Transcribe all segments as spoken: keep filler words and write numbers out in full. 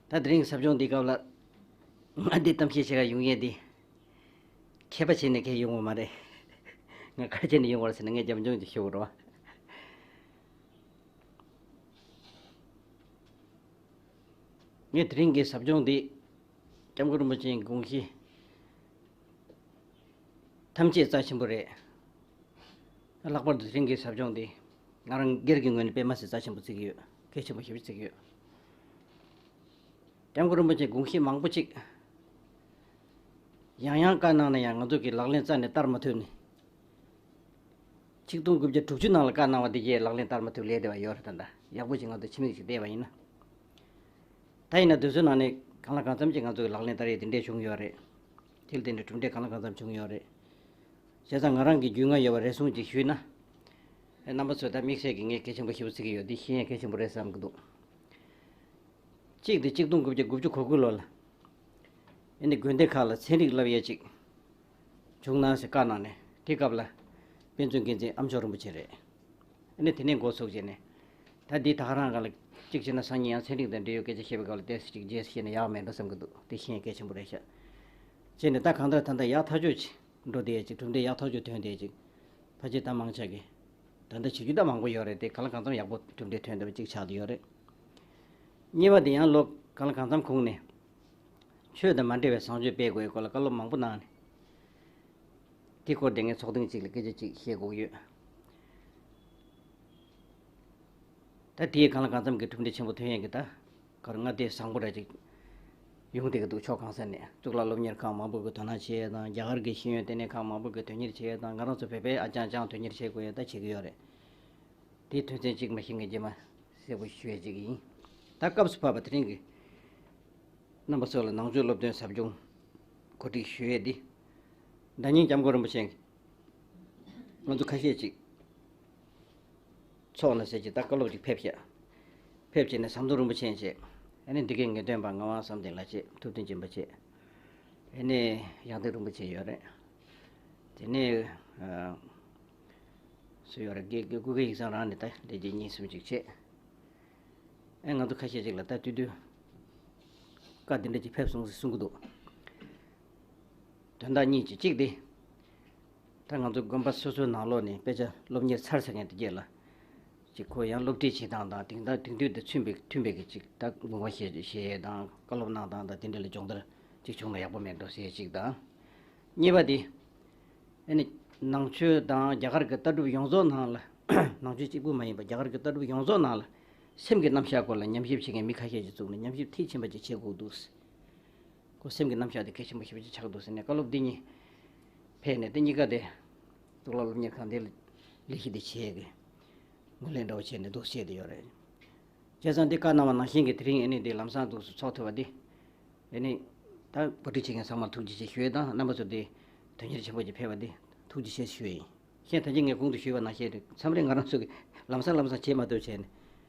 ད་དེ་རིང་ཟབ་སྦྱོང་འདི་སྐབས་ལ་ང་འདི་གཏམ་བཤད་བྱེད་ག་ཡོང་མཁན་འདི་མཁས་པ་བྱས་ནས་གས་ཡོང་བ་མ་རེད། ང་ག་བྱས་ནས་ཡོང་བ་རེད་ཟེར་ན་ངས་རྒྱབ་ལྗོངས་ཀྱི་ཤོད་རོགས། ངས་དེ་རིང་གི་ཟབ་སྦྱོང་འདི་སྐྱབས་མགོན་རིན་པོ་ཆེའི་དགོངས་གཞི་ཐམས་ཅད་རྩ་ཆེན་པོ་རེད། ལྷག་པར་དུ་དེ་རིང་གི་ཟབ་སྦྱོང་འདི་ང་རང་སྒེར་གྱི་ངོས་ནས་དཔེ་མ་སྲིད་རྩ་ཆེན་པོ་བརྩི་གི་ཡོད། གལ་ཆེན་པོ་ཞེ་པོ་བརྩི་གི་ཡོད། སྐྱབས་མགོན་རིན་པོ་ཆེ་དགོངས་གཞི་མང་པོ་ཅིག་ཡང་ཡང་བཀའ་གནང་ན་ཡང་ང་ཚོ་གི་ལག་ལེན་རྩ་ནས་བསྟར་མ་ཐུབ་ནས། ཆིག་སྟོང་དགུ་བརྒྱ་དྲུག་ཅུ་ནང་ལ་བཀའ་གནང་བ་འདི་གས་ལག་ལེན་བསྟར་མ་ཐུབ་ལས་བསྡད་པ་ཡོད་རེད། ད་ལྟ་ཡག་པོ་ཅིག་ང་ཚོ་ཕྱི་མིག་ཅིག་བལྟས་པ་ཡིན་ན། ད་ཡིན་ན་དུས་ཚོད་ནང་ནས་གང་ལ་གང་འཚམ་ཅིག་ང་ཚོ་གི་ལག་ལེན་བསྟར་ཡས་དེ་འདྲས་བྱུང་ཡོད་རེད། དེ་ལ་བརྟེན་ནས་གྲུབ་འབྲས་གང་ལ་གང་འཚམ་བྱུང་ཡོད་རེད། བྱས་ཙང་ང་རང་གི་རྒྱུས་མངའ་ཡོད་པ་རེ་ཟུང་ཅིག་ཞུས་ན། ཨེ་རྣམ་པ་ཚོས་ད་དམིགས་བསལ་གྱི་ངས་གལ་ཆེན་པོ་ཞེ་པོ་བརྩི་གི་ཡོད། འདི་ཤེས་ཡས་གལ་ཆེན་པོ་རེད་བསམ་གྱི་འདུག་གཅིག་དེ་ཆིག་སྟོང་དགུ་བརྒྱ་དགུ་བཅུ་གོ་དགུ་ལོ་ལ་ཨེ་ནི་དགོན་སྡེ་ཁག་ལ་ཚན་རིག་བསླབ་ཡས་ཅིག་བྱུང་ན་ཟེར་བཀའ་གནང་ནས། དེ་སྐབས་ལ་དཔེ་མཛོད་འགན་འཛིན་ཨ་མཆོག་རིན་པོ་ཆེ་རེད། ཨ་ནི་དེ་ནས་འགོ་ཚུགས་བྱས་ནས། ད་འདི་ད་ག་རང་ག་ལ་གཅིག་བྱས་ན་སང་ཉིན་ཡང་ཚན་རིག་དང་འབྲེལ་ཡོད་སྐད་ཆ་བཤད་པའི་སྐབས་ལ་ཏོག་ཙམ་ཅིག་རྗེས་སུ་བཤད་ན་ཡག་མེད་འགྲོ་བསམ་གྱི་འདུག་དེ་ཤེས་ཡས་གལ་ཆེན་པོ་རེད་ཤག་བྱས་ནས་ད་གང་ལྟར་ད་ལྟ་ཡག་ཐག་ཆོད་ཅིག་འགྲོ་བསྡད་ཡས་ཅིག་གྲུབ་འབྲས་ཡག་ཐག་ཆོད་ཐོན་བསྡད་ཡས་ཅིག་ཕལ་ཆེར་ད་མང་ཆ་གི་ད་ལྟ་བྱེད་རྒྱུ་ད་མང་པོ་ཡོད་རེད་དེ། གང་ལ་གང་འཚམ་ཡག་པོ་གྲུབ་འབྲས་ཐོན་བསྡད་པ་ཅིག་ཆགས་བསྡད་ཡོད་རེད། གཉིས་པ་དེ་ཡང་ལོ་གང་ལ་གང་འཚམ་གོང་ནས་ཆོས་དང་མ་འབྲེལ་བའི་བཟང་སྤྱོད་སྤེལ་དགོས་ཡས་སྐོར་ལ་བཀའ་སློབ་མང་པོ་གནང་ནས། དེ་སྐོར་དེ་ངས་ཚོགས་ཐེངས་གཅིག་ལ་སྐད་ཆ་གཅིག་བཤད་དགོས་ཀྱི་ཡོད། ད་དེའི་གང་ལ་གང་འཚམ་གྱི་གྲུབ་འབྲས་ཆེན་པོ་ཐོན་ཡས་ཀྱི་ད་གར་ང་དེ་བཟང་པོ་འདྲ་ཅིག་ཡོང་བསྡད་ཀྱི་འདུག་ཕྱོགས་གང་ས་ནས་གཙུག་ལག་སློབ་གཉེར་ཁང་མང་པོ་གི་དོ་སྣང་བྱེད་ཡས་དང་། རྒྱ་གར་གྱི་ཤེས་ཡོན་ལྟེ་གནས་ཁང་མང་པོ་གི་དོན་གཉེར་བྱེད་ཡས་དང་། ང་རང་ཚོ་བོད་པའི་ཨ་ཅང་ཅང་དོན་གཉེར་བྱེད་དགོས་ཡས་ད་བྱེད་ཀྱི་ཡོད་རེད། དེའི་དོན་ཚན་གཅིག་མ་གཞི་ངས་རྗེས་མ་གསལ་པོ་ཞུ་ཡས་ཅིག་ཡིན། ད་སྐབས་སུ་བབས་པ་དེ་རིང་གི་རྣམ་པ་ཚོ་ལ་ནང་ཆོས་སློབ་སྟོན་ཟབ་སྦྱོང་གོ་སྒྲིག་ཞུ་ཡས་འདི། ཟླ་ཉིན་སྐྱབས་མགོན་རིན་པོ་ཆེ་ང་ཚོ་ཁ་ཤས་ཅིག་ཚོགས་ནས་ཟེར་གྱི་ད་བཀའ་སློབ་ཅིག་ཕེབས་ཤག་ཕེབས་བྱས་ནས་ཟམ་གདོང་རིན་པོ་ཆེ་བྱས། ཨ་ནི་འདི་གའི་ངེས་སྟོན་པ་ངག་དབང་བསམ་གཏན་ལགས་བྱས། ཐུབ་བསྟན་སྦྱིན་པ་བྱས། ཨ་ནི་ཡང་སྟེང་རིན་པོ་ཆེ་ཡོད་རེད། དེ་ནས་ཨ་སུ་ཡོད་རེད། དགེ་དགེ་སྐུ་སྒེར་ཡིག་ཚང་རང་ནས་ད་ལས་བྱེད་གཉིས་གསུམ་ཅིག་བྱས། ཨེ་ང་ཚོ་ཁ་ཤས་ཅིག་ལ་ད་དུས་དུས་བཀའ་འདི་འདྲ་ཅིག་ཕེབས་སོང་ཟེར་གསུང་གི་འདུག་དོན་དག་གཉིས་ཅིག་གཅིག་དེ། ད་ང་ཚོ་དགོན་པ་སོ་སོའི་ནང་ལོགས་ནས་དཔེ་ཆ་སློབ་གཉེར་ཚར་ཚར་མཁན་དེ་གས་ལ་ཅིག་ཁོ་ཡང་སློབ་ཁྲིད་བྱེད་སྟངས་དང་དེང་དག་དེང་དུས་དང་མཐུན་པའི་མཐུན་པའི་གི་ཅིག་ད་དགོངས་པ་བཞེས་བཞེས་ཡས་དང་བཀའ་སློབ་གནང་སྟངས་དང་དེ་འདྲ་ལ་སྦྱོང་བརྡར་ཅིག་བྱུང་ན་ཡག་པོ་མེད་འགྲོ་ཟེར་ཡས་ཅིག་དང་། གཉིས་པ་དེ། ཨ་ནི་ནང་ཆོས་དང་རྒྱ་གར་གྱི་ལྟ་གྲུབ་ཡོངས་རྫོགས་ནང་ལ། ནང་ཆོས་གཅིག་པུ་མ་ཡིན་པ་རྒྱ་གར་གྱི་ལྟ་གྲུབ་ཡོངས་རྫོགས་ནང་ལ་སེམས་ཀྱི་རྣམ་གཞག་སྐོར་ལ་ཉམས་ཞིབ་བྱེད་མཁན་མི་ཁ་ཤས་ཅིག་བཙུགས་ནས་ཉམས་ཞིབ་མཐིལ་ཕྱིན་པ་ཅིག་བྱེད་དགོས་འདུག་ཁོ་སེམས་ཀྱི་རྣམ་གཞག་དེ་གལ་ཆེན་པོ་ཞེ་པོ་ཅིག་ཆགས་འདུག་ཟེར་ནས་བཀའ་སློབ་འདི་གཉིས་ཕེབས་ནས། དེ་གཉིས་ཀ་དེ་གཙུག་ལག་སློབ་གཉེར་ཁང་དེ་ལ་ལས་གཞི་དེ་བྱེད་ཡས་ཀྱི་ངོས་ལེན་འདྲ་བོ་བྱས་ནས་འདུག་བཤད་དེ་ཡོད་རེད། བྱས་ཙང་འདི་བཀའ་གནང་བ་ནང་བཞིན་གྱི་དེ་རིང་ཨ་ནི་འདི་ལམ་སང་འདུག་སེ་ཚོགས་ཐུབ་པ་འདི། ཨ་ནི་ད་གོ་སྒྲིག་བྱེད་མཁན་ཚང་མར་ཐུགས་རྗེ་ཆེ་ཞུ་ཡས་དང་། རྣམ་པ་ཚོ་འདི་དོན་གཉེར་ཆེན་པོ་ཅིག་ཕེབས་པ་འདི་ཐུགས་རྗེ་ཆེ་ཞུ་ཡས་ཡིན། གཞན་ད་གིན་ངས་གོང་དུ་ཞུས་པ་ནང་བཞིན་རེད། མཚམས་རེ་ང་རང་ཚོ་གི་ལམ་སང་ལམ་སང་བྱེད་མ་ཐུབ་བྱས་ནས།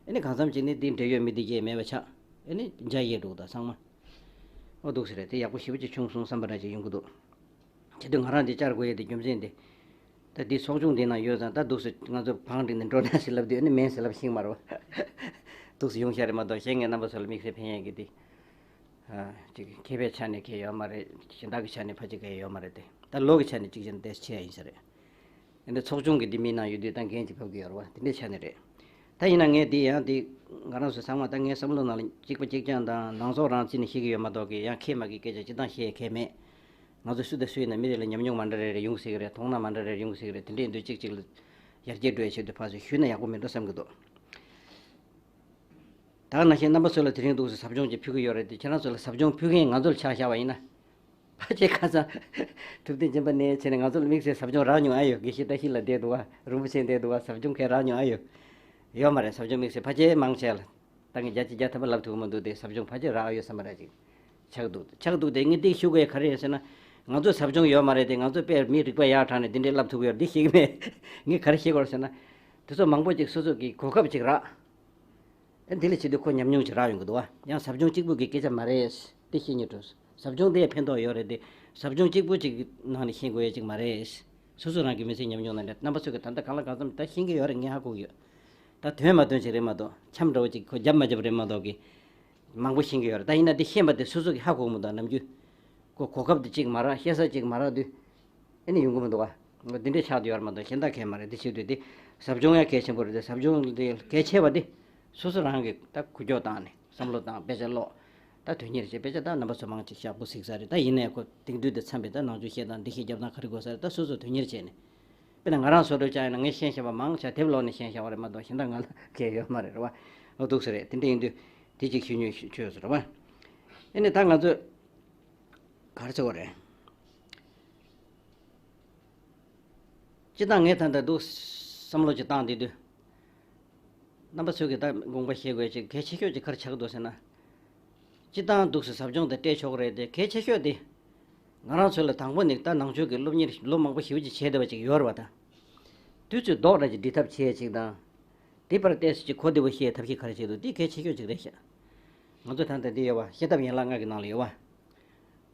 ཨ་ནི་གང་འཚམ་ཅིག་ནི་འདི་འབྲེལ་ཡོད་མི་འདི་གས་མེད་པ་ཆགས། ཨ་ནི་འཇའ་ཡལ་འགྲོ་དང་ཚང་མ། ཨོ་འདུག་སེ་རེད། དེ་ཡག་པོ་ཞེ་པོ་ཅིག་བྱུང་སོང་བསམ་པ་འདྲ་ཅིག་ཡོང་གི་འདུག་བྱེད་དུས་ང་རང་འདི་བཅར་དགོས་ཡས་དེ་རྒྱུ་མཚན་དེ། ད་འདི་ཚོགས་ཆུང་འདི་ནང་ཡོད་ཙང་ད་འདུག་སེ་ང་ཚོ་བང་བསྒྲིགས་ནས་འགྲོ་ན་ཟེར་ལབ་དུས་ཨ་ནི་མེད་ཟེར་ལབ་ཤེས་ཀྱི་མ་རེད་པ། འདུག་སེ་ཡོང་ཤག་རེད་མ་གཏོགས་གཞན་ངས་རྣམ་པ་ཚོ་ལ་དམིགས་བསལ་ཕན་ཡས་ཀྱི་དེ། ཨ་ཅིག་མཁས་པའི་ཆ་ནས་གལ་ཡོད་མ་རེད། གཞན་དག་གི་ཆ་ནས་ཕལ་ཆེར་གལ་ཡོད་མ་རེད་དེ། ད་ལོ་གི་ཆ་ནས་གཅིག་བྱས་ན་ཏོག་ཙམ་ཆེ་ཡ་ཡིན་ས་རེད། དེ་འདྲ་ཚོགས་ཆུང་གི་འདི་མིའི་ནང་ཡོད་དུས་ད་འགན་ཅིག་ཕབ་ཀྱི་ཡོད་རེད་པ། དེ་འདྲའི་ཆ་ནས་རེད། ད་ཡིན་ན་ངས་འདི་ཡང་འདི་ང་རང་ཚོ་ཚང་མ་ད་ངའི་བསམ་བློ་ནང་ལ་གཅིག་པ་གཅིག་རྐྱང་དང་ནང་ཚོགས་རང་རྩིས་ནས་བཤད་ཀྱི་ཡོད་མ་གཏོགས་ཀྱི་ཡང་མཁས་མ་མཁས་སྐད་ཆ་སྤྱིར་བཏང་བཤད་ཡ་གལ་མེད། ང་ཚོ་སུ་དང་སུ་ཡིན་ན་མི་རེ་ལ་ཉམས་མྱོང་མ་འདྲ་རེ་རེ་ཡོང་སྲིད་ཀྱི་རེད། མཐོང་སྣང་མ་འདྲ་རེ་རེ་ཡོང་སྲིད་ཀྱི་རེད། དེ་འདྲའི་འདུག་གཅིག་གཅིག་ལ་ཡར་རྒྱས་འགྲོ་ཡ་ཆེད་དུ་ཕར་ཚུར་ཞུས་ན་ཡག་པོ་མེད་འགྲོ་བསམ་གྱི་འདུག་ད་ནང་བཞིན་རྣམ་པ་ཚོ་ལ་དེ་རིང་འདུག་སེ་ཟབ་སྦྱོང་ཅིག་ཕུལ་གྱི་ཡོད་རེད་དེ། ཁྱེད་རང་ཚོ་ལ་ཟབ་སྦྱོང་ཕུལ་མཁན་ང་ཚོ་ལ་ཆ་བཞག་པ་ཡིན་ན། ཕལ་ཆེར་ཁ་སང་གྲུབ་བསྟན་སྦྱིན་པ་ནས་བྱས་ནས་ང་ཚོ་ལ་དམིགས་བསལ་ཟབ་སྦྱོང་རག་མྱོང་ཨ་ཡོད། དགེ་བཤེས་བཀྲ་ཤིས་ལགས་བསྡད་འདུག་བ། རིན་པོ་ཆེ་བསྡད་འདུག་བ། ཟབ་སྦྱོང་གང་རག་མྱོང་ཨ་ཡོད། ཡོད་མ་རེད། ཟབ་སྦྱོང་དམིགས་བསལ་ཕལ་ཆེར་མང་ཆེ་ལ། ད་ངས་བརྒྱ་ཆ་བརྒྱ་ཐམ་པ་ལབ་ཐུབ་ཀྱི་མི་འདུག་སྟེ། ཟབ་སྦྱོང་ཕལ་ཆེར་རག་ཨ་ཡོད་བསམ་པ་འདྲ་ཅིག་ཆགས་འདུག་ཆགས་འདུག་སྟེ། ངས་འདི་ཞུ་དགོས་ག་རེ་ཡིན་ཟེར་ན། ང་ཚོ་ཟབ་སྦྱོང་ཡོད་མ་རེད་དེ། ང་ཚོ་དཔེ་མི་རིག་པ་ཡག་དྲགས་ནས་འདི་འདྲས་ལབ་ཐུབ་ཀྱི་ཡོད་རེད། འདི་ཤེས་ཀྱི་མེད། ངས་ག་རེ་ཤེས་དགོས་རེད་ཟེར་ན། དེ་ཚོ་མང་པོ་ཅིག་སོ་སོ་གི་གོ་སྐབས་ཅིག་རག་ཨ་འདི་ལ་བྱེད་དུས་ཁོ་ཉམས་མྱོང་ཅིག་རག་ཡོང་གི་འདུག་བ། ཡང་ཟབ་སྦྱོང་གཅིག་པུ་གི་སྐད་ཆ་མ་རེད། འདི་ཤེས་སྙིང་འདོད། ཟབ་སྦྱོང་དེ་ཕན་ཐོགས་ཡོད་རེད་དེ། ཟབ་སྦྱོང་གཅིག་པུ་ཅིག་གི་ནང་ནས་ཤེས་དགོས་ཡ་ཅིག་མ་རེད། སོ་སོ་རང་གི་མི་ཚེ་ཉམས་མྱོང་ནང་ནས་རྣམ་པ་ཚོས་ཀྱི་ད་ལྟ་གང་ལ་གང་འཚམ་ད་ཤེས་ཀྱི་ཡོད་རེད། ངས་ཧ་གོ་གི་ཡོད། ད་དོན་མ་དོན་ཅིག་རེད་མ་གཏོགས། འཆམ་འདྲ་བོ་ཅིག་ཁོ་རྒྱབ་མ་རྒྱབ་རེད་མ་གཏོགས་གི། མང་པོ་ཤེས་ཀྱི་ཡོད་རེད། ད་ཡིན་ན་འདི་ཤེས་པ་དེ་སོ་སོ་གི་ཧ་གོ་གི་མི་འདུག་ནམ་རྒྱུན་གོ་གོ་སྐབས་དེ་གཅིག་མ་རག་ཤེས་ས་གཅིག་མ་རག་དུས་ཨེ་ནི་ཡོང་གི་མི་འདུག་བ། འདི་འདྲའི་ཆགས་བསྡད་ཡོད་རེད་མ་གཏོགས་གཞན་དག་གས་མ་རེད། འདི་བྱེད་དུས་དེ་ཟབ་སྦྱོང་ཡང་གལ་ཆེན་པོ་རེད། དེ་ཟབ་སྦྱོང་དེ་གལ་ཆེ་བ་དེ་སོ་སོ་རང་གི་ད་འགུལ་སྐྱོད་བཏང་ནས་བསམ་བློ་བཏང་དཔེ་ཆ་ཀློག་ད་དོན་གཉེར་བྱེད་དཔེ་ཆ་ད་རྣམ་པ་ཚོ་མང་ཅིག་ཞག་པོ་གཟིགས་ས་རེད། ད་ཡིན་ནའི་ཁོ་དེང་དུས་དེ་འཚམས་པའི་ད་ནང་ཆོས་བཤད་སྟངས་འདི་ཤེས་རྒྱབ་སྟངས་ག་རེ་དགོས་ས་རེད། ད་སོ་སོ་དོན་གཉེར་བྱས་ནས། དཔེར་ན་ང་རང་བཟོ་འདྲ་ཅག་ཡིན་ན་ངས་ཤེས་བཞག་པ་མང་ཆེ་དེབ་ཀློག་ནས་ཤེས་བཞག་པ་རེད་མ་གཏོགས་གཞན་དག་ང་ལ་གལ་ཡོད་མ་རེད། རེད་བ། འོ་འདུག་ས་རེད། དེ་འདྲ་ཡིན་དུས་དེ་གཅིག་ཞུ་ཉོས་ཆོས་སུ་རེད་བ། ཨེ་ནས་ད་ང་ཚོས་ག་རེ་ཟེར་བ་རེད། སྤྱིར་བཏང་ངས་ད་ལྟ་འདུག་བསམ་བློ་ཅིག་བཏང་བསྡད་དུས། རྣམ་པ་ཚོས་ཀྱི་ད་དགོངས་པ་བཞེས་དགོས་ཅིག་གལ་ཆེ་ཤོས་ཅིག་ག་རེ་ཆགས་འདུག་ཟེར་ན། སྤྱིར་བཏང་འདུག་སེ་ཟབ་སྦྱོང་དེ་སྤྲད་ཆོག་གི་རེད་དེ་གལ་ཆེ་ཤོས་དེ། ང་རང་ཚོ་ལ་དང་པོ་ནས་ད་ནང་ཆོས་ཀྱི་སློབ་གཉེར་ལོ་མང་པོ་ཞེ་པོ་ཅིག་བྱས་བསྡད་པ་ཅིག་ཡོད་རེད་བ་ད། དུས་ཚོད་རྡོག་ར་ཅིག་འགྲིག་ཐབས་བྱས་ཅིག་དང་། དེ་བར་ཏོག་ཙམ་ཅིག་གོ་བདེ་པོ་ཤེས་ཐབས་ཤེས་ག་རེ་བྱེད་འདུག་དེ་གལ་ཆེ་ཤོས་ཅིག་རེད་ཤག་ང་ཚོ་ད་ལྟ་འདི་ཡོད་བ་བཤད་ཐབས་ཡན་ལག་ལྔ་གི་ནང་ལ་ཡོད་བ།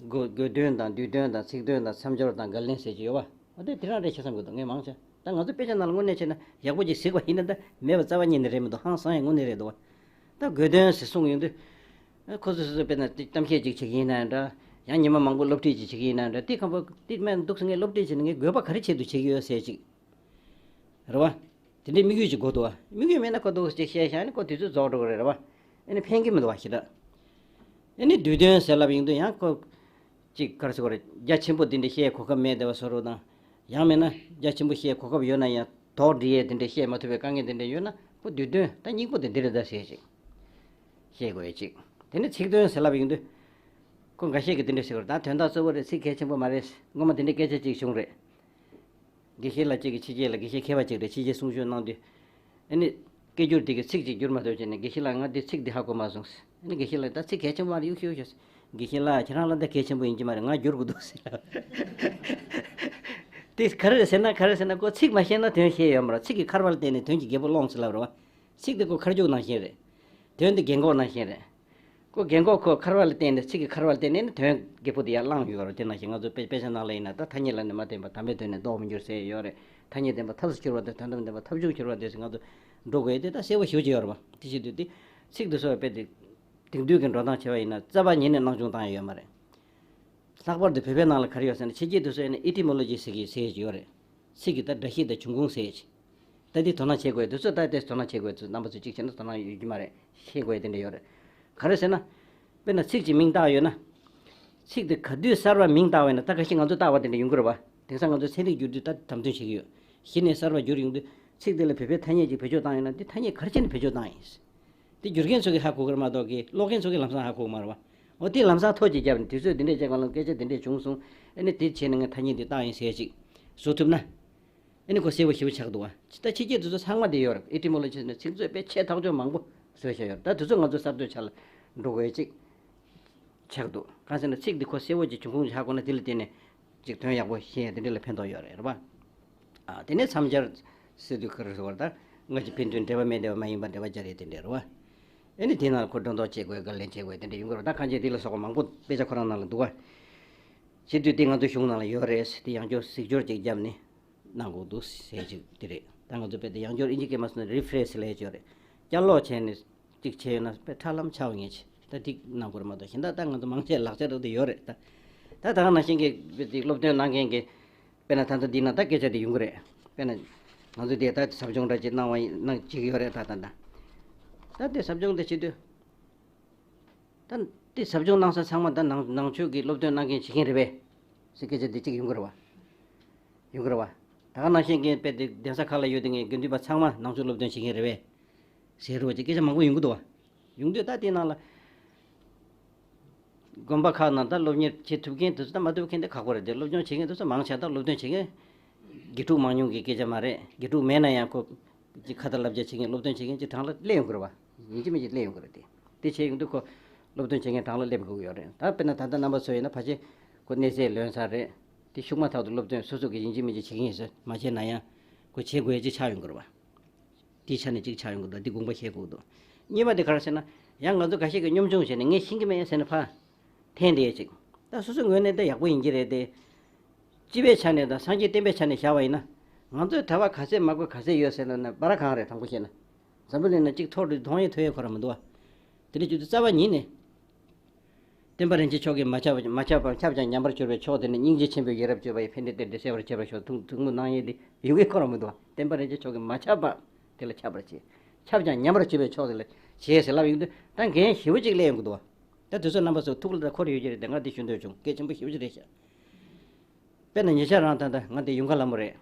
དགོས་དགོས་དོན་དང་བསྡུས་དོན་དང་ཚིག་དོན་དང་མཚམས་སྦྱོར་དང་འགལ་བསྣན་ཟེར་གྱི་ཡོད་བ། འོ་དེ་དེ་རང་རེད་ཤག་བསམ་གྱི་འདུག་ངས་མང་ཆེ་ད་ང་ཚོ་དཔེ་ཆ་ནང་ལ་དངོས་གནས་བྱས་ན་ཡག་པོ་ཅིག་གཟིགས་པ་ཡིན་ན་ད་མེད་པ་རྩ་བ་ཉིད་ནས་རེད་མི་འདུག་ཧང་སང་ཡང་དངོས་གནས་རེད་འདུག་བ། ད་དགོས་དོན་ཟེར་གསུངས་ཡོང་དུས། ཁོ་ཚོ་སོ་སོ་དཔེར་ན་གཏམ་བཤད་ཅིག་བྱེད་ཀྱི་ཡིན་ན་འདྲ། ཡང་ཉི་མ་མང་པོ་སློབ་ཁྲིད་ཅིག་བྱེད་ཀྱི་ཡིན་ན་འདྲ་དེ་ཁམ་པོ་དེ་མེད་འདུག་ཟེར་ངས་སློབ་ཁྲིད་བྱེད་ན་ངས་དགོས་པ་ག་རེ་ཆེད་དུ་བྱེད་ཀྱི་ཡོད་ཟེར་ཅིག་རེད་བ། དེ་འདྲའི་དམིགས་ཡུལ་ཅིག་དགོས་འདུག་བ། དམིགས་ཡུལ་མེད་ན་ཁོ་འདུག་ཅིག་བཤད་བཞག་ནས་ཁོ་དུས་ཚོད་རྫོགས་འགྲོ་གི་རེད་རེད་བ། ཨ་ནི་ཕན་གྱི་མི་འདུག་བ་ཞེ་དྲག་ཨ་ནི་བསྡུས་དོན་ཟེར་ལབ་ཡོང་དུས་ཡང་ཁོ། ཅིག་ག་རེ་ཟེར་དགོས་རེད། རྒྱ་ཆེན་པོ་འདི་འདྲ་བཤད་གོ་སྐབས་མེད་བསྡད་པ་བཟོ་འདྲ་དང་། ཡང་མིན་ན་རྒྱ་ཆེན་པོ་བཤད་གོ་སྐབས་ཡོད་ན་ཡང་དོགས་འདྲི་ཡས་འདི་འདྲ་བཤད་མ་ཐུབ་པའི་དཀའ་ངལ་འདི་འདྲ་ཡོད་ན་ཁོ་བསྡུས་དོན་ད་སྙིང་པོ་དེ་འདི་རེད་ད་ཟེར་ཅིག་བཤད་དགོས་ཡས་ཅིག་དེ་ནས་ཚིག་དོན་ཟེར་ལབ་ཡོང་དུས། ཁོ་འགའ་ཤས་ཀྱིས་འདི་འདྲ་ཟེར་དགོས་རེད། ད་དོན་དག་གཙོ་བོ་རེད། ཚིག་གལ་ཆེན་པོ་མ་རེད། སྔོན་མ་དེ་འདྲའི་སྐད་ཆ་ཅིག་བྱུང་རེད། དགེ་བཤེས་ལགས་གཅིག་གིས་ཕྱི་རྒྱལ་ལ་དགེ་བཤེས་མཁས་པ་གཅིག་རེད། ཕྱི་རྒྱལ་གསུང་ཆོས་གནང་དུས། ཨ་ནི། སྐད་སྒྱུར་དེ་གི་ཚིག་ཅིག་བསྒྱུར་མ་ཐུབ་བྱས་ནས་དགེ་བཤེས་ལགས་ང་འདི་ཚིག་འདི་ཧ་གོ་མ་སོང་། ཨ་ནི་དགེ་བཤེས་ལགས་ད་ཚིག་གལ་ཆེན་པོ་མ་རེད་གཡུག་ཤོག་ཤོག་དགེ་བཤེས་ལགས་ཁྱེད་རང་ལ་ད་གལ་ཆེན་པོ་ཡིན་གྱི་མ་རེད། ང་བསྒྱུར་དགོས་འདུག་ཟེར། དེ་ག་རེ་རེད་ཟེར་ན་ག་རེ་ཟེར་ན་ཁོ་ཚིག་མ་ཤེས་ན་དོན་ཤེས་ཡོད་མ་རེད། ཚིག་གི་ཁར་བ་ལ་བརྟེན་ནས་དོན་གྱི་རྒྱལ་པོ་ཀློང་ཟེར་ལབ་རེད་བ། ཚིག་དེ་ཁོ་ཁ་རྒྱུག་ནང་བཞིན་རེད། དོན་དེ་རྒན་གོག་ནང་བཞིན་རེད། ཁོ་རྒན་གོག་ཁོ་ཁར་བ་ལ་བརྟེན་ནས་ཚིག་གི་ཁར་བ་ལ་བརྟེན་ནས་ནི་དོན་རྒད་པོ་དེ་ཡར་བླངས་ཡོད་རེད། དེ་ནང་བཞིན་ང་ཚོ་དཔེ་དཔེ་ཆ་ནང་ལ་ཡིན་ན་ད་ཐ་སྙད་ལ་ནི་མ་བརྟེན་པར་དམ་པའི་དོན་ནི་ལྡོག་མི་འགྱུར་ཟེར་ཡོད་རེད། ཐ་སྙད་བརྟེན་པ་ཐབས་སུ་འགྱུར་བ་དང་དོན་དམ་བརྟེན་པ་ཐབས་བྱུང་འགྱུར་བ་དེ་ཚོ་ང་ཚོ་འགྲོ་དགོས་དེ་ད་གསལ་པོ་ཞེ་པོ་ཅིག་ཡོད་རེད་བ། དེ་བྱེད་དུས་དེ་ཚིག་འདི་ཚོ་དཔེ་དེ་དེང་དུས་ཀྱི་འགྲོ་སྟངས་བྱས་པ་ཡིན་ན་རྩ་བ་ཉིད་ནས་སྣང་ཆུང་བཏང་ཡ་ཡོད་མ་རེད། ལྷག་པར་དུ་བོད་པའི་ནང་ལ་ག་རེ་ཡོད་ཟེར་ན་ཕྱི་རྒྱལ་དེ་ཚོ་ཡིན་ན་ཨེ་ཊི་མོ་ལོ་ཇི་ཟེར་གྱི་ཟེར་གྱི་ཡོད་རེད། ཚིག་གི་ད་སྒྲ་གཤིས་དང་འབྱུང་ཁུངས་ཟེར་གྱི། ད་འདི་དོ་སྣང་བྱེད་དགོས་དུས་ཚོད་ད་ལྟའི་དོ་སྣང་བྱེད་དགོས་དུས་རྣམ་པ་ཚོ་གཅིག་བྱས་ན་དོ་སྣང་ཡོད་ཀྱི་མ་རེད། ཤེས་དགོས་དེ་འདྲ་ཡོད་རེད། ག་རེ་ཟེར་ན། དཔེར་ན་ཚིག་གཅིག་མིང་བཏགས་ཡོད་ན། ཚིག་དེ་ག་དུས་གསར་པ་མིང་བཏགས་པ་ཡིན་ན་ད་ག་ཤེད་ང་ཚོ་བཏགས་པ་དེ་འདྲ་ཡོང་གི་རེད་བ། དེང་སང་ང་ཚོ་ཚན་རིག་བསྒྱུར་དུས་ད་དམ་དོན་བྱེད་ཀྱི་ཡོད། གཞི་ནས་གསར་པ་བསྒྱུར་ཡོང་དུས་ཚིག་དེ་ལ་བོད་པའི་ཐ་སྙད་ཅིག་བེད་སྤྱོད་བཏང་ཡོད་ན་དེ་ཐ་སྙད་ག་རེ་བྱས་ནས་བེད་སྤྱོད་བཏང་ཡིན། དེ་བསྒྱུར་མཁན་ཚོ་གིས་ཧ་གོ་གི་རེད་མ་གཏོགས་ཀྱི་ཀློག་མཁན་ཚོ་གིས་ལམ་སང་ཧ་གོ་གི་མ་རེད་བ། འོ་དེ་ལམ་སང་ཐོ་ཅིག་བརྒྱབ་ནས་དུས་ཚོད་འདི་འདྲས་ཅིག་སྒང་ལ་སྐད་ཆ་འདི་འདྲས་བྱུང་སོང་། ཨ་ནི་དེ་བྱས་ནས་ངས་ཐ་སྙད་འདི་བཏགས་ཡིན་ཟེར་ཅིག་བཟོ་ཐུབ་ན། ཨ་ནི་ཁོ་གསལ་པོ་ཞེ་པོ་ཆགས་འདུག་བ། ད་ཕྱི་རྒྱལ་དེ་ཚོ་ཚང་མ་དེ་ཡོད་རེད། ཨེ་ཊི་མོ་ལོ་ཇི་ཟེར་ནས་ཚིག་མཛོད་དཔེ་ཆེ་ཐག་ཆོད་མང་པོ་བཟོས་བཞག་ཡོད་རེད། ད་དེ་ཚོ་ང་ཚོ་གསར་གཏོད་བྱ་ལ་འགྲོ་དགོས་ཅིག་ཆགས་འདུག་གང་ཟེར་ན་ཚིག་འདི་ཁོ་གསལ་པོ་ཅིག་འབྱུང་ཁུངས་ཧ་གོ་ན་དེ་ལ་བརྟེན་ནས་ཅིག་དོན་ཡག་པོ་ཤེས་ཡ་དེ་འདྲ་ལ་ཕན་ཐོགས་ཡོད་རེད། རེད་པ། ཨ་དེ་ནས་མཚམས་སྦྱར་ཟེར་དུས་ག་རེ་ཟེར་བ་རེད། ད་སྔ་ཕྱི་ཕན་ཚུན་འབྲེལ་བ་མེད་བསྡད་པ་མ་ཡིན་པ་འབྲེལ་བ་སྦྱར་ཡས་དེ་འདྲ་རེད་བ། ཨེ་ནི་དེའི་ནང་ལ་ཁོ་སྒྲོ་འདོགས་བཅད་དགོས་འགལ་ལན་བཅད་དགོས་དེ་འདྲ་ཡོང་གི་རེད། ད་གང་ཅི་དེ་ལ་སོགས་པ་མང་པོ་དཔེ་ཆ་ཁོ་རང་ནང་ལ་འདུག་བ། བྱེད་དུས་དེ་ང་ཚོ་གཞུང་ནང་ལ་ཡོད་རེད། དེ་ཡང་བསྐྱར་གཟིགས་སྐྱོར་ཅིག་བརྒྱབ་ནས་གནང་དགོས་འདུག་ཟེར་ཅིག་དེ་རེད། ད་ང་ཚོ་དཔེ་དེ་ཡང་བསྐྱར་ཨིན་ཇི་སྐད་མ་སོང་ན་རི་ཕི་རེ་སི་ལབ་ཡས་ཅིག་ཡོད་རེད། བསྐྱར་ཀློག་བྱས་ནས་ཅིག་བྱས་ཡོད་ན་དཔེ་ཁྲ་ལམ་ཆགས་པ་ངེས་ཅིག་ད་ཐིག་གནང་དགོས་རེད་མ་གཏོགས་གཞན་དག་ད་ང་ཚོ་མང་ཆེ་ལག་ཆ་རག་དེ་ཡོད་རེད་ད། ད་ད་ག་ནང་བཞིན་གྱི་དཔེ་དེ་སློབ་སྟོན་གནང་མཁན་གྱི། དཔེར་ན་ད་ལྟ་འདི་ན་ད་སྐད་ཆ་དེ་ཡོང་གི་རེད། དཔེར་ན། ང་ཚོ་དེ་ད་ཟབ་སྦྱོང་འདྲ་ཅིག་གནང་བ་ཡིན་གནང་བྱེད་ཀྱི་ཡོད་རེད་ད་ད་ད། ད་དེ་ཟབ་སྦྱོང་དེ་བྱེད་དུས། ད་དེ་ཟབ་སྦྱོང་གནང་ས་ཚང་མ་ད་ནང་ནང་ཆོས་ཀྱི་སློབ་སྟོན་གནང་མཁན་བྱེད་མཁན་རེད་པས། ཟེར་སྐད་ཆ་དེ་གཅིག་ཡོང་གི་རེད་བ། ཡོང་གི་རེད་བ། ད་ག་ནང་བཞིན་གྱི་དཔེ་དེ་གདན་ས་ཁག་ལ་ཡོད་དེ་ངས་དགེ་འདུན་པ་ཚང་མ་ནང་ཆོས་སློབ་སྟོན་བྱེད་མཁན་རེད་པས། ཟེར་རོ་ཅིག་སྐད་ཆ་མང་པོ་ཡོང་གི་འདུག་བ། ཡོང་དུས་ད་དེའི་ནང་ལ། དགོན་པ་ཁག་ནང་ད་སློབ་གཉེར་བྱེད་ཐུབ་མཁན་དེ་ཚོ་ད་མ་ཐུབ་མཁན་དེ་ཁག་པོ་རེད་དེ། སློབ་སྦྱོང་བྱེད་མཁན་དེ་ཚོ་མང་ཆེ་ད་སློབ་སྟོན་བྱེད་མཁན། དགེ་ཕྲུག་མང་ཉུང་གི་སྐད་ཆ་མ་རེད། དགེ་ཕྲུག་མེད་ན་ཡང་ཁོ། ཅིག་ཁ་ཏ་བསླབ་བྱ་བྱེད་མཁན་སློབ་སྟོན་བྱེད་མཁན་ཅིག་གྲངས་ལ་སླེབས་ཡོང་གི་རེད་བ། ཡིན་གཅིག་མིན་གཅིག་སླེབས་ཡོང་གི་རེད་དེ། དེ་བྱས་ཡོང་དུས་ཁོ་སློབ་སྟོན་བྱེད་མཁན་གྲངས་ལ་སླེབས་དགོས་ཀྱི་ཡོད་རེད། ད་དཔེར་ན་ད་ལྟ་རྣམ་པ་ཚོ་ཡིན་ན་ཕལ་ཆེར་ཁོ་གནས་ཚད་ལོན་ཚར་རེད། དེ་ཤུགས་མ་ཐག་ཏུ་སློབ་སྟོན་སོ་སོ་གི་ཡིན་གཅིག་མིན་གཅིག་བྱེད་མཁན་ཡིན་ཟེར་མ་བྱས་ན་ཡང་ཁོ་བྱེད་དགོས་ཡ་ཅིག་ཆགས་ཡོང་གི་རེད་བ། དེའི་ཆ་ནས་གཅིག་ཆགས་ཡོང་གི་འདུག་འདི་དགོངས་པ་བཞེས་དགོས་འདུག་གཉིས་པ་དེ་ག་རེ་ཟེར་ན། ཡང་ང་ཚོ་འགའ་ཤས་ཀྱིས་གཉོམ་ཆུང་བྱས་ནས་ངས་ཤེས་ཀྱི་མེད་ཟེར་ནས་ཕར་འཐེན་བསྡད་ཅིག་ད་སོ་སོའི་ངོས་ནས་ད་ཡག་པོ་ཡིན་གྱི་རེད་དེ། སྤྱི་པའི་ཆ་ནས་དང་སངས་རྒྱས་བསྟན་པའི་ཆ་ནས་བཞག་པ་ཡིན་ན། ང་ཚོའི་གྲྭ་པ་ག་ཚད་མང་པོ་ག་ཚད་ཡོད་ཟེར་ན་ན་སྦ་ར་གང་རེད་དྲང་པོ་བཤད་ན། འཛམ་བུ་གླིང་ན་གཅིག་ཐོག་རེད་མཐོང་ཡས་ཐོས་ཡས་ཁོ་རང་མི་འདུག་བ། དེ་འདྲ་བྱེད་དུས་རྩ་བ་ཉིད་ནས། བསྟན་པ་རིན་ཆེན་མཆོག་གིས་མ་ཁྱབ་མ་ཁྱབ་པ་ཁྱབ་ཀྱང་ཉམས་པར་གྱུར་པའི་མཆོག་དེ་ནི། སྙིང་རྗེ་ཆེན་པོས་ཡིད་རབ་བཅོས་པ་ཡི། ཕན་བདེ་གཏེར་འདི་གསལ་བར་བྱེད་པར་ཤོག་ཐུགས་ཐུགས་སྨོན་གནང་ཡས་འདི་ཡོང་གི་ཁོ་རང་མི་འདུག་བསྟན་པ་རིན་ཆེན་མཆོག་གིས་མ་ཁྱབ་པ་དེ་ལ་ཁྱབ་པར་བྱེད། ཁྱབ་ཀྱང་ཉམས་པར་གྱུར་པའི་མཆོག་དེ་ལ་བྱེད་ཟེར་ལབ་ཡོང་དུས། ད་འགན་ཞེ་པོ་ཅིག་སླེབས་ཡོང་གི་འདུག་ད་དུས་ཚོད་རྣམ་པ་ཚོ་ཐུགས་ལ་འཁོར་ཡོད་ཀྱི་རེད་དེ། ང་འདི་ཞུ་འདོད་བྱུང་། གལ་ཆེན་པོ་ཞེ་པོ་ཅིག་རེད་ཤག་དཔེར་ན་ཉེ་ཆར་རང་ད་ལྟ་ང་འདི་ཡུལ་ཁ་ལ་མོ་རེད།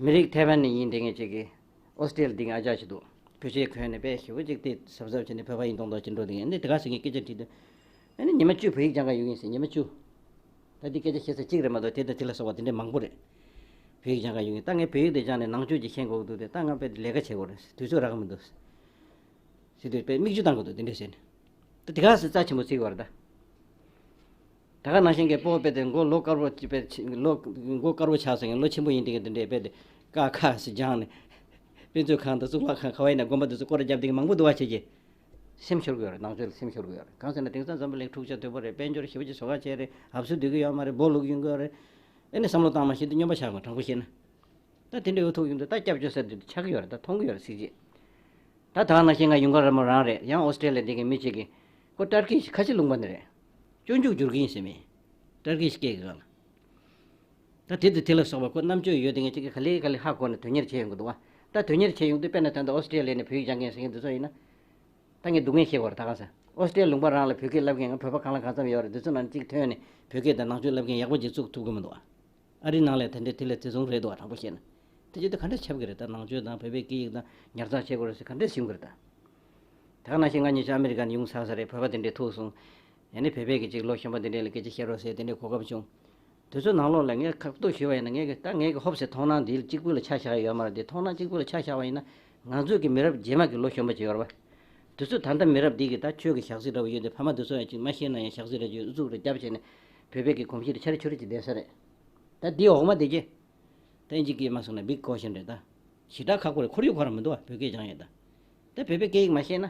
མི་རིགས་ཐའེ་ཝན་ནས་ཡིན་དེ་ངས་ཅིག་གི་ཨོ་སི་ཀྲི་ལི་ཡ་འདི་ངས་ཨ་ཅག་ཅིག་འདུག་བོད་ཆས་གོན་ནས་དཔེ་ཞེ་པོ་ཅིག་དེ་གཟབ་གཟབ་བྱས་ནས་བོད་པ་ཡིན་མདོག་མདོག་ཅིག་འགྲོ་དེ་ངས་འདི་དེ་ག་ཟེར་ངས་སྐད་ཆ་དྲིས་དུས། ཨ་ནི་ཉི་མ་བཅུ་བོད་ཡིག་སྦྱང་ག་ཡོང་གི་ཡིན་ཟེར། ཉི་མ་བཅུ། ད་འདི་སྐད་ཆ་བཤད་ས་གཅིག་རེད་མ་གཏོགས་དེ་དང་དེ་ལ་སོགས་པ་དེ་འདྲས་མང་པོ་རེད། བོད་ཡིག་སྦྱང་ག་ཡོང་གི། ད་ངས་བོད་ཡིག་དེ་སྦྱངས་ནས་ནང་ཆོས་ཅིག་ཤེས་དགོས་འདུག་དེ་ད་ང་དཔེ་ལས་ཀ་བྱེད་དགོས་རེད། དུས་ཚོད་རག་གི་མི་འདུག་ཟེར་དུས་དཔེ་མིག་ཆུ་བཏང་གི་འདུག་དེ་འདྲས་ཟེར་ནས། ད་དེ་ག་ཟེར་རྩ་ཆེན་པོ་བརྩི་གི་ཡོད་རེད་ད། ད་ག་ནང་བཞིན་གྱི་སྤོ་བོ་དཔེ་དེ་མགོ་ལོ་དཀར་པོ་དཔེ་ལོ་མགོ་དཀར་པོ་ཆགས་ཟེར་མཁན་ལོ་ཆེན་པོ་ཡིན་དེ་གི་དེ་འདྲས་དཔེ་དེ་ཀ་ཁ་ཟེར་སྦྱངས་ནས། དཔེ་མཛོད་ཁང་དང་གཙུག་ལག་ཁང་ག་བ་ཡིན་ན་དགོན་པ་དེ་ཚོ་སྐོར་ར་བརྒྱབ་དེ་གི་མང་པོ་འདུག་བ་བྱེད་ཀྱི། སེམས་ཤོར་གི་ཡོད་རེད། ནང་ཆོས་ལ་སེམས་ཤོར་གི་ཡོད་རེད། གང་ཟེར་ན་དེང་སང་འཛམ་བུ་གླིང་འཁྲུག་ཆ་དོད་པོ་རེད། དཔལ་འབྱོར་ཞེ་པོ་ཅིག་བཟོ་ཁ་ཆེ་རེད། ཨབ་སུ་སྡོད་གི་ཡོད་མ་རེད། སྦོ་ལུག་ཡོང་གི་ཡོད་རེད། ཨེ་ནི་བསམ་བློ་བཏང་མ་ཤེས་དུས་སྨྱོན་པ་ཆགས་དགོས། དྲང་པོ་བཤད་ན། ད་དེ་འདྲ་ཡོད་ཐུག་ཡོང་དུས་ད་སྐྱབས་བཅོལ་ས་དེ་ཆགས་ཀྱི་ཡོད་རེད། ད་མཐོང་གི་ཡོད་རེད་གཟི་བརྗིད། ད་ད་ནང་བཞིན་ང་ཡུང་དཀར་ར་མོ་རང་རེད། ཡང་ཨོ་སི་ཀྲི་ལི་ཡ་འདི་གི་མི་གཅིག་གིས་ཁོ་ཏར་ཀི་ཤི་ཁ་ཆེ་ལུང་པ་འདི་རེད། སྤྱོད་འཇུག་བསྒྱུར་གྱི་ཡིན་ཟེར་མི། ཏར་ཀི་ཤི་སྐད་ཀྱི་སྒང་ལ། ད་དེ་དང་དེ་ལ་སོགས་པ་ཁོ་རྣམ་དཔྱོད་ཡོད་དེ་ངས་ཅིག་གི་ག་ལེ་ག་ལེ་ཧ་གོ་ནས་དོན་གཉེར་བྱས་ཡོང་གི་འདུག་བ། ད་དོན་གཉེར་བྱས་ཡོང་དུས་དཔེར་ན་ད་ལྟ་ཨོ་སི་ཀྲི་ལི་ཡ་ནས་བོད་ཡིག་སྦྱང་མཁན་ཟེར་མཁན་འདི་ཚོ་ཡིན་ན། ད་ངས་སྡུག་བསྔལ་ཤེས་དགོས་རེད་ད་ག་ས། ཨོ་སི་ཀྲི་ལི་ཡ་ལུང་པ་རང་ལ་བོད་སྐད་བསླབ་མཁན་ང་བོད་པ་གང་ལ་གང་འཚམ་ཡོད་རེད། འདི་ཚོ་ནང་གཅིག་ཐོན་ནས་བོད་སྐད་དང་ནང་ཆོས་བསླབ་མཁན་ཡག་པོ་ཅིག་བཙུགས་ཐུབ་ཀྱི་མི་འདུག་བ། ཨ་རིའི་ནང་ལ་དེ་འདྲའི་དེ་ལས་བརྩི་སྲུང་རེད་འདུག་བ། དྲང་པོ་བཤད་ན། དེ་བྱེད་དུས་ག་འདྲ་ཁྱབ་ཀྱི་རེད། ད་ནང་ཆོས་དང་བོད་པའི་སྐད་ཡིག་དང་ཉར་ཚགས་བྱེད་དགོས་རེད་ཟེར་ག་འདྲ་ཞུ་གི་རེད་ད། ད་ག་ནང་བཞིན་ང་གཉིས་ཆ་ཨ་མི་རི་ཀ་ནས་ཡོང་ཚར་ས་རེད། བོད་པ་དེ་འདྲས་ཐུག་སོང་། ཡང་ནི་བོད་པའི་གི་ཅིག་ལོ་གཞོན་པ་དེ་འདྲས་ལ་སྐད་ཆ་བཤད་རོགས་ཟེར་དེ་འདྲས་གོ་སྐབས་བྱུང་། དེ་ཚོའི་ནང་ལོགས་ལ་ངས་ཁག་ཐུག་ཞུས་པ་ཡིན་ན། ངས་གི་ད་ངས་གི་ཧོབ་སེ་མཐོང་སྣང་འདི་གཅིག་པུ་ལ་ཆ་བཞག་ཡོད་མ་རེད་དེ། མཐོང་སྣང་གཅིག་པུ་ལ་ཆ་བཞག་པ་ཡིན་ན། ང་ཚོའི་གི་མི་རབས་རྗེས་མ་གི་ལོ་གཞོན་པ་ཅིག་ཡོད་རེད་པ། དེ་ཚོས་ད་ལྟ་མི་རབས་འདི་གི་ད་ཆོས་ཀྱི་ཞག་རྩི་འདྲ་བོ་ཡོད་དེ། ཕ་མ་དེ་ཚོ་ཡང་ཅིག་མ་ཤེས་ན་ཡང་ཞག་རྩི་འདྲ་ཅིག་ཨུ་ཚུགས་རེ་རྒྱབ་བྱས་ནས་བོད་པའི་གི་གོམས་གཤིས་དེ་ཆ་རེ་ཆུ་རེ་ཅིག་ལྡན་ས་རེད། ད་འདི་འོག་མ་དེ་གི། ད་ཨིན་ཇི་སྐད་མ་སོང་ན་big caution རེད་ད། ཞེ་དྲག་ཁག་པོ་རེད། ཁོར་ཡུག་ཁོ་རང་མི་འདུག་བ། བོད་སྐད་སྦྱང་ཡས་ད། ད་བོད་པའི་སྐད་ཡིག་མ་ཤེས་ན།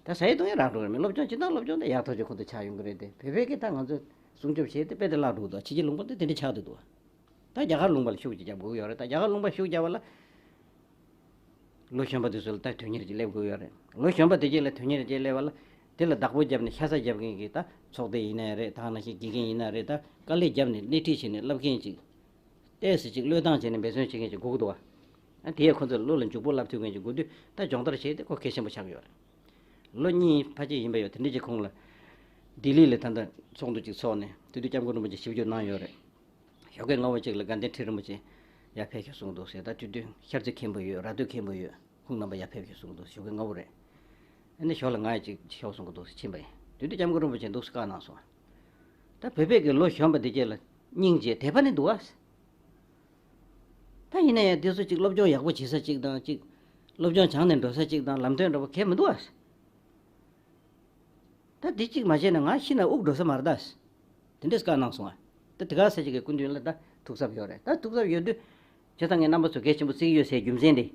ད་ཟ་ཡས་བཏུང་ཡས་རག་འགྲོ་གི་རེད། མི་སློབ་སྦྱོང་སྤྱིར་བཏང་སློབ་སྦྱོང་དེ་ཡག་ཐག་ཆོད་ཁོ་ཚོ་ཆགས་ཡོང་གི་རེད་དེ། བོད་པའི་སྐད་ད་ང་ཚོས་སྲུང་སྐྱོབ་བྱས་ཏེ་དཔེ་དེ་བརླག་འགྲོ་འདུག་བ། ཕྱི་རྒྱལ་ལུང་པ་དེ་དེ་འདྲ་ཆགས་བསྡད་འདུག་བ། ད་རྒྱ་གར་ལུང་པ་ལ་ཤུགས་ཅིག་རྒྱབ་དགོས་ཀྱི་ཡོད་རེད། ད་རྒྱ་གར་ལུང་པ་ཤུགས་རྒྱབ་པ་ལ། ལོ་གཞོན་པ་དེ་ཚོ་ལ་ད་དོན་གཉེར་ཅིག་སླེབས་དགོས་ཡོད་རེད། ལོ་གཞོན་པ་དེ་རྗེས་ལ་དོན་གཉེར་ཅིག་སླེབས་པ་ལ། དེ་ལ་བདག་པོ་བརྒྱབ་ནས་ཤ་ཚ་རྒྱབ་མཁན་གྱི་ད་ཚོགས་སྡེ་ཡིན་ནའི་རེད། ད་ནང་བཞིན་དགེ་རྒན་ཡིན་ན་རེད། ད་དཀའ་ལས་བརྒྱབ་ནས་སྣེ་ཁྲིད་བྱས་ནས་བསླབ་མཁན་ཅིག་ཏོག་ཙམ་ཅིག་བློས་བཏང་བྱས་ནས་འབད་བརྩོན་བྱེད་མཁན་ཅིག་དགོས་ཀྱི་འདུག་བ། ཨ་དེ་ཡས་ཁོ་ཚོ་ལ་བློ་ལ་འཇུག་པོ་བསླབ་ཐུབ་མཁན་ཅིག་དགོས་དུས། ད་སྦྱོང་བརྡར་བྱས་ཏེ་ཁོ་གལ་ཆེན་པོ་ཆགས་ཀྱི་ཡོད་རེད། ལོ་གཉིས་ཕལ་ཆེར་ཡིན་པ་ཡོད། དེ་འདྲ་ཅིག་གོང་ལ་ལྡི་ལི་ལ་ད་ལྟ་ཚོགས་འདུ་ཅིག་ཚོགས་ནས། དེ་དུས་སྐྱབས་མགོན་རིན་པོ་ཆེ་ཞིབ་འཇུག་གནང་ཡོད་རེད། ཞོགས་ཀས་སྔ་པོ་ཅིག་ལ་དགའ་ལྡན་ཁྲི་རིན་པོ་ཆེ་ཡར་ཕེབས་ཤོག་གསུངས་འདུག་ཟེར། ད་དུས་སྟོན་ཤར་རྩེ་མཁན་པོ་ཡོད། ར་སྟོད་མཁན་པོ་ཡོད། ཁོང་རྣམ་པ་ཡར་ཕེབས་ཤོག་གསུངས་འདུག་ཞོགས་ཀས་སྔ་པོ་རེད། ཨ་ནི་ཞོར་ལ་ང་ཡང་ཅིག་ཤོག་གསུང་གི་འདུག་ཟེར་ཕྱིན་པ་ཡིན། དེ་དུས་སྐྱབས་མགོན་རིན་པོ་ཆེ་འདུག་སེ་བཀའ་གནང་སོང་། ད་བོད་པའི་གི་ལོ་གཞོན་པ་འདི་གྱད་ལ་སྙིང་རྗེ་དད་པ་ནི་འདུག་ཨ། ད་ཡིན་ན་ཡང་འདི་ཚོ་ཅིག་སློབ་སྦྱོང་ཡག་པོ་བྱེད་ས་ཅིག་དང་། ཅིག་སློབ་སྦྱོང་སྦྱངས་ནས་འགྲོ་ས་ཅིག་དང་། ལམ་སྟོན་འདྲ་པོ་གལ་མི་འདུག་ཨ། ད་འདི་གཅིག་མ་བྱས་ན་ང་ཤི་ན་དབུགས་འགྲོ་ས་མ་རེད་ད། དེ་འདྲས་བཀའ་གནང་སོང་ཨ། ད་དེ་ག་ས་ཅིག་གི་སྐུ་མདུན་ལ་ད་ཐུགས་འཚབ་ཡོད་རེད། ད་ཐུགས་འཚབ་ཡོད་དུས། བྱས་ཙང་ངས་རྣམ་པ་ཚོ་གལ་ཆེན་པོ་བརྩི་གི་ཡོད་ཟེར་རྒྱུ་མཚན་དེ།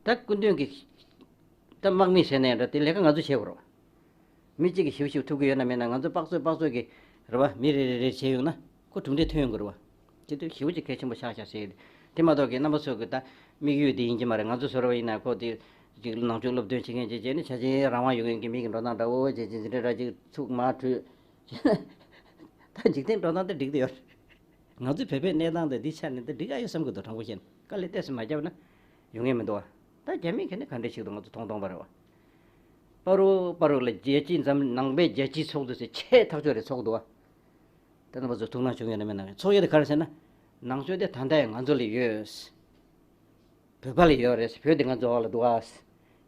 ད་སྐུ་མདུན་གྱི་ད་དམག་མི་ཟེར་ན་ཡང་འདྲ། དེ་ལས་ཀ་ང་ཚོ་བྱེད་དགོས་རེད་བ། མི་གཅིག་གིས་ཞིབ་ཞིབ་ཐུབ་ཀྱི་ཡོད་ན་མེད་ན། ང་ཚོ་དཔག་ཚོད་དཔག་ཚོད་ཀྱིས་རེད་བ། མི་རེ་རེ་རེ་བྱས་ཡོང་ན་ཁོ་གྲུབ་འབྲས་ཐོན་ཡོང་གི་རེད་བ། དེ་དུས་ཞེ་པོ་ཅིག་གལ་ཆེན་པོ་ཆགས་ཤག་ཟེར། དེ་མ་གཏོགས་ཀྱི་རྣམ་པ་ཚོ་གི་ད་དམིགས་ཡུལ་དེ་ཡིན་གྱི་མ་རེད། ང་ཚོ་བཟོ་འདྲ་བ་ཡིན་ན་ཁོ་དེ་ཅིག་ནང་ཆོས་སློབ་སྟོན་བྱེད་མཁན་ཅིག་བྱས་ནས་ཆ་ཆེན་རང་དབང་ཡོད་མཁན་གྱི་མི་གི་འགྲོ་སྟངས་འདྲ་བོ་བྱས་ཅིག་འཛིན་གྲྭ་འདྲ་ཅིག་ཚུགས་མ་གྲོལ། ད་འཇིག་རྟེན་འགྲོ་སྟངས་དེ་འགྲིག་གི་ཡོད་རེད། ང་ཚོའི་བོད་པའི་གནས་སྟངས་དེ་འདི་ཆ་ནས་འདི་འགྲིག་ག་ཡོད་བསམ་གྱི་འདུག་དྲང་པོ་བཤད་ན། དཀའ་ལས་ཏོག་ཙམ་མ་བརྒྱབ་ན་ཡོང་ངེས་མི་འདུག་བ། ད་རྒྱ་མི་ག་ནས་ག་འདྲ་ཞིག་འདུག་ང་ཚོ་མཐོང་མཐོང་པ་རེད་བ། པ་རུ་པ་རུ་ལ་རྒྱལ་སྤྱིའི་འཛམ། ནང་པའི་རྒྱལ་སྤྱིའི་ཚོགས་འདུ་ཟེར་ཆེས་ཐག་ཆོད་རེ་ཚོགས་འདུག་བ། ད་རྣམ་པ་ཚོ་ཐུགས་སྣང་བྱུང་ཡོད་ན་མེད་ན། ཚོགས་ཡོད་དེ་ག་རེ་ཟེར་ན། ནང་ཆོས་དེ་ད་ལྟ་ཡང་ང་ཚོ་ལ་ཡོད། བོད་པ་ལ་ཡོད་རེད། བོད་དེ་ང་ཚོ་འོག་ལ་འདུག་ཨ།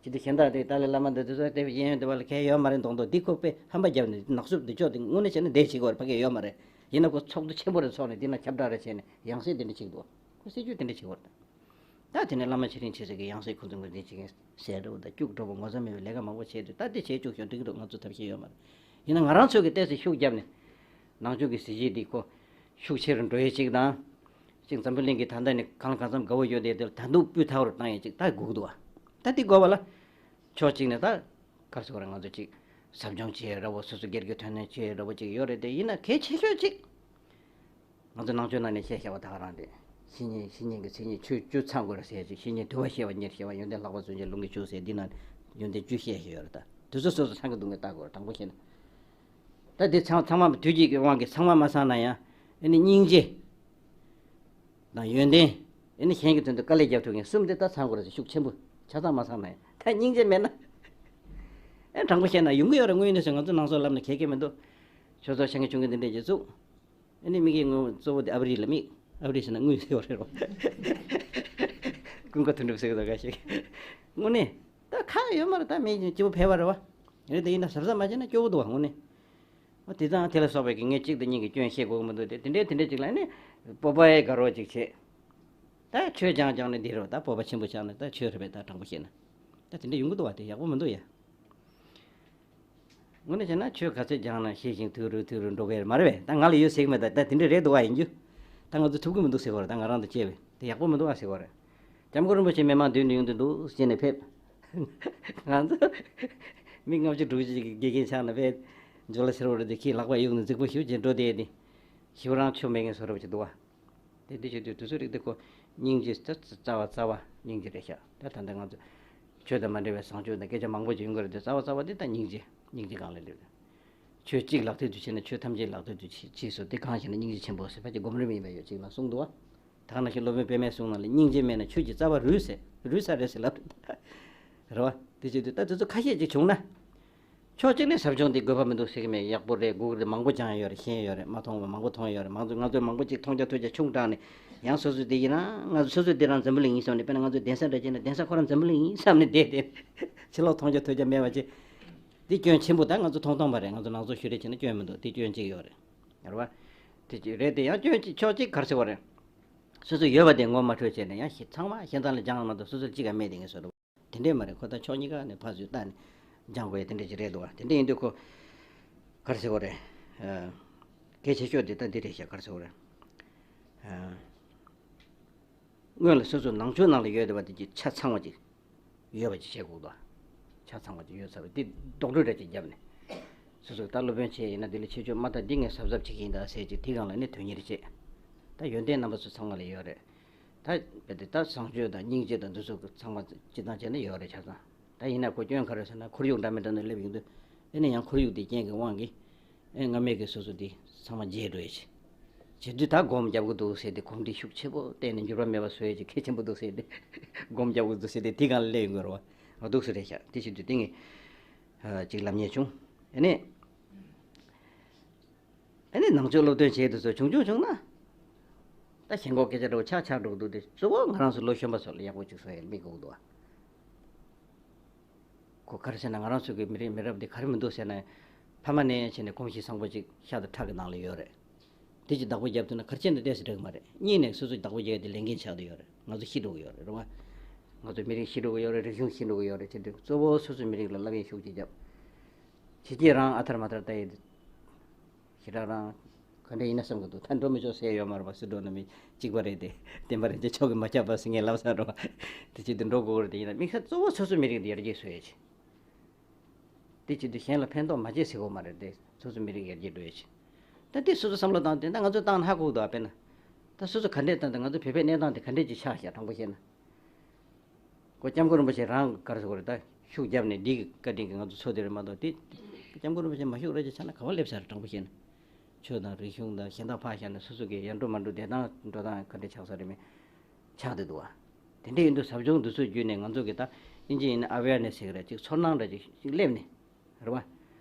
ཅི་སྟེ་གཞན་དག་དེ་ཏཱ་ལའི་བླ་མ་འདི་ཚོ་དེ་གཡས་གཡོན་དེ་བ་ལ་གལ་ཡོད་མ་རེད་མདོག་མདོག་འདི་ཁོ་དཔེ་ཧམ་པ་བརྒྱབ་ནས་ནག་སུབ་འདི་ཕྱོགས་དེ་དངོས་གནས་བྱས་ན་འདས་བྱེད་ཀྱི་ཡོད་རེད། ཕ་གི་ཡོད་མ་རེད། ཡིན་ན་ཁོ་ཚོགས་འདུ་ཆེན་པོ་རེ་ཚོགས་ནས་འདི་ན་ཁྱབ་བསྒྲགས་རེ་བྱས་ནས་ཡང་སྲིད་དེ་འདྲ་བྱེད་ཀྱི་འདུག་ཁོ་སྲིད་ཇུས་དེ་འདྲ་བྱེད་ཀྱི་ཡོད་རེད། ད་དེ་ནས་བླ་མ་ཆེ་འབྲིང་ཆེ་ཚད་ཀྱི་ཡང་སྲིད་ཁོ་ཚོ་ངོས་འཛིན་བྱེད་མཁན་ཟེར་འགྲོ་འདུག་སྐྱུག་བྲོ་པོ་ངོ་ཚ་མེད་པའི་ལས་ཀ་མང་པོ་བྱས་དུས། ད་དེ་བྱས་བཅུག་ཤོག་འགྲིག་གི་འདུག་ང་ཚོ་ཐབས་ཤེས་ཡོད་མ་རེད། ཡིན་ན་ང་རང་ཚོས་ཀྱི་ཏོག་ཙམ་ཤུགས་བརྒྱབ་ནས། ནང་ཆོས་ཀྱི་གཟི་བརྗིད་འདི་ཁོ་ཤུགས་ཆེ་རུ་འགྲོ་ཡས་ཅིག་དང་། ཅིག་འཛམ་བུ་གླིང་གི་ད་ལྟ་ནས་གང་ལ་གང་འཚམ་དགའ་བོ་ཡོད་དེ་དེ་ལ་ད་དུང་སྤུས་དག་རུ་བཏང་ཡས་ཅིག་ད་དགོས་ཀྱི་འདུག་བ། ད་འདི་དགོས་པ་ལ། ཕྱོགས་གཅིག་ནས་ད་ག་རེ་ཟེར་དགོས་རེད། ང་ཚོ་ཅིག་ཟབ་སྦྱོང་བྱེད་ཡས་འདྲ་བོ། སོ་སོ་སྒེར་གྱི་དོན་གནད་བྱེད་ཡས་འདྲ་བོ་ཅིག་ཡོད་རེད་དེ། ཡིན་ན་གལ་ཆེ་ཤོས་ཅིག་ང་ཚོ་ནང་ཆོས་ནང་ནས་བཤད་བཞག་པ་ད་ག་རང་རེད། བཤེས་གཉེན། བཤེས་གཉེན་གྱི་མཚན་ཉིད་བཅུ། བཅུ་ཚང་དགོས་རེད་ཟེར་ཅིག་བཤེས་གཉེན་དུལ་བ་ཞེས་པ་ཉེར་བཞི་པ། ཡོན་ཏན་ལྷག་པ་བརྩོན་བཅས་ལུང་གིས་ཕྱུག་ཟེར། འདི་ན་ཡོན་ཏན་བཅུ་བཤད་བཞག་ཡོད་རེད་ད། དུས་ཚོད་སོ་སོ་ཚང་གི་འདུག་ངས་ལྟ་དགོས་རེད། དྲང་པོ་བཤད་ན། ད་འདི་ཚང་ཚང་མ་དུས་ཀྱི་དབང་གིས་ཚང་མ་མ་ཚང་ན་ཡང་ཨ་ནི་སྙིང་རྗེ་དང་ཡོན་ཏན། ཨ་ནི་གཞན་གྱི་དོན་དུ་དཀའ་ལས་རྒྱབ་ཐུབ་མཁན་གསུམ་དེ་ད་ཚང་དགོས་རེད་ཟེར། ཤུགས་ཆེན་པོ་ཆ་ཚང་མ་ཚང་ན་ཡང་ད་སྙིང་རྗེ་མེད་ན། ཨེ་དྲང་པོ་བཤད་ན་ཡོང་གི་ཡོད་རེད། དངོས་ཡོད་གནས་ཚུལ་ང་ཚོ་ནང་སོག་ལབ་ན་གལ་གལ་མི་འདུག་ཆོས་ཚོགས་ཆེན་གྱི་ཆུང་གི་འདི་འདྲས་ཀྱི་བཙུགས། ཨ་ནི་མི་གི་ངོ་གཙོ་བོ་དེ་ཨ་བ་རི་ལ་མིག་ཨ་བ་རི་ཟེར་ན་དངུལ་ཟེར་བ་རེད་རོ། ཀུན་དགའ་དོན་གྲུབ་ཟེར་གི་འདུག་ག་ཞིག་དངོས་གནས་ད་ཁག་ཡོད་མ་རེད། ད་མི་སྐྱིད་པོ་ཕལ་བ་རེད་བ། རེད་དེ་ཡིན་ན་གཟབ་གཟབ་མ་བྱས་ན་སྐྱོ་བོ་འདུག་བ་དངོས་གནས། ཨ་དེ་དང་དེ་ལ་སོགས་པའི་གི་ངས་གཅིག་དང་གཉིས་ཀྱི་སྐྱོན་བཤད་དགོས་ཀྱི་མི་འདུག་སྟེ། དེ་འདྲའི་དེ་འདྲའི་ཅིག་ལ་ནི་སྤོབས་པའི་དགའ་རོགས་ཅིག་བྱེད། ད་ཆོས་སྦྱང་སྦྱང་ནས་འདི་རེད་བ། ད་སྤོབས་པ་ཆེན་པོ་ཆགས་ནས་ད་ཆོས་རེད་པས། ད་དྲང་པོ་བཤད་ན་ད་དེ་འདྲ་ཡོང་གི་འདུག་བ། དེ་ཡག་པོ་མི་འདུག་ཡ། དངོས་གནས་བྱས་ན་ཆོས་ག་ཚོད་སྦྱངས་ན་ཤེས་ཤིང་ཐུགས་རུས་ཐུགས་རུས་འགྲོ་གི་རེད་མ་རེད་པས། ད་ང་ལ་ཡོད་ཟེར་གི་མེད། ད་ད་དེ་འདྲ་རེད་འདུག་བ་ཡིན་རྒྱུ། ད་ང་ཚོ་ཐུབ་ཀྱི་མི་འདུག་ཟེར་གི་རེད། ད་ང་རང་དང་བཅས་པས་དེ་ཡག་པོ་མི་འདུག་ཨ་ཟེར་གི་རེད། སྐྱབས་མགོན་རིན་པོ་ཆེ་མི་མང་མདུན་དུ་ཡོང་དུས་འདུག་ཟེར་ནས་ཕེབས། ང་ཚོ་མི་ལྔ་བཅུ་དྲུག་ཅུ་ཅིག་གི་དགེ་རྒན་ཆགས་ན་ཕེབས། ཇོ་ལ་ཟེར་བ་རེད། དེ་ཁྱི་ལག་པ་གཡུག་ནས་རྫིག་པོ་ཞུ་བྱེད་འགྲོ་བསྡད་དེ། ཞུ་རང་ཆོ་མེད་མཁན་བཟོ་འདྲ་བ་ཅིག་འདུག་བ། དེ་འདི་བྱེད་དུས་དུས་ཚོད་རིག་དེ་ཁོ་སྙིང་རྗེ་ད་རྩ་བ་རྩ་བ་སྙིང་རྗེ་རེད་ཤག་ད་ད་ལྟ་ང་ཚོ་ཆོས་དང་མ་འབྲེལ་བའི་བཟང་སྤྱོད་དང་སྐད་ཆ་མང་པོ་ཅིག་ཡོང་གི་རེད་དེ། རྩ་བ་རྩ་བ་འདི་ད་སྙིང་རྗེ། སྙིང་རྗེ་སྒང་ལ་སླེབས། ཆོས་གཅིག་ལག་མཐིལ་དུ་ཕྱིན་ན་ཆོས་ཐམས་ཅད་ལག་མཐིལ་དུ་ཕྱིན་ཕྱིན་སོ། དེ་གང་ཞེ་ན་སྙིང་རྗེ་ཆེན་པོ་ཟེར་ཕལ་ཆེར་སྒོམ་རིམ་ཡིན་པ་ཡོད་ཅིག་ལ་གསུངས་འདུག་བ། ད་ག་ནང་བཞིན་སློབ་དཔོན་པད་མའི་གསུང་ནང་ལ་སྙིང་རྗེ་མེད་ན་ཆོས་ཀྱི་རྩ་བ་རུལ་ཟེར། རུལ་ས་རེད་ཟེར་ལབ་རེད་བ། དེ་བྱེད་དུས་ད་དེ་ཚོ་ཁ་ཤས་ཅིག་བྱུང་ན། ཕྱོགས་གཅིག་ནས་ཟབ་སྦྱོང་འདི་དགོས་པ་མི་འདུག་ཟེར་གི་མེད། ཡག་པོ་རེད། དགོས་ཀྱི་རེད། མང་པོ་སྦྱངས་ཡོད་རེད། ཤེས་ཡོད་རེད། མ་མཐོང་བ་མང་པོ་མཐོང་ཡོད་རེད། མང་ཚོ་ང་ཚོས་མང་པོ་ཅིག་མཐོང་རྒྱ་ཐོས་རྒྱ་ཆུང་དྲགས་ནས་ཡང་སོ་སོས་འདི་ཡིན་ན་ང་ཚོ་སོ་སོས་འདི་རང་འཛམ་བུ་གླིང་ཡིན་བསམ་ནས། དཔེར་ན་ང་ཚོ་གདན་ས་འདྲ་བྱས་ན་གདན་ས་ཁོ་རང་འཛམ་བུ་གླིང་ཡིན་བསམ་ནས་བསྡད་དེ། ཕྱི་ལོགས་མཐོང་རྒྱ་ཐོས་རྒྱ་མེད་པ་ཅིག་འདི་སྐྱོན་ཆེན་པོ། ད་ང་ཚོ་མཐོང་སྟངས་མ་རེད། ང་ཚོ་ནང་ཚོ་ཞུ་རེས་བྱས་ན་སྐྱོན་མི་འདུག་འདི་སྐྱོན་གཅིག་ཡོད་རེད། རེད་བ། དེ་ཅིག་རེད་དེ། ཡང་སྐྱོན་གཅིག་ཕྱོགས་གཅིག་ག་རེ་ཟེར་བ་རེད། སོ་སོ་ཡོད་པ་དེ་ངོ་མ་འཕྲོད་བྱས་ནས་ཡང་ཞེ་ཚང་མ་ཞེ་སྡང་ལ་སྦྱངས་མ་གཏོགས་སོ་སོར་གཅིག་ཀ་མེད་དེ་ངས་བཟོ་འདུག་དེ་འདྲས་མ་རེད། ཁོ་ད་ཕྱོགས་གཉིས་ཀ་ནས་ཕར་ཚུར་བལྟས་ནས་སྦྱང་དགོས་ཡ་དེ་འདྲས་ཅིག་རེད་འདུག་བ། དེ་འདྲས་ཡིན་དུས་ཁོ་ག་རེ་ཟེར་དགོས་རེད། ཨ། གལ་ཆེ་ཤོས་དེ་ད་འདི་རེད་ཤག་ག་རེ་ཟེར་དགོས་རེད། ཨ། སྔོན་ལ་སོ་སོ་ནང་ཆོས་ནང་ལ་ཡོད་བསྡད་པ་དེ་ཅིག་ཆ་ཚང་བ་ཅིག་ཡོད་པ་ཅིག་བྱེད་དགོས་འདུག་བ། ཆ་ཚང་བ་ཅིག་ཡོད་ཚར་བ་དེ་རྡོག་བྲོ་འདྲ་ཅིག་བརྒྱབ་ནས། སོ་སོ་ད་སློབ་དཔོན་བྱས་ཡིན་ན་འདི་ལ་ཁྱད་ཆོས་མ་དག་འདི་ངས་གཟབ་གཟབ་བྱེད་ཀྱི་ཡིན་ད་ཟེར་ཅིག་དེ་སྒང་ལ་ནི་དོན་གཉེར་བྱེད། ད་ཡོན་ཏན་རྣམ་པ་ཚོ་ཚང་མ་ལ་ཡོད་རེད། ད་རྦད་དེ་ད་བཟང་སྤྱོད་དང་སྙིང་རྗེ་དང་འདི་ཚོ་ཚང་མ་སྤྱི་བཏང་བྱས་ན་ཡོད་རེད་ཆ་ཚང་། ད་ཡིན་ན་ཁོ་སྐྱོན་ག་རེ་ཟེར་ན་ཁོར་ཡུག་འདྲ་མི་འདྲ་ནང་སླེབས་ཡོང་དུས། ཨེ་ནི་ཡང་ཁོར་ཡུག་དེ་རྐྱེན་གྱི་དབང་གིས། ཨེ་སྔ་མའི་གི་སོ་སོ་དེ་ཚང་མ་བརྗེད་འགྲོ་ཡ་ཆེ། བྱེད་དུས་ད་སྒོམ་རྒྱབ་གི་འདུག་ཟེར་ཏེ་གོམས་འདྲིས་ཤུགས་ཆེ་པོ་བསྟན་ནས་འགྱུར་བ་མེད་པ་བཟོ་ཡ་ཆེ་གལ་ཆེན་པོ་འདུག་ཟེར་ཏེ། སྒོམ་རྒྱབ་གི་འདུག་ཟེར་ཏེ་དེ་སྒང་ལ་སླེབས་ཡོང་གི་རེད་བ། འདུག་སེ་རེད་ཤག་དེ་བྱེད་དུས་དེ་ངས་ཨ་ཅིག་ལབ་མཁན་བྱུང་། ཨེ་ནི། ཨ་ནི་ནང་ཆོས་སློབ་སྟོན་བྱེད་དུས་ཚོད་ཆུང་ཆུང་བྱུང་ན། ད་ཞེན་ཁོག་སྐད་ཆ་འདྲ་བོ་ཆགས་ཆགས་འགྲོ་གི་འདུག་སྟེ། གཙོ་བོ་ང་རང་ཚོ་ལོ་གཞོན་པ་ཚོ་ལ་ཡག་པོ་ཅིག་བཟོ་ཡ་དམིགས་དགོས་འདུག་ཨ། ཁོ་ག་རེ་ཟེར་ན་ང་རང་ཚོ་གི་མི་རིགས་མི་རབས་འདི་ག་རེ་མི་འདུག་ཟེར་ན། ཕ་མ་ནས་བྱས་ནས་གོམས་གཤིས་བཟང་པོ་ཅིག་ཤ་དང་ཁྲག་གི་ནང་ལ་ཡོད་རེད། དེ་ཅིག་བདག་པོ་རྒྱབ་ཐུབ་ན་ག་རེ་བྱས་ན་ཏོག་ཙམ་འགྲིག་གི་མ་རེད། གཉིས་ནས་སོ་སོ་བདག་པོ་རྒྱག་ཡ་དེ་ལས་འགན་ཆགས་བསྡད་ཡོད་རེད། ང་ཚོ་ཤི་འགྲོ་གི་ཡོད་རེད། རེད་བ། ང་ཚོ་མི་རིགས་ཤི་འགྲོ་གི་ཡོད་རེད། རིག་གཞུང་ཤི་འགྲོ་གི་ཡོད་རེད། བྱེད་དུས་གཙོ་བོ་སོ་སོའི་མི་རིགས་ལ་སློབ་ཡོན་ཤུགས་ཅིག་བརྒྱབ། ཕྱི་རྒྱལ་རང་ཨ་ཐར་མ་ཐར་ལྟ་ཡི། ཞེ་དྲག་རང་ག་འདྲ་ཡིན་ན་བསམ་གི་འདུག་ད་འགྲོ་མི་ཆོག་ཟེར་ཡོད་མ་རེད་པ། སུ་འགྲོ་ན་མི་གཅིག་པ་རེད་དེ། བསྟན་པ་རིན་ཆེན་མཆོག་གིས་མ་ཁྱབ་པ་ཟེར་ངས་ལབ་ས་རེད་པ། དེ་བྱེད་དུ་འགྲོ་དགོས་རེད་དེ། ཡིན་ན་དམིགས་བསལ་གཙོ་བོ་སོ་སོའི་མི་རིགས་འདི་ཡར་རྒྱས་བཟོ་ཡ་ཆེ། དེ་བྱེད་དུས་གཞན་ལ་ཕན་ཐོགས་མ་བྱེད་ཟེར་དགོས་མ་རེད་དེ། སོ་སོའི་མི་རིགས་ཡར་རྒྱས་འགྲོ་ཡ་ཆེ། ད་དེ་སོ་སོ་བསམ་བློ་བཏང་དེ་ད་ང་ཚོས་བཏང་ན་ཧ་གོ་གི་འདུག་ཨ། དཔེར་ན། ད་སོ་སོ་ག་འདྲས་བཏང་དེ་ང་ཚོ་བོད་པའི་གནས་སྟངས་དེ་ག་འདྲས་ཅིག་ཆགས་ཤག་དྲང་པོ་བཤད་ན། ཁོ་སྐྱབས་མགོན་རིན་པོ་ཆེ་རང་ག་རེ་ཟེར་དགོས་རེད། ད་ཤུགས་བརྒྱབ་ནས་འདི་གི་བཀའ་དྲིན་གྱིས་ང་ཚོ་འཚོ་བསྡད་རེད་མ་གཏོགས། དེ་སྐྱབས་མགོན་རིན་པོ་ཆེ་མ་ཤུགས་རེ་ཅིག་ཆགས་ན་ག་པར་སླེབས་ས་རེད། དྲང་པོ་བཤད་ན། ཆོས་དང་རིག་གཞུང་དང་གཞན་དག་ཕར་བཞག་ནས་སོ་སོ་གི་ཡར་འགྲོ་མར་འགྲོ་བསྡད་སྟངས་འགྲོ་སྟངས་ག་འདྲ་ཆགས་ས་རེད་མེད། ཆགས་བསྡད་འདུག་བ། དེ་འདྲ་ཡིན་དུས་ཟབ་སྦྱོང་འདི་ཚོ་བརྒྱུད་ནས་ང་ཚོ་གི་ད་ཨིན་ཇི་ཡིན་ན་ཨ་ཝེར་ནེ་སི་ཟེར་གི་རེད། ཅིག་ཚོར་སྣང་འདྲ་ཅིག་ཅིག་སླེབས་ནས། རེད་བ།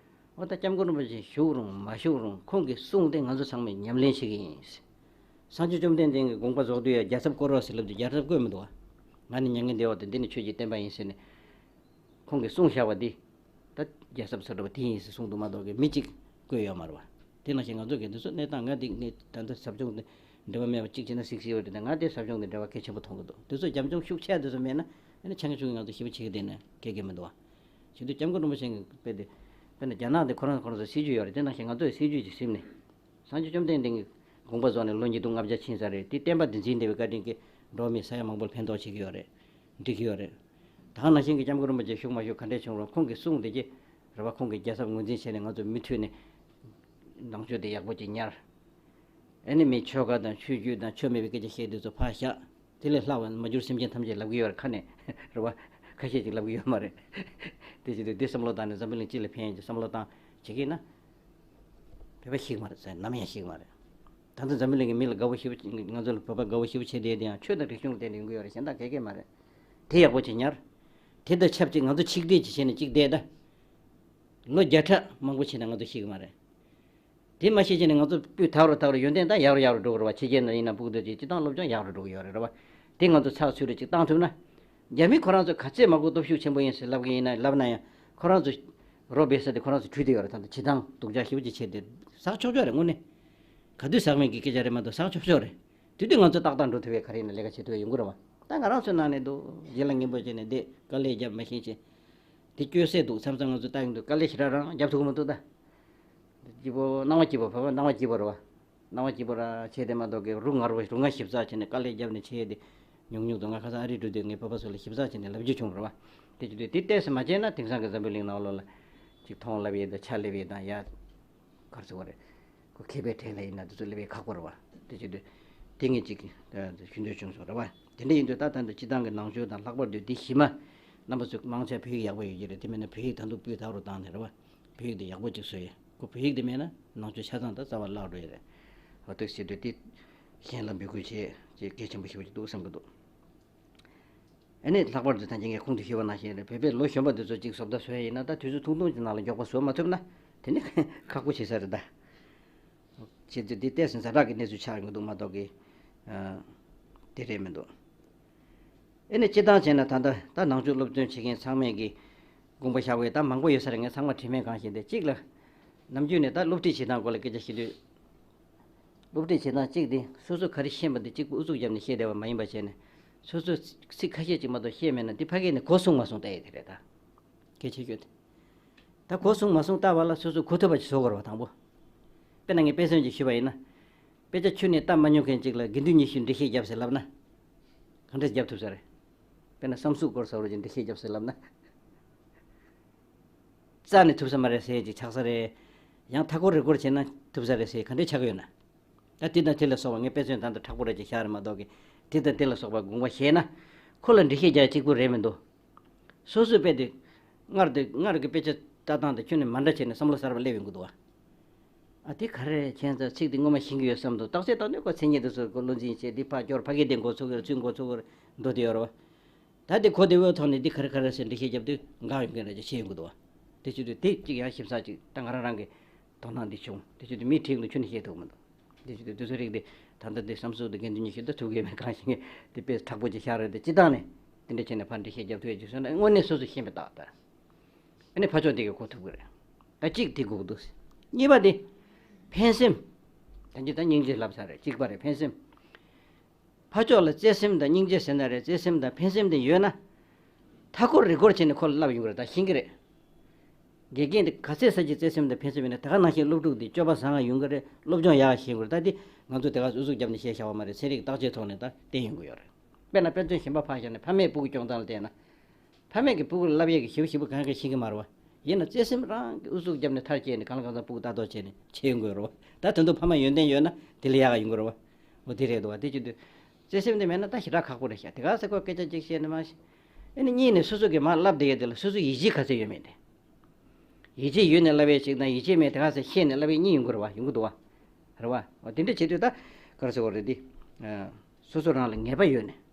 འོ་ད་སྐྱབས་མགོན་རིན་པོ་ཆེ་བཞུགས་རུང་མ་བཞུགས་རུང་ཁོང་གི་གསུང་དེ་ང་ཚོ་ཚང་མས་ཉམས་ལེན་བྱེད་ཀྱི་ཡིན། སངས་རྒྱས་བཅོམ་ལྡན་འདས་ཀྱི་དགོངས་པ་རྫོགས་དུས་ཡ་རྒྱལ་ཚབ་བསྐོར་རོགས་ཟེར་ལབ་དུས་རྒྱལ་ཚབ་བསྐོར་མི་འདུག་བ། ང་ནི་མྱ་ངན་འདས་འོག་ཏུ་འདི་ནི་ཆོས་ཀྱི་བསྟན་པ་ཡིན་ཟེར་ནས། ཁོང་གིས་གསུངས་བཞག་པ་འདི། ད་རྒྱལ་ཚབ་ཚོ་འདྲ་བ་དེ་ཡིན་ཟེར་གསུངས་འདུག་མ་གཏོགས་ཀྱི་མི་གཅིག་བསྐོས་ཡོད་མ་རེད་བ། དེ་ནང་བཞིན་ང་ཚོ་གི་འདི་ཚོ་གནས་སྟངས་ང་འདི་ངས་ད་ལྟ་ཟབ་སྦྱོང་འདི་འབྲེལ་བ་མེད་པ་གཅིག་བྱས་ན་སིག་སིག་ཡོད་རེད་དེ། ང་དེ་ཟབ་སྦྱོང་འདི་འབྲེལ་བ་གལ་ཆེན་པོ་མཐོང་གི་འདུག་འདི་ཚོ་རྒྱབ་ལྗོངས་ཤུགས་ཆེ་འདི་ཚོ་མེད་ན་ཨ་ནི་ཆ་ངེ་ཆུང་ངེ་ང་ཚོ་ཞེ་པོ་བྱེད་ཀྱི་བསྡད་ན་སྐད་སྐད་མི་འདུག་བ། བྱེད་དུས་སྐྱབས་མགོན་རིན་པོ་ཆེ་གིས་དཔེ་དེ། དཔེར་ན་རྒྱ་ནག་དེ་ཁོ་རང་ཁོ་རང་ཚོ་སྲིད་ཇུས་ཡོད་རེད། དེ་ནང་བཞིན་ང་ཚོ་ཡི་སྲིད་ཇུས་ཅིག་ཟིན་ནས། སངས་རྒྱས་བཅོམ་ལྡན་འདས་ཀྱི་དགོངས་པ་རྫོགས་ནས་ལོ་ཉིས་སྟོང་ལྔ་བརྒྱ་ཕྱིན་ས་རེད། དེ་བསྟན་པ་འདི་འཛིན་བསྡད་པའི་བཀའ་དྲིན་གྱིས་འགྲོ་བ་མི་ས་ཡ་མང་པོར་ཕན་ཐོགས་བྱེད་ཀྱི་ཡོད་རེད། འགྲིག་གི་ཡོད་རེད། ད་ག་ནང་བཞིན་གྱི་སྐྱབས་མགོན་རིན་པོ་ཆེ་བཞུགས་མ་བཞུགས་ག་འདྲས་བྱུང་རུང་ཁོང་གི་གསུང་དེ་གྱིས་རེད་བ། ཁོང་གི་རྒྱལ་ཚབ་ངོས་འཛིན་བྱས་ནས་ང་ཚོ་མུ་མཐུད་ནས་ནང་ཆོས་དེ་ཡག་པོ་ཅིག་ཉར། ཨ་ནི་མི་ཆོལ་ཁ་དང་ཆོས་བརྒྱུད་དང་ཆོས་མེད་པའི་སྐད་ཆ་བཤད་དུས་ཚོ་ཕར་བཞག་དེ་ལས་ལྷག་པ་མ་གྱུར་སེམས་ཅན་ཐམས་ཅད་ལབ་ཀྱི་ཡོད་རེད་ཁ་ནས། རེད་བ། ཁ་ཤས་ཅིག་ལབ་གི་ཡོད་མ་རེད། དེ་བྱེད་དུས་འདི་བསམ་བློ་བཏང་ནས་འཛམ་བུ་གླིང་སྤྱི་ལ་ཕན་ཡག་གི་བསམ་བློ་བཏང་བྱེད་ཀྱི་ན། བོད་པ་ཤི་གི་མ་རེད་ཟེར། ནམ་ཡང་ཤི་གི་མ་རེད། ད་ལྟ་འཛམ་བུ་གླིང་གི་མི་ལ་དགའ་བོ་ཞེ་པོ། ང་ཚོ་ལ་བོད་པ་དགའ་བོ་ཞེ་པོ་བྱེད་བསྡད་དེ་ཡང་ཆོས་དང་རིག་གཞུང་ལ་བརྟེན་ནས་ཡོང་གི་ཡོད་རེད། གཞན་དག་ག་གེ་མ་རེད། དེ་ཡག་པོ་བྱེད་ཉར། དེ་དང་ཆབས་ཅིག་ང་ཚོ་ཆིག་སྒྲིལ་ཅིག་བྱས་ནས་ཅིག་བསྡད་ད། ལོ་བརྒྱ་ཕྲག་མང་པོ་ཕྱིན་ན་ང་ཚོ་ཤི་གི་མ་རེད། དེ་མ་ཤེས་བྱས་ནས་ང་ཚོ་སྤུས་དག་རུ་དག་རུ་ཡོན་ཏན་ད་ཡག་རུ་ཡག་རུ་འགྲོ་གི་རེད་བ། ཕྱི་རྒྱལ་ནང་ཡིན་ན་སྤུ་གུ་དེ་ཚོ་སྤྱིར་བཏང་སློབ་སྦྱོང་ཡག་རུ་འགྲོ་གི་ཡོད་རེད་བ། དེ་ང་ཚོ་ཚགས་ཚུད་རུ་ཅིག་བཏང་ཐུབ་ན། རྒྱ་མི་ཁོ་རང་ཚོ་ག་ཚད་མ་གོ་སྟོབས་ཤུགས་ཆེན་པོ་ཡིན་ཟེར་ལབ་གི་ཡིན་ན་ལབ་ན་ཡང་ཁོ་རང་ཚོ་རོ་སྦེ་ས་དེ་ཁོ་རང་ཚོ་བྲུས་དེ་ཡོད་རེད། ད་ལྟ་བྱེད་སྟངས་སྡུག་ཅག་ཞེ་པོ་ཅིག་བྱས་ཏེ་ཟག་ཆོག་ཆོག་རེད། དངོས་གནས་ག་དུས་ཟག་མེད་ཀྱི་སྐད་ཆ་རེད་མ་གཏོགས་ཟག་ཆོག་ཆོག་རེད། དེ་དུས་ང་ཚོ་ཏག་ཏག་འགྲོ་ཐུབ་པའི་ག་རེ་ཡིན་ན་ལས་ཀ་བྱེད་ཐུབ་པ་ཡོང་གི་རེད་བ། ད་ང་རང་ཚོའི་ནང་ནས་འདུག་ཡིད་ལ་ངན་པོ་བྱས་ནས་བསྡད། དཀའ་ལས་བརྒྱབ་མ་ཤེས་ཅེས། དེ་སྐྱོ་སེ་འདུག་མཚམས་མཚམས་ང་ཚོ་ལྟ་ཡོང་དུས་དཀའ་ལས་ཞེ་དྲག་རང་རྒྱབ་ཐུབ་ཀྱི་མི་འདུག་ད། སྐྱིད་པོ་སྣང་བ་སྐྱིད་པོ། བོད་པ་སྣང་བ་སྐྱིད་པོ་རེད་བ། སྣང་བ་སྐྱིད་པོ་ར་བྱས་དེ་མ་གཏོགས་ཀྱི་རུ་ངར་བོ་རུ་ང་ཞིབ་ཚགས་བྱས་ནས་དཀའ་ལས་བརྒྱབ་ནས་བྱས་ཏེ། ཉུང་ཉུང་དུ་ང་ཁ་སང་ཨ་རི་འགྲོ་དུས་ངའི་བོད་པ་ཚོ་ལ་ཞིབ་ཚགས་བྱས་ནས་ལབ་རྒྱུ་བྱུང་རེད་བ། དེ་བྱེད་དུས་དེ་ཏོག་ཙམ་མ་བྱས་ན་དེང་སང་གི་འཛམ་བུ་གླིང་ནང་ལོགས་ལ་ཅིག་མཐོང་ལབ་ཡས་དང་ཆ་སླེབས་ཡས་དང་ཡ། ག་རེ་ཟེར་བ་རེད། ཁོ་མཁས་པའི་གྲས་ལ་ཡིན་ན་དེ་ཚོ་སླེབས་ཡས་ཁག་པོ་རེད་བ། དེ་བྱེད་དུས་དེ་ངས་ཅིག་ཞུ་འདོད་བྱུང་སོང་རེད་བ། དེ་འདྲ་ཡིན་དུས་ད་ད་འདི་སྤྱི་བཏང་གི་ནང་ཆོས་དང་ལྷག་པར་དུ་འདི་གཞི་མ། རྣམ་པ་ཚོས་མང་ཆེ་བོད་ཡིག་ཡག་པོ་ཡོད་ཀྱི་རེད། དེ་མིན་ན་བོད་ཡིག་ད་དུང་སྤུས་དག་རུ་བཏང་ནས་རེད་བ། བོད་ཡིག་དེ་ཡག་པོ་ཅིག་བཟོ་ཡས། ཁོ་བོད་ཡིག་དེ་མེད་ན་ནང་ཆོས་ཆ་ཚང་ད་རྩ་བ་བརླག་འགྲོ་ཡས་རེད། འོ་དེ་བྱེད་དུས་དེ་གཞན་ལ་འབོད་སྐུལ་བྱེད་ཅེས་གལ་ཆེན་པོ་ཞེ་པོ་ཅིག་འདུག་བསམ་གྱི་འདུག་ཨ་ནི་ལྷག་པར་དུ་ད་གིན་ངས་གོང་དུ་ཞུས་པ་ནང་བཞིན་རེད། བོད་པའི་ལོ་གཞོན་པ་འདི་ཚོ་གཅིག་བཟོ་ལྟ་བཟོ་ཡ་ཡིན་ན་ད་དུས་ཚོད་ཐུང་ཐུང་གི་ནང་ལ་མགྱོགས་པ་བཟོ་མ་ཐུབ་ན་དེ་ནི་ཁག་པོ་བྱེད་ས་རེད་ད། བྱེད་དུས་འདི་ཏོག་ཙམ་ཛ་དྲག་གི་གནས་ཚུལ་ཆགས་ཡོང་གི་འདུག་མ་གཏོགས་ཀྱི། ཨ། དེ་རེད་མི་འདུག་ཨེ་ནི་སྤྱིར་བཏང་བྱས་ན་ད་ལྟ་ད་ནང་ཆོས་སློབ་སྟོན་བྱེད་མཁན་ཚང་མས་ཀྱི་དགོངས་པ་བཞག་པའི་ད་མང་པོ་ཡོད་ས་རེད། ངས་ཚང་མ་དྲན་མེད་གང་ཞིག་འདི་གཅིག་ལ། ནམ་རྒྱུན་ནས་ད་སློབ་ཁྲིད་བྱེད་སྟངས་སྐོར་ལ་སྐད་ཆ་བཤད་དུས། སློབ་ཁྲིད་བྱེད་སྟངས་གཅིག་དེ་སོ་སོ་ག་རེ་ཤེས་པ་དེ་གཅིག་པུ་ཨུ་ཚུགས་བརྒྱབ་ནས་བཤད་བསྡད་པ་མ་ཡིན་པ་བྱས་ནས། སོ་སོས་ཚིག་ཁ་ཤས་ཅིག་མ་གཏོགས་ཤེས་མེད་ན་དེ་ཕ་གིར་ནས་གོ་སོང་མ་སོང་བལྟ་ཡས་དེ་རེད་ད། གལ་ཆེ་ཤོས་དེ། ད་གོ་སོང་མ་སོང་བལྟ་བ་ལ་སོ་སོས་གོ་ཐུབ་པ་ཅིག་བཟོ་དགོས་རེད་བ་དང་པོ། དཔེར་ན་ངས་དཔེ་མཚོན་ཅིག་ཞུས་པ་ཡིན་ན། དཔེ་ཆ་ཁྱོན་ནས་བལྟ་མ་མྱོང་མཁན་ཅིག་ལ་དགེ་འདུན་ཉི་ཤུས་འགྲེལ་བཤད་བརྒྱབ་ཟེར་ལབ་ན། ག་འདྲས་བརྒྱབ་ཐུབ་ས་རེད། དཔེར་ན་བསམ་གཟུགས་སྐོར་ཟེར་བ་ཅིག་འགྲེལ་བཤད་བརྒྱབ་ཟེར་ལབ་ན། རྩ་ནས་ཐུབ་ས་མ་རེད་ཟེར་ཅིག་ཆགས་ས་རེད། ཡང་མཐའ་སྐོར་རི་སྐོར་བྱས་ན་ཐུབ་ས་རེད་ཟེར་ག་འདྲས་ཆགས་ཀྱི་ཡོད་ན། ད་དེ་དང་དེ་ལ་སོགས་པ་ངས་དཔེ་མཚོན་ད་ལྟ་མཁྲེགས་པོ་རེ་ཅིག་བཞག་རེད་མ་གཏོགས་ཀྱི། དེ་དང་དེ་ལ་སོགས་པ་དགོངས་པ་བཞེས་ན། ཁོ་ལ་འགྲེལ་བཤད་རྒྱག་གཅིག་པུ་རེད་མི་འདུག་སོ་སོའི་དཔེ་དེ། སྔར་དེ་སྔར་གྱི་དཔེ་ཆ་ལྟ་སྟངས་དེ་ཁྱོན་ནས་མ་འདྲ་བྱས་ནས་བསམ་བློ་གསར་པ་སླེབས་ཡོང་གི་འདུག་བ། ཨ་དེ་ག་རེ་ཁྱེད་ཚོ་ཚིག་དེ་སྔོན་མ་ཤེས་ཀྱི་ཡོད་བསམ་འདུག་བརྟག་དཔྱད་བཏང་དུས་ཁོ་མཚན་ཉིད་དེ་ཚོ་ཁོ་བློ་འཛིན་བྱས་འདི་ཕར་སྐྱོར་ཕ་གི་དེ་འགོ་ཚུགས་ཀྱི་རེད་ཚུར་འགོ་ཚུགས་ཀྱི་རེད་འགྲོ་དེ་ཡོད་རེད་བ། ད་དེ་གོ་བདེ་བོའི་ཐོག་ནས་འདི་ག་རེ་ག་རེ་ཟེར་འགྲེལ་བཤད་རྒྱབ་དུས་འགག་ཡོང་གི་རེད་ཅེས་བཤད་ཡོང་གི་འདུག་བ། དེ་བྱེད་དུས་དེ་གཅིག་ཡང་ཞིབ་ཚགས་ཅིག་ད་ང་རང་རང་གི་དོ་སྣང་འདི་བྱུང་། དེ་བྱེད་དུས་མི་ཁྲིད་ལ་ཁྱོན་ནས་བཤད་ཐུབ་མི་འདུག་དེ་བྱེད་དུས་དེ་ཚོ་རིགས་དེ་ད་ལྟ་འདི་བསམ་གཟུགས་དེ་དགེ་འདུན་ཉི་ཤུ་ད་ཐུབ་ཀྱི་མེད་གང་ཞིག་ངས་དེ་དཔེ་མཁྲེགས་པོ་ཅིག་བཞག་རེད་དེ་སྤྱི་བཏང་ནས་དེ་འདྲ་བྱས་ནས་ཕར་འགྲེལ་བཤད་རྒྱབ་ཐུབ་ཡ་ཅིག་བཟོས་ན་དངོས་གནས་སོ་སོ་ཤེས་པའི་རྟགས་དང་། ཨ་ནི་ཕར་ཕྱོགས་དེ་གས་གོ་ཐུབ་ཀྱི་རེད། ད་གཅིག་དེ་དགོས་ཀྱི་འདུག་གཉིས་པ་དེ། ཕན་སེམས། ད་འདི་ད་སྙིང་རྗེ་ལབ་ས་རེད་གཅིག་པ་རེད་ཕན་སེམས། ཕར་ཕྱོགས་ལ་བརྩེ་སེམས་དང་སྙིང་རྗེ་ཟེར་ན་རེད་བརྩེ་སེམས་དང་ཕན་སེམས་དེ་ཡོད་ན། མཐའ་འཁོར་རི་སྐོར་བྱས་ནས་ཁོ་ལ་བསླབ་ཡོང་གི་རེད་ད་ཤེས་ཀྱི་རེད། དགེ་རྒན་དེ་ག་ཚད་ས་ཀྱི་བརྩེ་སེམས་དང་ཕན་སེམས་ཡོད་ན་དེ་ག་ནང་བཞིན་སློབ་ཕྲུག་དེ་སྤྱོད་པ་བཟང་ང་ཡོང་གི་རེད་སློབ་སྦྱོང་ཡག་ཤེས་ཀྱི་རེད་ད་དེ་ང་ཚོ་དེ་ག་ཨུ་ཚུགས་བརྒྱབ་ནས་བཤད་བཞག་པ་མ་རེད་ཚན་རིག་བརྟག་དཔྱད་ཐོག་ནས་ད་བསྟན་ཡོང་གི་ཡོད་རེད། དཔེར་ན་དཔེ་མཚོན་གཞན་པ་ཕར་བཞག་ནས་ཕ་མས་སྤུ་གུ་སྐྱོང་སྟངས་ལ་བལྟས་ན། ཕ་མས་ཀྱི་སྤུ་གུ་ལ་བསླབ་ཡས་ཀྱི་ཞིབ་ཞིབ་པོ་གང་ག་ཤེས་ཀྱི་མ་རེད་བ། ཡིན་ན་བརྩེ་སེམས་རང་གི་ཨུ་ཚུགས་བརྒྱབ་ནས་མཐར་སྐྱེལ་ནས་གང་ལ་གང་འཚམ་སྤུ་གུ་ལྟ་རྟོག་བྱས་ནས་བྱེད་ཡོང་དགོས་རེད་བ། ད་དོན་དུ་ཕ་མ་ཡོན་ཏན་ཡོད་ན་དེ་ལས་ཡག་ག་ཡོང་གི་རེད་བ། འོ་དེ་རེད་འདུག་བ་དེ་བྱེད་དུས། བརྩེ་སེམས་དེ་མེད་ན་ད་ཞེ་དྲག་ཁག་པོ་རེད་ཤག་དེ་ག་ས་ཁོ་སྐད་ཆ་གཅིག་བཤད་ནས་མ་ཤེས། ཨེ་ནི་གཉིས་ནས་སོ་སོ་གི་མར་བསླབ་བསྡད་ཡས་དེ་ལ་སོ་སོ་ཡིད་ཆེས་ག་ཚད་ཡོད་མེད་དེ། ཡིད་ཆེས་ཡོད་ནས་བསླབ་ཡས་ཅིག་དང་ཡིད་ཆེས་མེད་དེ་ག་ས་ཤེས་ནས་བསླབ་ཡས་གཉིས་ཡོང་གི་རེད་བ་ཡོང་གི་འདུག་བ། རེད་བ། འོ་དེ་འདྲ་བྱེད་དུས་ད་ག་རེ་ཟེར་དགོས་རེད་དེ། སོ་སོ་རང་ལ་ངེས་པ་ཡོད་ནས།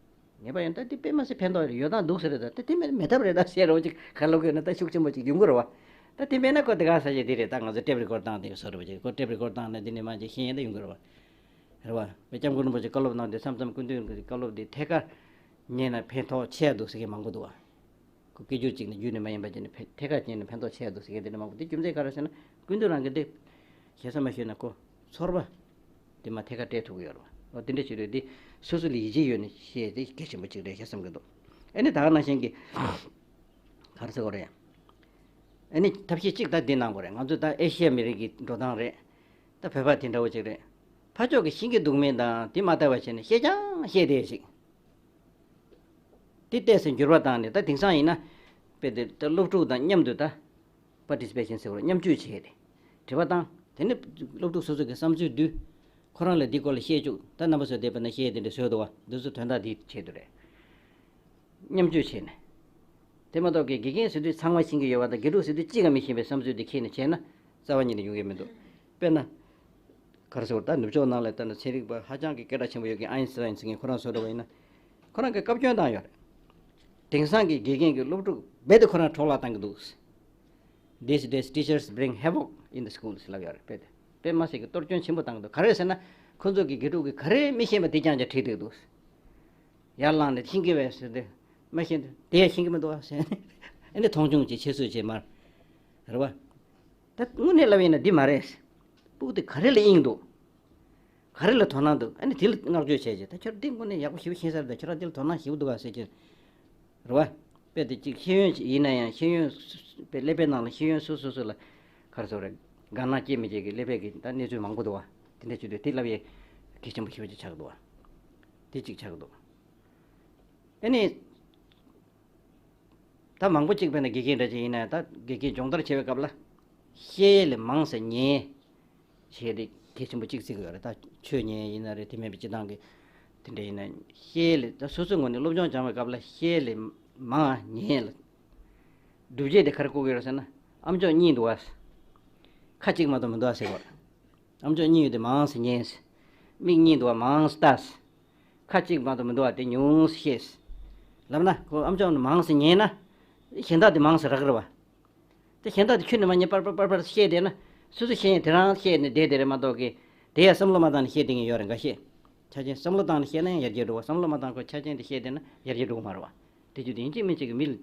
ངེས་པ་ཡོད་ན་ད་དེ་དཔེ་མ་སྲིད་ཕན་ཐོགས་ཡོད་ད་དེ་མེད་མེད་ཐབས་རེད་ད་ཟེར་རོ་ཅིག་ག་ལོག་ཡོད་ན་ད་ཤུགས་ཆེན་པོ་ཅིག་ཡོང་གི་རེད་བ། ད་དེ་མེད་ན་ཁོ་དེ་ག་ས་ཞིག་དེ་རེད་ད་ང་ཚོ་ཊེབ་རི་ཀོར་བཏང་དེ་བཟོ་རེད་བ་ཅིག་ཁོ་ཊེབ་རི་ཀོར་བཏང་ན་དེ་ནས་མ་ཅིག་ཤེས་ཡས་ད་ཡོང་གི་རེད་བ། རེད་བ། བའི་སྐྱབས་མགོན་རིན་པོ་ཆེ་བཀའ་སློབ་གནང་དུས་མཚམས་མཚམས་སྐུ་མདུན་གྱི་བཀའ་སློབ་འདི་ཐད་ཀར་ཉན་ན་ཕན་ཐོགས་ཆེ་ཡ་འདུག་ཟེར་མཁན་མང་པོ་འདུག་བ། ཁོ་སྐད་སྒྱུར་གཅིག་ནས་བརྒྱུད་ནས་མ་ཡིན་པ་བྱས་ནས་ཕན་ཐད་ཀར་ཉན་ན་ཕན་ཐོགས་ཆེ་ཡ་འདུག་ཟེར་མཁན་དེ་འདྲ་མང་པོ་འདུག་རྒྱུ་མཚན་ག་རེ་ཟེར་ན་སྐུ་མདུན་རང་གི་འདི་ཞེ་ས་མ་ཞུས་ན་ཁོ་ཚོར་བ་དེ་མ་ཐད་ཀར་སྤྲད་ཐུབ་ཀྱི་ཡོད་རེད་བ། འོ་དེ་འདྲ་བྱེད་དུས་འདི་སོ་སོ་ལ་ཡིད་ཆེས་ཡོད་ནས་བཤད་དེ་གལ་ཆེན་པོ་གཅིག་རེད་ཤག་བསམ་གྱི་འདུག་ཨ་ནི་ད་ག་ནང་བཞིན་གྱི་ག་རེ་ཟེར་དགོས་རེད། ཨ་ནི་ཐབས་ཤེས་གཅིག་ད་འདི་གནང་དགོས་རེད། ང་ཚོ་ད་ཨེ་ཤི་ཡ་མི་རིགས་ཀྱི་འགྲོ་སྟངས་རེད། ད་བོད་པ་དེ་འདྲ་བོ་ཅིག་རེད། ཕར་ཕྱོགས་ཀྱི་ཤེས་ཀྱི་འདུག་མེད་དང་དེ་མ་ལྟ་བ་བྱས་ནས་བཤད་ཀྱང་བཤད་བསྡད་ཅིག་དེ་ཏོག་ཙམ་འགྱུར་བ་བཏང་ནས་ད་དེང་སང་ཡིན་ན། དཔེ་དེ་ད་སློབ་ཕྲུག་དང་མཉམ་དུ་ད། པར་ཊི་སི་པེ་ཤན་ཟེར་བ་མཉམ་སྤྱོད་བྱས་ཏེ། དྲི་བ་བཏང་དེ་ནས་སློབ་ཕྲུག་སོ་སོ་གི་བསམ་ཚུལ་བསྡུས། ཁོ་རང་ལ་འདི་སྐོར་ལ་བཤད་བཅུག་ད་རྣམ་པ་ཚོ་བསྡད་པ་ན་བཤད་དེ་འདྲ་བཟོས་འདུག་བ་འདི་ཚོ་དོན་དག་འདིའི་ཆེད་དུ་རེད། མཉམ་སྤྱོད་བྱས་ནས། དེ་མ་གཏོགས་ཀྱི་དགེ་རྒན་ཟེར་དུས་ཚང་མ་ཤེས་ཀྱི་ཡོད་པ་དང་དགེ་ཕྲུག་ཟེར་དུས་གཅིག་ཀྱང་མི་ཤེས་པའི་བསམ་ཚུལ་དེ་ཁྱེར་ནས་བྱས་ན་རྩ་བ་ཉིད་ནས་ཡོང་གི་མི་འདུག་དཔེར་ན། ག་རེ་ཟེར་བ། ད་ནུབ་ཕྱོགས་ནང་ལ་ལྟ་ན་ཚན་རིག་པ་ཧ་ཅང་གི་སྐད་གྲགས་ཆེན་པོ་ཡོད་མཁན་ཨའིན་སི་ཊའིན་ཟེར་མཁན་ཁོ་རང་བཟོ་འདྲ་བ་ཡིན་ན། ཁོ་རང་གིས་བཀའ་བཀྱོན་བཏང་ཡོད་རེད། དེང་སང་གི་དགེ་རྒན་གྱིས་སློབ་ཕྲུག་རྦད་དེ་ཁོ་རང་འཕྲོ་བརླག་བཏང་གི་འདུག These days, teachers bring havoc in the schools. ལབ་ཡོད་རེད། དཔེ་དེ་དཔེ་མ་སྲིད་ཀྱི་གཏོར་སྐྱོན་ཆེན་པོ་བཏང་གི་འདུག་ག་རེ་ཟེར་ན། ཁོ་ཚོ་གི་དགེ་ཕྲུག་གིས་ག་རེ་མི་ཤེས་པ་དེ་རྐྱང་རྐྱང་བྲིས་བསྡད་འདུག་ཡར་ལངས་ནས་ཤེས་ཀྱི་རེད་ཟེར་ཏེ། མ་ཤེས་དེ་ཡང་ཤེས་ཀྱི་མི་འདུག་ཟེར་ནས་ཨ་ནི་མཐོང་ཆུང་བྱེད། ཁྱད་གསོད་བྱེད་མར། རེད་བ། ད་དངོས་གནས་ལབ་ཡིན་ན་འདི་མ་རེད། སྤུ་གུ་དེ་ག་རེ་ལ་དབྱིངས་འདུག་ག་རེ་ལ་དོ་སྣང་འདུག་ཨ་ནི་དེ་ལ་བསྔགས་བརྗོད་བྱས་རྗེས། ད་ཁྱོད་འདི་དངོས་གནས་ཡག་པོ་ཞེ་པོ་ཤེས་ས་རེད། ད་ཁྱོད་རང་འདི་ལ་དོ་སྣང་ཞེ་པོ་འདུག་ག་ཟེར་གྱི་རེད་བ། དཔེ་དེ་གཅིག་ཤེས་ཡོན་ཡིན་ན་ཡང་ཤེས་ཡོན་དཔེ་ཀླད་པའི་ནང་ལ་ཤེས་ཡོན་སོ་སོ་སོ་ལ་ག་རེ་ཟེར་རེད། དགའ་སྣང་སྐྱེ་མི་སྐྱེ་གི་ཀླད་པའི་གི་ད་གནས་ཚུལ་མང་པོ་འདུག་བ། དེ་འདྲ་བྱེད་དུས་དེ་ལབ་ཡས་གལ་ཆེན་པོ་ཞེ་པོ་ཅིག་ཆགས་འདུག་བ། དེ་གཅིག་ཆགས་འདུག་ཨ་ནི། ད་མང་པོ་གཅིག་དཔེར་ན་དགེ་རྒན་འདྲ་ཅིག་ཡིན་ན་ད་དགེ་རྒན་སྦྱོང་བརྡར་བྱེད་པའི་སྐབས་ལ། བཤད་ཡས་ལས་མང་ཙམ་ཉན། བྱས་ཏེ་གལ་ཆེན་པོ་གཅིག་བརྩི་གི་ཡོད་རེད། ད་ཆོས་ཉན་ཡིན་ན་རེད། དེ་མིན་པའི་སྤྱི་བཏང་གི་དེ་འདྲ་ཡིན་ན་བཤད་ཡས་ལས་ད་སོ་སོའི་ངོས་ནས་སློབ་སྦྱོང་སྦྱང་བའི་སྐབས་ལ་བཤད་ཡས་ལས་མང་ཉན་ལ། སྒྲུབ་བྱེད་དེ་ག་རེ་བཀོད་ཀྱི་ཡོད་རེད་ཟེར་ན། ཨམ་ཅོག་གཉིས་འདུག་བ། ཁ་གཅིག་མ་གཏོགས་མི་འདུག་བ་ཟེར་གི་ཡོད་རེད། ཨམ་ཅོག་གཉིས་ཡོད་དེ་མང་ཙམ་ཉན། མིག་གཉིས་འདུག་བ། མང་ཙམ་ལྟ། ཁ་གཅིག་མ་གཏོགས་མི་འདུག་བ། དེ་ཉུང་ཙམ་བཤད། ལབ་ན་ཁོ་ཨམ་ཅོག་ནི་མང་ཙམ་ཉན་ན། གཞན་དག་དེ་མང་ཙམ་རག་གི་རེད་བ། དེ་གཞན་དག་དེ་ཁྱོན་ནས་མ་ཉན་པར་པར་པར་པར་བཤད་བསྡད་ན། སོ་སོ་ཤེས་ཡས་དེ་རང་བཤད་ནས་བསྡད་དེ་རེད་མ་གཏོགས་ཀི། དེ་ཡང་བསམ་བློ་མ་བཏང་ནས་བཤད་བསྡད་མཁན་ཡོད་རེད་འགའ་ཤས། ཆ་རྐྱེན་བསམ་བློ་བཏང་ནས་བཤད་ན་ཡང་ཡར་རྒྱས་འགྲོ་བ། བསམ་བློ་མ་བཏང་ཁོ་ཆ་རྐྱེན་དེ་བཤད་བསྡད་ན་ཡར་རྒྱས་འགྲོ་གི་མ་རེད་བ། དེ་བྱེད་དུས་ཡིན་གཅིག་མིན་གཅིག་གི་མི་ལ་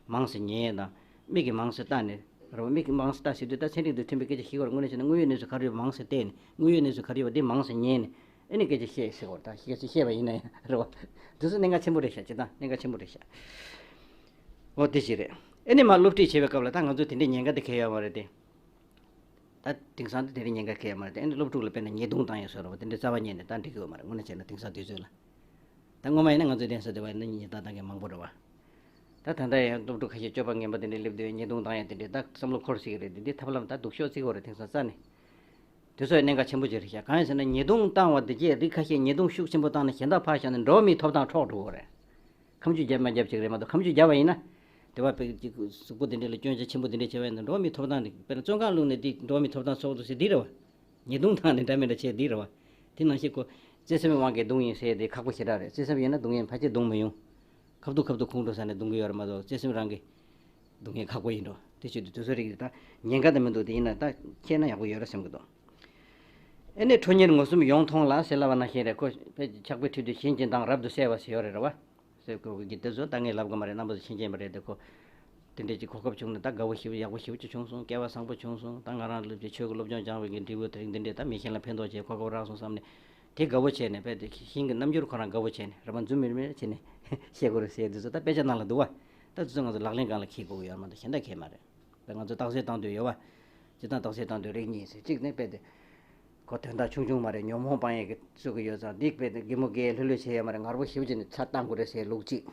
མང་ཙམ་ཉན་དང་། མིག་གིས་མང་ཙམ་ལྟ་ནས་རེད་བ། མིག་གིས་མང་ཙམ་ལྟ་ཟེར་དུས་ད་ཚན་རིག་དང་མཐུན་པའི་སྐད་ཆ་ཞིག་བར་དངོས་གནས་ཀྱི་གནས་ཚུལ་ག་རེ་ཡོད་པ་མང་ཙམ་བལྟས་ནས། དངོས་ཡོད་གནས་ཚུལ་ག་རེ་ཡོད་པ་དེ་མང་ཙམ་ཉན་ནས། ཨ་ནི་སྐད་ཆ་བཤད་ཟེར་བ་དང་། སྐད་ཆ་བཤད་པ་ཡིན་ན་ཡང་རེད་བ། དེ་ཚོ་གནད་འགག་ཆེན་པོ་རེད་ཤག་སྤྱིར་བཏང་གནད་འགག་ཆེན་པོ་རེད་ཤག་འོ་དེ་ཞིག་རེད། ཨ་ནི་མར་སློབ་ཁྲིད་བྱེད་པའི་སྐབས་ལ་ད་ང་ཚོ་དེ་འདྲའི་ཉེན་ཁ་དེ་གང་ཡང་ཡོད་མ་རེད་དེ། ད་དེང་སང་དེ་དེ་འདྲའི་ཉེན་ཁ་གང་ཡང་མ་རེད་དེ། ཨ་ནི་སློབ་ཕྲུག་ལ་དཔེར་ན་ཉེས་རྡུང་བཏང་ཡས་བཟོ་འདྲ་བ་དེ་འདྲའི་རྩ་བ་ཉིད་ནས་ད་འགྲིག་གི་ཡོད་མ་རེད། དངོས་གནས་བྱས་ན་དེང་སང་དུས་ཚོད་ལ། ད་སྔོན་མ་ཡིན་ན་ང་ཚོའི་གདན་ས་དེ་བ་ཡིན་ན་ཉེས་རྡུང་བཏང་མཁན་མང་པོ་རེད་བ། ད་ད་ལྟ་ཡང་སློབ་ཕྲུག་ཁ་ཤས་སྤྱོད་པ་ངན་པ་དེ་འདྲའི་སླེབས་དུས་ཉེས་རྡུང་བཏང་ཡས་དེ་འདྲའི་ད་བསམ་བློ་འཁོར་སྲིད་ཀྱི་རེད་དེ། འདི་ཐབས་ལམ་ད་སྡུག་ཤོས་བརྩི་གི་ཡོད་རེད། དེང་སང་རྩ་ནས། དེ་ཚོ་ཡང་གནད་འགག་ཆེན་པོ་ཅིག་རེད་ཤག་གང་ཡིན་ཟེར་ན་ཉེས་རྡུང་བཏང་བ་དེ་གྱད་རིགས་ཁ་ཤས་ཉེས་རྡུང་ཤུགས་ཆེན་པོ་བཏང་ནས་གཞན་དག་ཕར་བཞག་ནས་འགྲོ་བ་མིའི་ཐོབ་ཐང་འཕྲོག་འགྲོ་གི་རེད། ཁ་མཆུ་རྒྱབ་མ་རྒྱབ་ཅིག་རེད་མ་གཏོགས། ཁ་མཆུ་རྒྱབ་པ་ཡིན་ན། དེ་བ་དཔེ་ཅིག་གཟུགས་པོ་དེ་འདྲ་ལ་སྐྱོན་ཆ་ཆེན་པོ་དེ་འདྲ་བྱས་པ་ཡིན་ན་འགྲོ་བ་མིའི་ཐོབ་ཐང་རེད། དཔེར་ན་བཙོན་ཁང་བླུགས་ནས་འདི་འགྲོ་བ་མིའི་ཐོབ་ཐང་འཕྲོག་འདུག་ཟེར་འདི་རེད་བ། ཉེས་རྡུང་བཏང་ནས་འདྲ་མི་འདྲ་བྱས་འདི་རེད་བ། དེ་ནང་བཞིན་ཁོ་བརྩེ་སེམས་དབང་གིས་རྡུང་ཡིན་ཟེར་དེ་ཁག་པོ་ཞེ་དྲག་རེད། བརྩེ་སེམས་ཡོད་ན་རྡུང་ཡིན། ཕལ་ཆེར་རྡུང་མི་ཡོང་། ཁ་ཐུག་ཁ་ཐུག་ཁོང་ཁྲོ་ཟ་ནས་རྡུང་གི་ཡོད་རེད་མ་གཏོགས། བརྩེ་སེམས་རང་གིས་རྡུང་མཁན་ཁག་པོ་ཡིན་འགྲོ། དེ་བྱེད་དུས་དེ་ཚོ་རིགས་དེ་ད་ཉེན་ཁ་དེ་མི་འདུག་དེ་ཡིན་ན་ད་ཁྱེར་ན་ཡག་པོ་ཡོད་རེད་བསམ་གི་འདུག་ཨེ་ནས་ཁྲོ་གཉེར་ངོ་གསུམ་ཡོངས་མཐོང་ལ་ཟེར་ལབ་པ་ནང་བཞིན་རེད། ཁོ་ཕྱག་དཔེ་ཁྲིད་དུས་གཞན་གྱི་མདངས་རབ་ཏུ་གསལ་བ་ཟེར་ཡོད་རེད། རེད་བ། ཟེར་དགོས་ཀྱི་དེ་ཚོ་ད་ངས་ལབ་གི་མ་རེད། རྣམ་པ་ཚོ་མཁྱེན་མཁྱེན་པ་རེད་དེ། ཁོ་དེ་འདྲས་ཀྱི་གོ་སྐབས་བྱུང་ནས་ད་དགའ་བོ་ཞེ་པོ་ཡག་པོ་ཞེ་པོ་ཅིག་བྱུང་སོང་། སྐལ་བ་བཟང་པོ་བྱུང་སོང་། ད་ང་རང་སློབ་ཆེན་ཆོས་ཀྱི་སློབ་སྦྱོང་སྦྱང་བའི་གི་འབྲས་བུ་དེ་རིང་འདི་འདྲས་ད་མི་གཞན་ལ་ཕན་ཐོགས་བྱས་གོ་སྐབས་རག་སོང་བསམ་ནས། དེ་དགའ་བོ་བྱས་ནས་དཔེ་དེ་ཤིང་གི་རྣམ་འགྱུར་ཁོ་རང་དགའ་བོ་བྱས་ནས་རེ་བ་འཛུམ་མིར་མིར་བྱས་ནས་བཤད་དགོས་རེད་ཟེར་དུས་ཚོད་ད་དཔེ་ཆ་ནང་ལ་འདུག་བ། ད་དུས་ཚོད་ང་ཚོ་ལག་ལེན་སྒང་ལ་འཁེལ་དགོས་ཀྱི་ཡོད་མ་གཏོགས་གཞན་དག་འཁེལ་མ་རེད། ད་ང་ཚོ་རྟགས་གསལ་བཏང་འདོད་ཡོད་བ། སྤྱིར་བཏང་རྟགས་གསལ་བཏང་འདོད་རིགས་གཉིས་ཟེར། གཅིག་ནི་དཔེ་དེ་ཁོ་དོན་དག་ཆུང་ཆུང་མ་རེད། ཉོན་མོངས་སྤང་ཡས་ཀྱི་བཟོ་གི་ཡོད་ཙང་འདི་དཔེ་དེ་གད་མོ་བགད་ལྷོད་ལྷོད་བྱས་ཡོད་མ་རེད། ངར་པོ་ཞེ་པོ་བྱས་ནས་ཚ་བཏང་དགོས་རེད་ཟེར་ལུགས་གཅིག་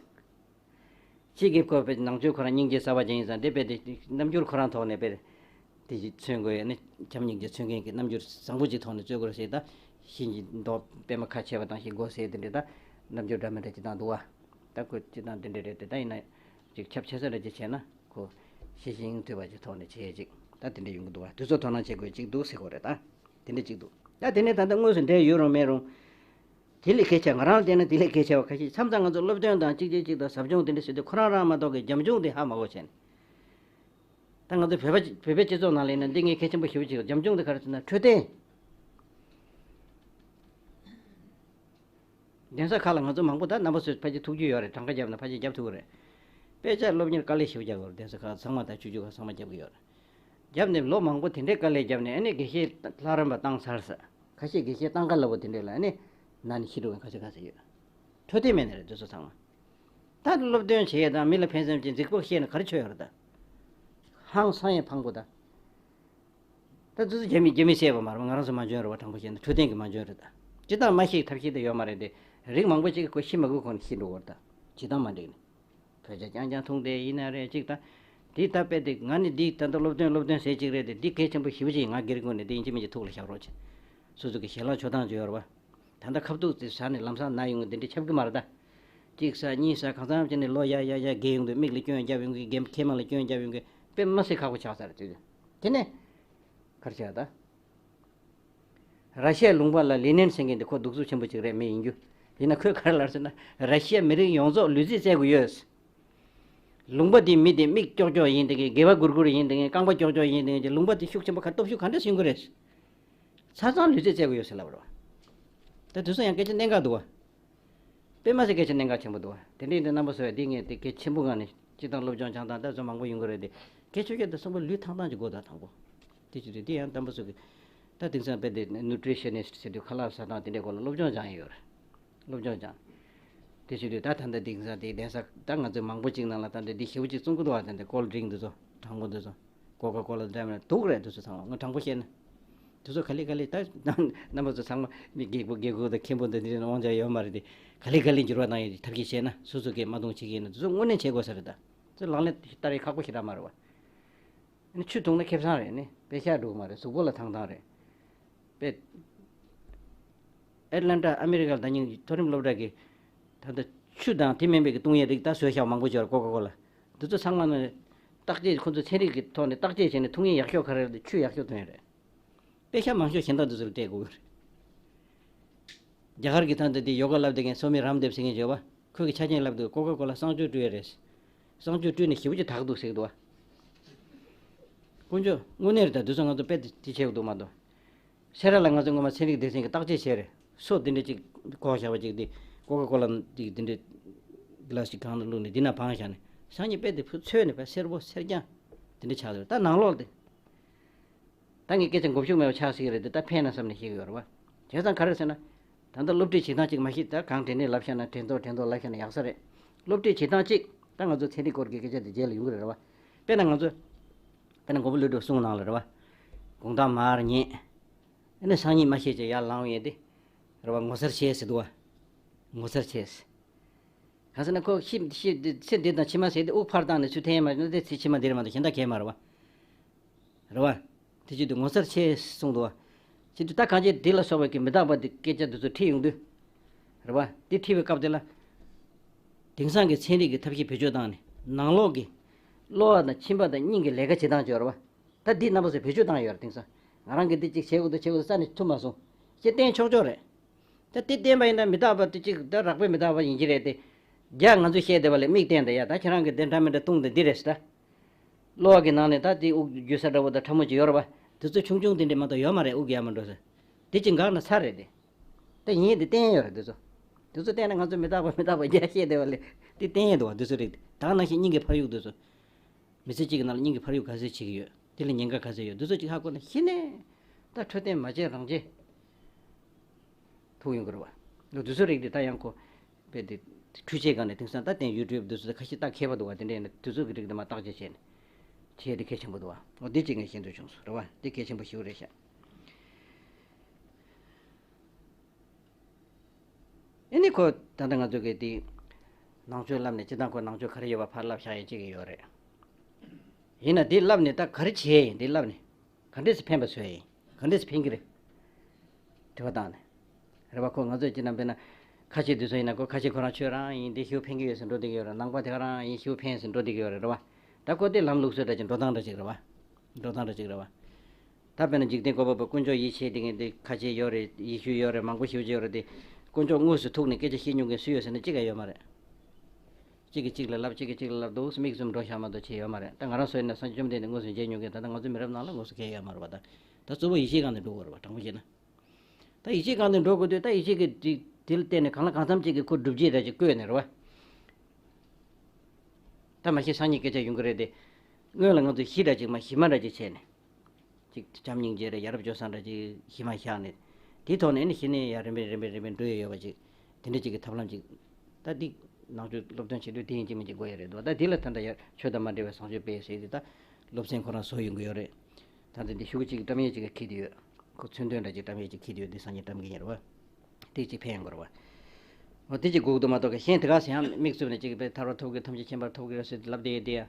གཅིག་གིས་ཁོ་དཔེ་ནང་ཆོས་ཁོ་རང་སྙིང་རྗེ་གསར་པ་ཅན་ཡིན་ཙང་འདི་དཔེ་དེ་རྣམ་འགྱུར་ཁོ་རང་ཐོག་ནས་དཔེ་དེ་ཅིག་མཚོན་དགོས་ཡ་ནི་བྱམས་སྙིང་རྗེ་མཚོན་མཁན་གྱི་རྣམ་འགྱུར་བཟང་པོ་ཅིག་ཐོག་ནས་རྩོད་དགོས་རེད་ཟེར། ད་གཤིན་རྗེ་མདོག་དཔེ་མ་ཁ་ཕྱེ་བ་དང་ཞིག་དགོས་ཟེར་དེ་འདྲའི་ད་རྣམ་འགྱུར་འདྲ་མི་འདྲ་ཅིག་བཏང་འདུག་བ། ད་ཁོ་ཅིག་ད་འདི་འདྲ་རེད་དེ། ད་ཡིན་ན་ཅིག་ཁྱབ་ཆེ་ས་འདྲ་ཅིག་བྱས་ན་ཁོ་ཤེས་བཞིན་ཐོས་པ་ཅིག་ཐོག་ནས་བྱས་ཅིག་ད་དེ་འདྲ་ཡོང་གི་འདུག་བ། དུས་ཚོད་དོ་སྣང་བྱེད་དགོས་ཅིག་འདུག་ཟེར་དགོས་རེད། ད་དེ་འདྲ་ཅིག་འདུག་ད་དེ་ནས་ད་ལྟ་དངོས་སུ་འབྲེལ་ཡོད་རུང་མེད་རུང་། དེ་ལས་གལ་ཆེ་བ། ང་རང་ལ་བལྟས་ན་དེ་ལས་གལ་ཆེ་བ་ཁ་ཤས། མཚམས་མཚམས་ང་ཚོ་སློབ་སྟོན་དང་གཅིག་བྱས་གཅིག་དང་ཟབ་སྦྱོང་དེ་འདྲ་ཟེར་དུས་ཁོ་རང་རང་མ་གཏོགས་ཀྱི་རྒྱབ་ལྗོངས་དེ་ཧ་མ་གོ་བྱས་ནས། ད་ང་ཚོ་བོད་པ་བོད་པའི་སྤྱི་ཚོགས་ནང་ལ་ཡིན་ན་འདི་ངས་གལ་ཆེན་པོ་ཞེ་པོ་ཅིག་རྒྱབ་ལྗོངས་དེ་ག་རེ་ཟེར་ན་འཕྲོད་བསྟེན། གདན་ས་ཁག་ལ་ང་ཚོ་མང་པོ་ད་རྣམ་པ་ཚོས་ཕལ་ཆེར་ཐུག་རྒྱུ་ཡོད་རེད། གྲངས་ཀ་བརྒྱབ་ན་ཕལ་ཆེར་རྒྱབ་ཐུབ་ཀྱི་རེད། དཔེ་ཆ་སློབ་གཉེར་དཀའ་ལས་ཞེ་པོ་རྒྱག་གི་ཡོད་རེད། གདན་ས་ཁག་ཚང་མ་ད་ཆུང་ཆུང་ཁག་ཚང་མ་རྒྱབ་ཀྱི་ཡོད་རེད། རྒྱབ་ནས་ལོ་མང་པོ་དེ་འདྲའི་དཀའ་ལས་བརྒྱབ་ནས་ཨ་ནི་དགེ་བཤེས་ལྷ་རམས་པ་བཏང་ཚར་ས། ཁ་ཤས་དགེ་བཤེས་བཏང་ག་ལ་བོ་དེ་འདྲས་ལ་ཨ་ནི་ན་ནས་ཤི་འགྲོ་མཁན་ཁ་ཤས་ཁ་ཤས་ཡོད། འཕྲོད་བསྟེན་མེད་ནི་རེད་དེ་ཚོ་ཚང་མ། ད་སློབ་སྟོན་བྱེད་ཡས་དང་མི་ལ་ཕན་སེམས་ཀྱི་མཛུབ་གུ་བཤད་ན་ག་རེ་ཆོད་ཡོད་རེད་ད། ཧང་སང་ཡས་ཕངས་པོ་ད། ད་དེ་ཚོ་རྒྱ་མི་རྒྱ་མི་བཤད་པ་མ་རེད། ང་རང་ཚོ་མ་འཇོན་རེད་བ། དྲང་པོ་བཤད་ན་འཕྲོད་བསྟེན་གྱི་མ་འཇོན་རེད་ད། སྤྱིར་བཏང་མ་ཤེས་ཐབས་ཤེས་དེ་ཡོད་མ་རེད་དེ། རིགས་མང་པོ་ཅིག་གིས་ཁོ་ཤི་མ་དགོས་གོང་ནས་ཤི་འགྲོ་གི་རེད་ད། བྱེད་སྟངས་མ་འགྲིག་ནས། བོད་ཇ་རྐྱང་རྐྱང་འཐུང་བསྡད་ཡིན་ན་རེད་ཅིག་ད། འདི་ད་དཔེ་དེ་ང་ནི་འདི་ད་ལྟ་སློབ་སྟོན་སློབ་སྟོན་ཟེར་ཅིག་རེད་དེ། འདི་གལ་ཆེན་པོ་ཞེ་པོ་ཅིག་ང་སྒེར་ངོས་ནས་འདི་ཡིན་གཅིག་མིན་གཅིག་ཐུགས་ལ་བཞག་རོགས་བྱེད། སོ་སོ་གི་ཞལ་ལག་མཆོད་སྟངས་ཅིག་ཡོད་རེད་བ། ད་ལྟ་ཁ་ཐུག་དེ་ཟ་ནས་ལམ་སང་ན་ཡོང་གི་འདི་འདྲ་ཁྱབ་གི་མ་རེད་ད། གཅིག་ཟ་གཉིས་ཟ་གང་འཚམ་བྱས་ནས་ལོ་ཡར་ཡར་ཡར་རྒས་ཡོང་དུས་མིག་ལ་སྐྱོན་བརྒྱབ་ཡོང་གི། རྒན་མཁལ་མ་ལ་སྐྱོན་བརྒྱབ་ཡོང་གི། དཔེ་མ་སྲིད་ཁག་པོ་ཆགས་ཚར་དུས། དེ་ནས་ག་རེ་བྱས་ད། ར་ཤི་ཡའི་ལུང་པ་ལ་ལི་ནན་ཟེར་མཁན་དེ་ཁོ་གདུག་རྩུབ་ཆེན་པོ་ཅིག་རེད། མི་ཡིན་རྒྱུ། ཡིན་ན་ཁོས་ག་རེ་ལབ་ཟེར་ན། ར་ཤི་ཡ་མི་རིགས་ཡོངས་རྫོགས་ལུས་རྩལ་རྩེད་དགོས་ཡོད། ལུང་པ་དེའི་མི་དེ་མིག་ཀྱོག་ཀྱོག་ཡིན་དེ་གའི་སྒལ་པ་སྒུར་སྒུར་ཡིན་དེ་གའི་རྐང་པ་ཀྱོག་ཀྱོག་ཡིན་དེ་གའི་ལུང་པ་དེ་ཤུགས་ཆེན་པོ་ག་སྟོབས་ཤུགས་ག་འདྲ་ཞིག་ཡོང་གི་རེད། ཆ་ཚང་ལུས་རྩལ་རྩེད་དགོས་ཡོད་ཟེར་ལབ་རོ། ད་དུས་སང་ཡང་སྐད་ཆ་གནད་འགག་འདུག་བ། དཔེ་མ་སྲིད་སྐད་ཆ་གནད་འགག་ཆེན་པོ་འདུག་བ། དེ་འདྲ་ཡིན་དུས་རྣམ་པ་ཚོས་འདི་ངས་དེ་གལ་ཆེན་པོ་ངང་ནས་སྤྱིར་བཏང་སློབ་སྦྱོང་སྦྱང་སྟངས་ད་བཟོ་མང་པོ་ཡོང་གི་རེད་དེ། གལ་ཆེ་ཤོས་དེ་གསུམ་པོ་ལུས་ཐང་སྟངས་ཀྱི་སྒོ་དང་དང་པོ། དེ་ཅི་རེད། དེ་ཡང་རྣམ་པ་ཚོ་གི་ད་དེང་སང་དཔེ་དེ་ནུ་ཊི་རི་ཤ་ནི་སི་ཊི་ཟེར་དུས་ཁ་ལག་ཟ་སྟངས་དེ་འདྲའི་སྐོར་ལ་སློབ་སྦྱོང་སྦྱང་ཡི་ཡོད་རེད། སློབ་སྦྱོང་སྦྱང་། དེ་བྱེད་དུས་ད་ད་ལྟ་དེང་སང་དེ་གདན་ས་ད་ང་ཚོས་མང་པོ་ཅིག་ནང་ལ་ད་ལྟ་འདི་ཞེ་པོ་ཅིག་བཙོང་གི་འདུག་བ། ད་ལྟ་ཀོལ་ཌི་རིང་འདི་ཚོ་གྲང་མོ་འདི་ཚོ་ཀོ་ཀ་ཀོ་ལ་འདྲ་མིན་སྡུག་རེད། འདི་ཚོ་ཚང་མ་ང་དྲང་པོ་བཤད་ན། འདི་ཚོ་ག་ལེ་ག་ལེ་ད་རྣམ་པ་ཚོ་ཚང་མ་མི་རྒད་པོ་རྒད་པོ་དང་མཁན་པོ་འདི་འདྲ་དབང་ཆ་ཡོད་མ་རེད་དེ། ག་ལེ་ག་ལེ་འགྱུར་བ་གཏོང་ཡས་ཐབས་ཤེས་བྱས་ན། སོ་སོ་གིས་མ་གཏོང་བྱེད་ཀྱི་ཡིན་ན་འདི་ཚོ་དངོས་གནས་བྱེད་དགོས་ས་རེད། ད་ཚོ་ལག་ལེན་བསྟར་ཡས་ཁག་པོ་ཞེ་དྲག་མ་རེད་བ། ཨ་ནི་ཆུ་བཏུང་ན་ཁེ་བཟང་རེད། ཨ་ནི་དཔེ་ཤ་འགྲོ་གི་མ་རེད། གཟུགས་པོ་ལ་ཐང་ཐང་རེད། དཔེ། ཨེ་ཊ་ལན་ཊ་ཨ་མེ་རི་ཀ་ལ་ད་ཉིན་མཐོ་རིམ་སློབ་གྲྭ་གི་ད་ལྟ་ཆུ་དང་དེ་མིན་པའི་གི་བཏུང་ཡས་རིགས་ད་བཟོས་བཞག་མང་པོ་ཅིག་ཡོད་རེད། ཀོ་ཀ་ཀོ་ལ། འདི་ཚོ་ཚང་མ་ནི་བརྟག་དཔྱད། ཁོ་ཚོ་ཚན་རིག་གི་ཐོག་ནས་བརྟག་དཔྱད་བྱས་ནས་འཐུང་ཡས་ཡག་ཤོས་ག་རེ་རེད་དེ། ཆུ་ཡག་ཤོས་འཐུང་ཡས་རེད། དཔེ་ཤ་མང་ཤོས་གཞན་དག་འདི་ཚོ་ལ་སྤྲད་དགོས་ཀྱི་རེད། རྒྱ་གར་གྱི་ད་ལྟ་དེ་ཡོ་ག་བསླབ་བསྡད་མཁན་སོ་མི་རམ་དེབ་ཟེར་མཁན་ཅིག་ཡོད་པ། ཁོས་ཀྱི་ཆ་རྐྱེན་བསླབ་དུས་ཀོ་ཀ་ཀོ་ལ་གསང་སྤྱོད་སྤྲོད་ཡས་རེད། གསང་སྤྱོད་སྤྲོད་ནས་ཞེ་པོ་ཅིག་དྲག་འདུག་ཟེར་གྱི་འདུག་བ། དཀོན་མཆོག་དངོས་གནས་རེད། ད་དུས་ཚོད་ང་ཚོ་དཔེ་དེ་དེ་བྱེད་དགོས་འདུག་མ་གཏོགས། སེ་ར་ལ་ང་ཚོ་སྔོན་མ་ཚན་རིག་སྡེ་ཚན་གྱིས་བརྟག་དཔྱད་བྱས་རེད། སོ་དེ་འདྲ་ཅིག་བཀོག་བཞག་པ་ཅིག་དེ། ཀོ་ཀ་ཀོ་ལ་ཅིག་དེ་འདྲ་གི་ལཱ་སི་ཊིག་སྒང་ལ་བླུགས་ནས་འདི་ན་སྦངས་བཞག་ནས། སང་ཉིན་དཔེ་དེ་ཕུ་ཚོས་ནས་དཔེ་སེར་པོ་སེར་རྐྱང་དེ་འདྲ་ཆགས་འདུག་ད་ནང་ལོགས་དེ། ད་ངས་སྐད་ཆ་མགོ་མཇུག་མེད་པ་ཆགས་སྲིད་ཀྱི་རེད་དེ། ད་ཕན་ན་བསམ་ནས་བཤད་ཀྱི་ཡོད་རེད་བ། བྱས་ཙང་ག་རེ་ཟེར་ན། ད་ལྟ་སློབ་ཁྲིད་བྱེད་སྟངས་གཅིག་མ་གཞི་ད་གང་དྲན་ནས་ལབ་བཞག་ན། དྲན་ཐོག་དྲན་ཐོག་ལབ་བཞག་ན་ཡག་ས་རེད། སློབ་ཁྲིད་བྱེད་སྟངས་གཅིག་ད་ང་ཚོ་ཚན་རིག་སྐོར་གྱི་སྐད་ཆ་དེ་རྗེས་ལ་ཡོང་གི་རེད་བ། དཔེར་ན་ང་ཚོ། དཔེར་ན་མགོན་པོ་ཀླུ་སྒྲུབ་གསུང་ནང་ལ་རེད་བ། དགོང་དག་མར་ཉལ། ཨ་ནི་སང་ཉིན་མ་ཤེས་ཀྱི་ཡར་ལངས་ཡས་དེ། རེད་བ། ངོ་མཚར་ཆེ་ཟེར་འདུག་བ། ངོ་མཚར་ཆེ་ཟེར། གང་ཟེར་ན་ཁོ་ཤི་ཤི་ཚེ་འདི་དང་ཕྱི་མ་ཟེར་དེ་དབུགས་ཕར་བཏང་ནས་ཚུར་འཐེན་ཡས་མ་རེད་ན། དེ་ཚེ་ཕྱི་མ་འདི་རེད་མ་གཏོགས་གཞན་དག་གས་མ་རེད་བ། རེད་བ། དེ་བྱེད་དུས་ངོ་མཚར་ཆེ་གསུངས་འདུག་བ། བྱེད་དུས་ད་གང་ཅི་འདི་ལ་སོགས་པའི་གི་མི་རྟག་པ་འདི་སྐད་ཆ་འདི་ཚོ་ཁྲིད་ཡོང་དུས། རེད་བ། འདི་ཁྲིད་པའི་སྐབས་དེ་ལ། དེང་སང་གི་ཚན་རིག་གི་ཐབས་ཤེས་བེད་སྤྱོད་བཏང་ནས་ནང་ལོགས་ཀྱི་གློ་བ་དང་མཆིན་པ་དང་སྙིང་གི་ལས་ཀ་བྱེད་སྟངས་ཅིག་ཡོད་རེད་བ། ད་འདི་རྣམ་པ་ཚོས་བེད་སྤྱོད་བཏང་ཡོད་རེད། དེང་སང་ང་རང་གིས་འདི་གཅིག་བྱེད་དགོས་འདུག་བྱེད་དགོས་འདུག་རྩ་ནས་ཐུབ་མ་སོང་། ཅེས་བསྟན་ཆོག་ཆོག་རེད། ད་དེ་བསྟན་པ་ཡིན་ན་མི་རྟག་པ་དེ་གཅིག་ད་རགས་པའི་མི་རྟག་པ་ཡིན་གྱི་རེད་དེ། རྒྱ་ང་ཚོས་བཤད་བསྡད་པ་ལས་མིག་བསྟན་ད་ཡ། ད་ཁྱེད་རང་གིས་འདི་འདྲ་མི་འདྲ་བཏུང་དེ་འདི་རེད་ཟེར་ད། གློ་བ་གི་ནང་ནས་ད་དེ་དབུགས་རྒྱུ་ས་འདྲ་བོ་དང་ཕྲ་མོ་ཅིག་ཡོད་རེད་བ། དེ་ཚོ་ཆུང་ཆུང་དེ་འདྲས་མ་གཏོགས་ཡོད་མ་རེད། དབུགས་ཡར་མར་འགྲོ་ས། དེ་ཅིག་འགག་ན་ཚར་རེད་དེ། ད་ཡིན་དེ་བསྟན་ཡོད་རེད་དེ་ཚོ། དེ་ཚོ་བསྟན་ན་ང་ཚོ་མི་རྟག་པ་མི་རྟག་པ་རྒྱ་བཤད་བསྡད་པ་ལས་དེ་བསྟན་ཡོད་འདུག་བ། དེ་ཚོ་རེད། ད་ག་ནང་བཞིན་སྙིང་གི་འཕར་གཡུག་དེ་ཚོ། མི་ཚེ་གཅིག་གི་ནང་ལ་སྙིང་གི་འཕར་གཡུག་ག་ཚོད་བྱེད་ཀྱི་ཡོད། དེ་ལ་ཉེན་ཁ་ག་ཚོད་ཡོད། འདི་ཚོ་གཅིག་ཧ་གོ་ན་གཞི་ནས་ད་འཕྲོད་བསྟེན་མ་བྱས་རང་བྱས་ཐུག་ཡོང་གི་རེད་བ། འདི་ཚོ་རིགས་དེ་ད་ཡང་ཁོ་དཔེ་དེ་འཕྲུལ་ཆས་སྒང་ནས་དེང་སང་ད་བསྟན་ཡུ་ཊུབ་འདི་ཚོ་ད་ཁ་ཤས་ད་མཁས་པ་འདུག་བ། དེ་འདྲས་ནས་འདི་ཚོ་གི་རིགས་དེ་མ་བརྟག་དཔྱད་བྱས་ནས་བྱས་དེ་གལ་ཆེན་པོ་འདུག་བ། འོ་འདི་གཅིག་ངས་ཤེས་འདོད་བྱུང་སོང་རེད་བ། འདི་གལ་ཆེན་པོ་ཞིག་རེད་ཤག་ཨེ་ནི་ཁོ་ད་ལྟ་ང་ཚོ་གི་དེ་ནང་ཆོས་བསླབ་ནས་སྤྱིར་བཏང་ཁོ་ནང་ཆོས་ག་རེ་ཡོད་པ་ཕར་བསླབ་བཞག་ཡས་ཅིག་ཡོད་རེད། ཡིན་ན་དེ་བསླབ་ནས་ད་ག་རེ་བྱས་ཡིན། དེ་བསླབ་ནས་ག་འདྲས་སེ་ཕན་པ་བཟོས་ཡིན། ག་འདྲས་སེ་ཕན་གི་རེད། དྲི་བ་བཏང་ནས། རེད་བ། ཁོ་ང་ཚོས་སྤྱིར་ན་དཔེར་ན་ཁ་ཆེ་དེ་ཚོ་ཡིན་ན་ཁོ་ཁ་ཆེ་ཁོ་རང་ཆོས་རང་ཡིན། དེ་ཞེ་པོ་ཕན་གི་ཡོད་ཟེར་འགྲོ་བསྡད་ཀྱི་ཡོད་རེད། ནང་པ་དེ་ག་རང་ཡིན། ཞེ་པོ་ཕན་ཟེར་འགྲོ་བསྡད་ཀྱི་ཡོད་རེད། རེད་བ། ད་ཁོ་དེ་ལམ་ལུགས་སྲོལ་འདྲ་ཅིག་འགྲོ་སྟངས་འདྲ་ཅིག་རེད་བ། འགྲོ་སྟངས་འདྲ་ཅིག་རེད་བ། ད་དཔེར་ན་འཇིག་རྟེན་བཀོད་པ་པོ་དཀོན་མཆོག་ཡིད་ཆེས་དེ་ངས་འདི་ཁ་ཆེ་ཡོད་རེད། ཡེ་ཤུ་ཡོད་རེད། མང་པོ་ཞེ་པོ་ཅིག་ཡོད་རེད་དེ། དཀོན་མཆོག་དངོས་སུ་ཐུག་ནས་སྐད་ཆ་བཤད་མྱོང་མཁན་སུ་ཡོད་ཟེར་ན་གཅིག་ཀྱང་ཡོད་མ་རེད། གཅིག་གིས་གཅིག་ལ་ལབ། གཅིག་གིས་གཅིག་ལ་ལབ་འདུག་མིག་བཙུམ་འགྲོ་བཞག་མ་གཏོགས་ཆེ་ཡོད་མ་རེད། ད་ང་རང་ཚོ་ཡིན་ན་སངས་རྒྱས་བཅོམ་ལྡན་འདས་དངོས་སུ་མཇལ་མྱོང་མཁན་ད་ལྟ་ང་ཚོའི་མི་རབས་ནང་ལ་དངོས་སུ་མཁན་ཡོད་མ་རེད་པ། ད་ད་གཙོ་བོ་ཡིད་ཆེས་སྒང་ནས་འགྲོ་དགོས་རེད་པ། དྲང་པོ་བཤད་ན། ད་ཡིད་ཆེས་སྒང་ནས་འགྲོ་དགོས་དུས་ད་ཡིད་ཆེས་ཀྱི་དེ་དེ་ལ་བརྟེན་ནས་གང་ལ་གང་འཚམ་ཅིག་གི་ཁོ་སྒྲུབ་བྱེད་འདྲ་ཅིག་བཀོད་ནས་རེད་པ། ད་མ་གཞི་སང་ཉིན་སྐད་ཆ་ཡོང་གི་རེད་དེ། སྔོན་ལ་ང་ཚོས་གཞི་འདྲ་ཅིག་མ་གཞི་མ་འདྲ་ཅིག་བྱས་ནས། ཅིག་བྱམས་སྙིང་རྗེ་རེད། ཡ་རབས་སྤྱོད་བཟང་འདྲ་ཅིག་གཞི་མ་བཞག་ནས། དེའི་ཐོག་ནས་ཨ་ནི་གཞི་ནས་ཡར་རིམ་པས་རིམ་པས་རིམ་པས་འགྲོ་ཡས་ཡོད་པ་ཅིག་དེ་འདྲ་ཅིག་གི་ཐབས་ལམ་ཅིག་ད་འདི་ནང་ཆོས་སློབ་སྟོན་བྱེད་དུས་དེ་ཡིན་གཅིག་མིན་གཅིག་དགོས་ཡས་རེད་འདུག་ད་འདི་ལ་ད་ལྟ་ཡར་ཆོས་དང་མ་འབྲེལ་བའི་བཟང་སྤྱོད་སྤེལ་ཟེར་དུས་ད་སློབ་ཚན་ཁོ་རང་བཟོ་ཡོང་གི་ཡོད་རེད། ད་ལྟ་འདི་ཤོག་གུ་གཅིག་བཀྲམ་ཡས་ཅིག་འཁྱེར་དུ་ཡོད། ཁོ་མཚོན་དོན་འདྲ་ཅིག་བཀྲམ་ཡས་ཅིག་འཁྱེར་དུ་ཡོད། འདི་སང་ཉིན་བཀྲམ་གི་ཡིན་རེད་པ། དེ་གཅིག་ཕན་ཡོང་གི་རེད་པ། འོ་དེ་གཅིག་དགོས་ཀྱི་འདུག་མ་གཏོགས་གཞན་དེ་ག་ཟེར་ཡང་མིག་བཙུམ་ནས་གཅིག་དཔེ་ཐར་པ་ཐོབ་ཀྱི་རེད། ཐམས་ཅད་མཁྱེན་པ་ཐོབ་ཀྱི་རེད་ཟེར་ལབ་བསྡད་ཡས་དེ་ཡང་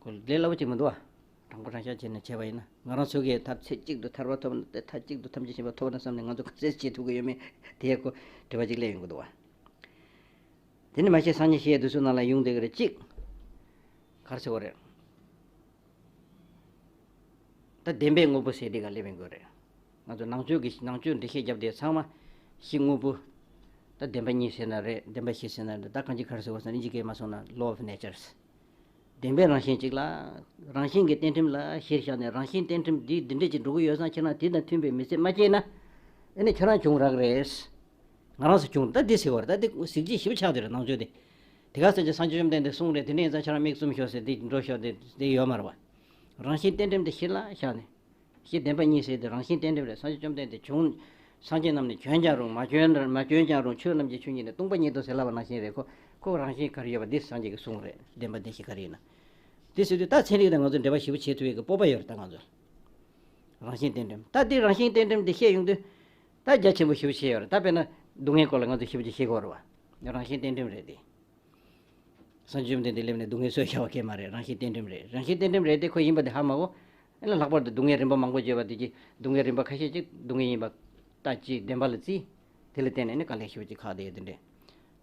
ཁོ་ལས་སླ་པོ་ཅིག་མི་འདུག་བ། དྲང་པོ་དྲང་བཞག་བྱས་ནས་བྱས་པ་ཡིན་ན། ང་རང་ཚོ་གིས་ད་ཚེ་གཅིག་ཏུ་ཐར་པ་ཐོབ་ན། དེ་མཐའ་གཅིག་ཏུ་ཐམས་ཅད་མཁྱེན་པ་ཐོབ་ན་བསམ་ནས་ང་ཚོ་ག་ཚོད་བྱེད་ཐུབ་ཀྱི་ཡོད་མེད་དེ་ཡང་ཁོ་དྲི་བ་ཅིག་སླེབས་ཡོང་གི་འདུག་བ། དེ་ནི་མ་ཤེས་སངས་རྒྱས་ཤེས་དུས་སུ་ནང་ལ་ཡོང་བསྡད་ཀྱི་རེད་གཅིག་ག་རེ་ཟེར་བ་རེད། ད་བདེན་པའི་དངོས་པོ་ཟེར་དེ་ག་སླེབས་ཡོང་གི་རེད། ང་ཚོ་ནང་ཆོས་ཀྱི་ནང་ཆོས་འགྲེལ་བཤད་རྒྱབ་དེ་ཚང་མ་གཞི་དངོས་པོ། ད་བདེན་པ་གཉིས་ཟེར་ན་རེད། བདེན་པ་བཞི་ཟེར་ན་རེད། ད་གང་ཅི་ག་རེ་ཟེར་བ་ཟེར་ན་ཨིན་ཇི་སྐད་མ་སོང་ན་law of natures། བདེན་པའི་རང་བཞིན་གཅིག་ལ། རང་བཞིན་གྱི་གཏན་ཁྲིམས་ལ་གཞིར་བཞག་ནས་རང་བཞིན་གཏན་ཁྲིམས་འདི་འདི་འདྲས་ཅིག་འགྲོ་གི་ཡོད་ཙང་ཁྱེད་རང་དེ་དང་མཐུན་པའི་མི་ཚེ་མ་སྐྱེལ་ན། ཨ་ནི་ཁྱེད་རང་བྱུང་རག་རེད། ང་རང་ཚོ་བྱུང་ད་འདི་ཟེར་བར་ད་འདི་གཟི་བརྗིད་ཞེ་པོ་ཆགས་དེ་རེད་ནང་ཆོས་དེ། དེ་ག་ཟེར་གྱི་སངས་རྒྱས་བཅོམ་ལྡན་འདས་གསུངས་རེད། དེ་འདྲ་ཡིན་ཙང་ཁྱེད་རང་མིག་བཙུམ་ཤོག་ཟེར་དེ་འགྲོ་ཤོག་དེ་དེ་ཡོད་མ་རེད་བ། རང་བཞིན་གཏན་ཁྲིམས་དེ་གཞི་ལ་བཞག་ནས། གཞི་བདེན་པ་གཉིས་ཟེར་དེ་རང་བཞིན་གཏན་ཁྲིམས་རེད། སངས་རྒྱས་བཅོམ་ལྡན་འདས་བྱུང་། སངས་རྒྱས་རྣམས་ནི་བྱོན་ཀྱང་རུང་མ་བྱོན་མ་བྱོན་ཀྱང་རུང་ཆོས་རྣམས་ཀྱི་ཆོས་ཉིད་ནི་སྟོང་པ་ཉིད་དོ་ཟེར་ལབ་པ་ནང་བཞིན་རེད། ཁོ་ཁོ་རང་བཞིན་ག་རེ་ཡོད་པ་འདི་སངས་རྒྱས་ཀྱིས་གསུངས་རེད། བདེན་པ་བདེན་བཞི་ག་རེ་ཡིན་ན། དེ་ཟེར་དུས་ད་ཚན་རིག་དང་ང་ཚོ་འབྲེལ་བ་ཞེ་པོ་བྱེད་ཐུབ་ཡས་ཀྱི་སྤོབས་པ་ཡོད་རེད་ད་ང་ཚོ། རང་བཞིན་གཏན་ཁྲིམས་ད་འདི་རང་བཞིན་གཏན་ཁྲིམས་འདི་བཤད་ཡོང་དུས། ད་རྒྱ་ཆེན་པོ་ཞེ་པོ་བཤད་ཡོད་རེད། ད་དཔེར་ན་སྡུག་བསྔལ་སྐོར་ལ་ང་ཚོ་ཞེ་པོ་ཅིག་བཤད་དགོས་རེད་བ། རང་བཞིན་གཏན་ཁྲིམས་རེད་དེ། སངས་རྒྱས་བཅོམ་ལྡན་འདས་སླེབས་ནས་སྡུག་བསྔལ་གསོས་བཞག་པ་སྐད་མ་རེད། རང་བཞིན་གཏན་ཁྲིམས་རེད། རང་བཞིན་གཏན་ཁྲིམས་རེད་དེ་ཁོ་ཡིན་པ་དེ་ཧ་མ་གོ། ཨེ་ལ་ལྷག་པར་དུ་སྡུག་བསྔལ་རིམ་པ་མང་པོ་བརྗོད་པ་དེ་གྱིས་སྡུག་བསྔལ་རིམ་པ་ཁ་ཤས་ཅིག་སྡུག་བསྔལ་ཡིན་པ་ལྟ་ཅིག་བདེན་པ་ལ་བརྩིས། དེ་ལ་བརྟེན་ནས་ནི་དཀའ་ལས་ཞེ་པོ་ཅིག་ཁག་བསྡད་ཡོད་དེ་འདྲས།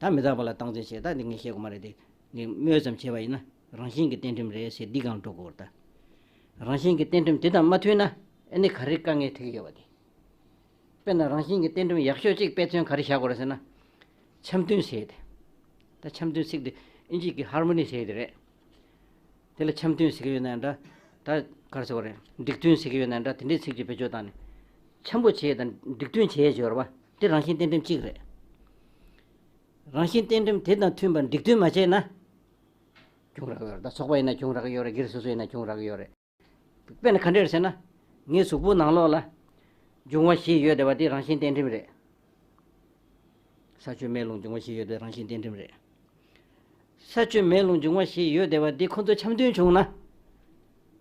ད་མི་རྟག་པ་ལ་སྟངས་འཛིན་བྱས་ད་འདི་ངས་བཤད་དགོས་མ་རེད་དེ། ངས་སྨོས་ཙམ་བྱས་པ་ཡིན་ན་རང་བཞིན་གྱི་གཏན་ཁྲིམས་རེད་ཟེར་འདི་སྒང་འགྲོ་དགོས་རེད་ད། རང་བཞིན་གྱི་གཏན་ཁྲིམས་དེ་དང་མ་མཐུན་ན་ཨེ་ནི་ག་རེ་དཀའ་ངལ་འཕྲད་ཀྱི་ཡོད་པ་དེ། དཔེར་ན་རང་བཞིན་གྱི་གཏན་ཁྲིམས་ཡག་ཤོས་གཅིག་དཔེ་མཚོན་ག་རེ་བཞག་དགོས་རེད་ཟེར་ན། འཆམ་མཐུན་ཟེར་ཏེ། ད་འཆམ་མཐུན་ཚིག་དེ་ཨིན་ཇི་གི་ཧར་མོ་ནི་ཟེར་དེ་རེད། དེ་ལ་འཆམ་མཐུན་ཟེར་གྱི་ཡོད་ན་འདྲ། ད་ག་རེ་ཟེར་དགོས་རེད། འགྲིག་མཐུན་ཟེར་གྱི་ཡོད་ན་འདྲ། དེ་འདྲའི་ཚིག་ཅིག་བེད་སྤྱོད་བཏང་ནས། འཆམ་པོ་བྱེད་དང་འགྲིག་མཐུན་བྱེད་ཡས་ཡོད་རེད་བ། དེ་རང་བཞིན་གཏན་ཁྲིམས་གཅིག་རེད། རང་བཞིན་གཏན་ཁྲིམས་དེ་དང་མཐུན་པར་འགྲིག་མཐུན་མ་བྱས་ན། བྱུང་རག་ཡོད་རེད། ད་ཚོགས་པ་ཡིན་ན་བྱུང་རག་ཡོད་རེད། སྒེར་སོ་སོ་ཡིན་ན་བྱུང་རག་ཡོད་རེད། དཔེར་ན་ག་འདྲ་རེད་ཟེར་ན། ངའི་གཟུགས་པོ་ནང་ལོགས་ལ་འབྱུང་བ་བཞི་ཡོད་བསྡད་པ་དེ་རང་བཞིན་གཏན་ཁྲིམས་རེད། ས་ཆུ་མེ་རླུང་འབྱུང་བ་བཞི་ཡོད་བསྡད་རང་བཞིན་གཏན་ཁྲིམས་རེད། ས་ཆུ་མེ་རླུང་འབྱུང་བ་བཞི་ཡོད་བསྡད་པ་འདི་ཁོ་ཚོ་འཆམ་མཐུན་བྱུང་ན།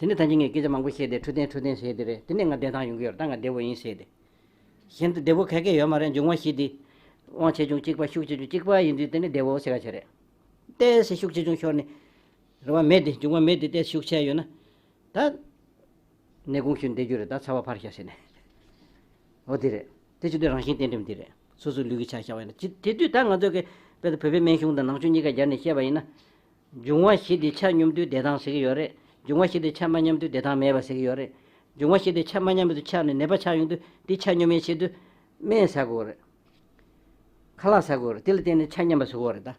དེ་ནི་ད་གིན་ངས་སྐད་ཆ་མང་པོ་བཤད་དེ་འཕྲོད་བསྟེན་འཕྲོད་བསྟེན་ཟེར་དེ་རེད། དེ་ནས་ང་བདེ་ཐང་ཡོང་གི་ཡོད་རེད། ད་ང་བདེ་བོ་ཡིན་ཟེར་དེ། གཞན་དུ་བདེ་བོ་ག་གེ་ཡོད་མ་རེད། འབྱུང་བ་བཞི་འདི། དབང་ཆེ་ཆུང་གཅིག་པ་ཤུགས་ཆེ་ཆུང་གཅིག་པ་ཡིན་དུས་དེ་ནི་བདེ་བོ་ཟེར་ག་བྱེད་རེད། ཏོག་ཙམ་ཤུགས་ཆེ་ཆུང་ཤོར་ནས། རེད་བ། མེ་དེ་འབྱུང་བ་མེ་དེ་ཏོག་ཙམ་ཤུགས་ཆེ་ཡོད་ན། ད། ནད་གུང་ཤུན་བསྡད་རྒྱུ་རེད། ད་ཚ་བ་འཕར་ཤག་ཟེར་ནས། འོ་དེ་རེད། དེ་བྱེད་དུས་རང་བཞིན་གཏན་ཁྲིམས་དེ་རེད། སོ་སོའི་ལུས་ཀྱི་ཆ་བཞག་པ་ཡིན་ན་ཅི་དེ་དུས་ད་ང་ཚོ་གི་དཔེ་ད་བོད་པའི་སྨན་གཞུང་དང་ནང་ཆོས་གཉིས་ཀ་སྦྱར་ནས་བཤད་པ་ཡིན་ན། འབྱུང་བ་བཞི་དེ་ཆ་སྙོམས་དུས་བདེ་ཐང་ཟེར་གྱི་ཡོད་རེད། འབྱུང་བ་བཞི་དེ་ཆ་མ་སྙོམས་དུས་བདེ་ཐང་མེད་པ་ཟེར་གྱི་ཡོད་རེད། འབྱུང་བ་བཞི་དེ་ཆ་མ་སྙོམས་དུས་ཆགས་ནས་ནད་པ་ཆགས་ཡོང་དུས་དེ་ཆ་སྙོམས་ཡས་ཆེད་དུ་སྨན་ཟ་དགོས་རེད། ཁ་ལག་ཟ་དགོས་རེད། དེ་ལ་བརྟེན་ནས་ཆ་མཉམ་པ་བཟོ་དགོས་རེད་ད།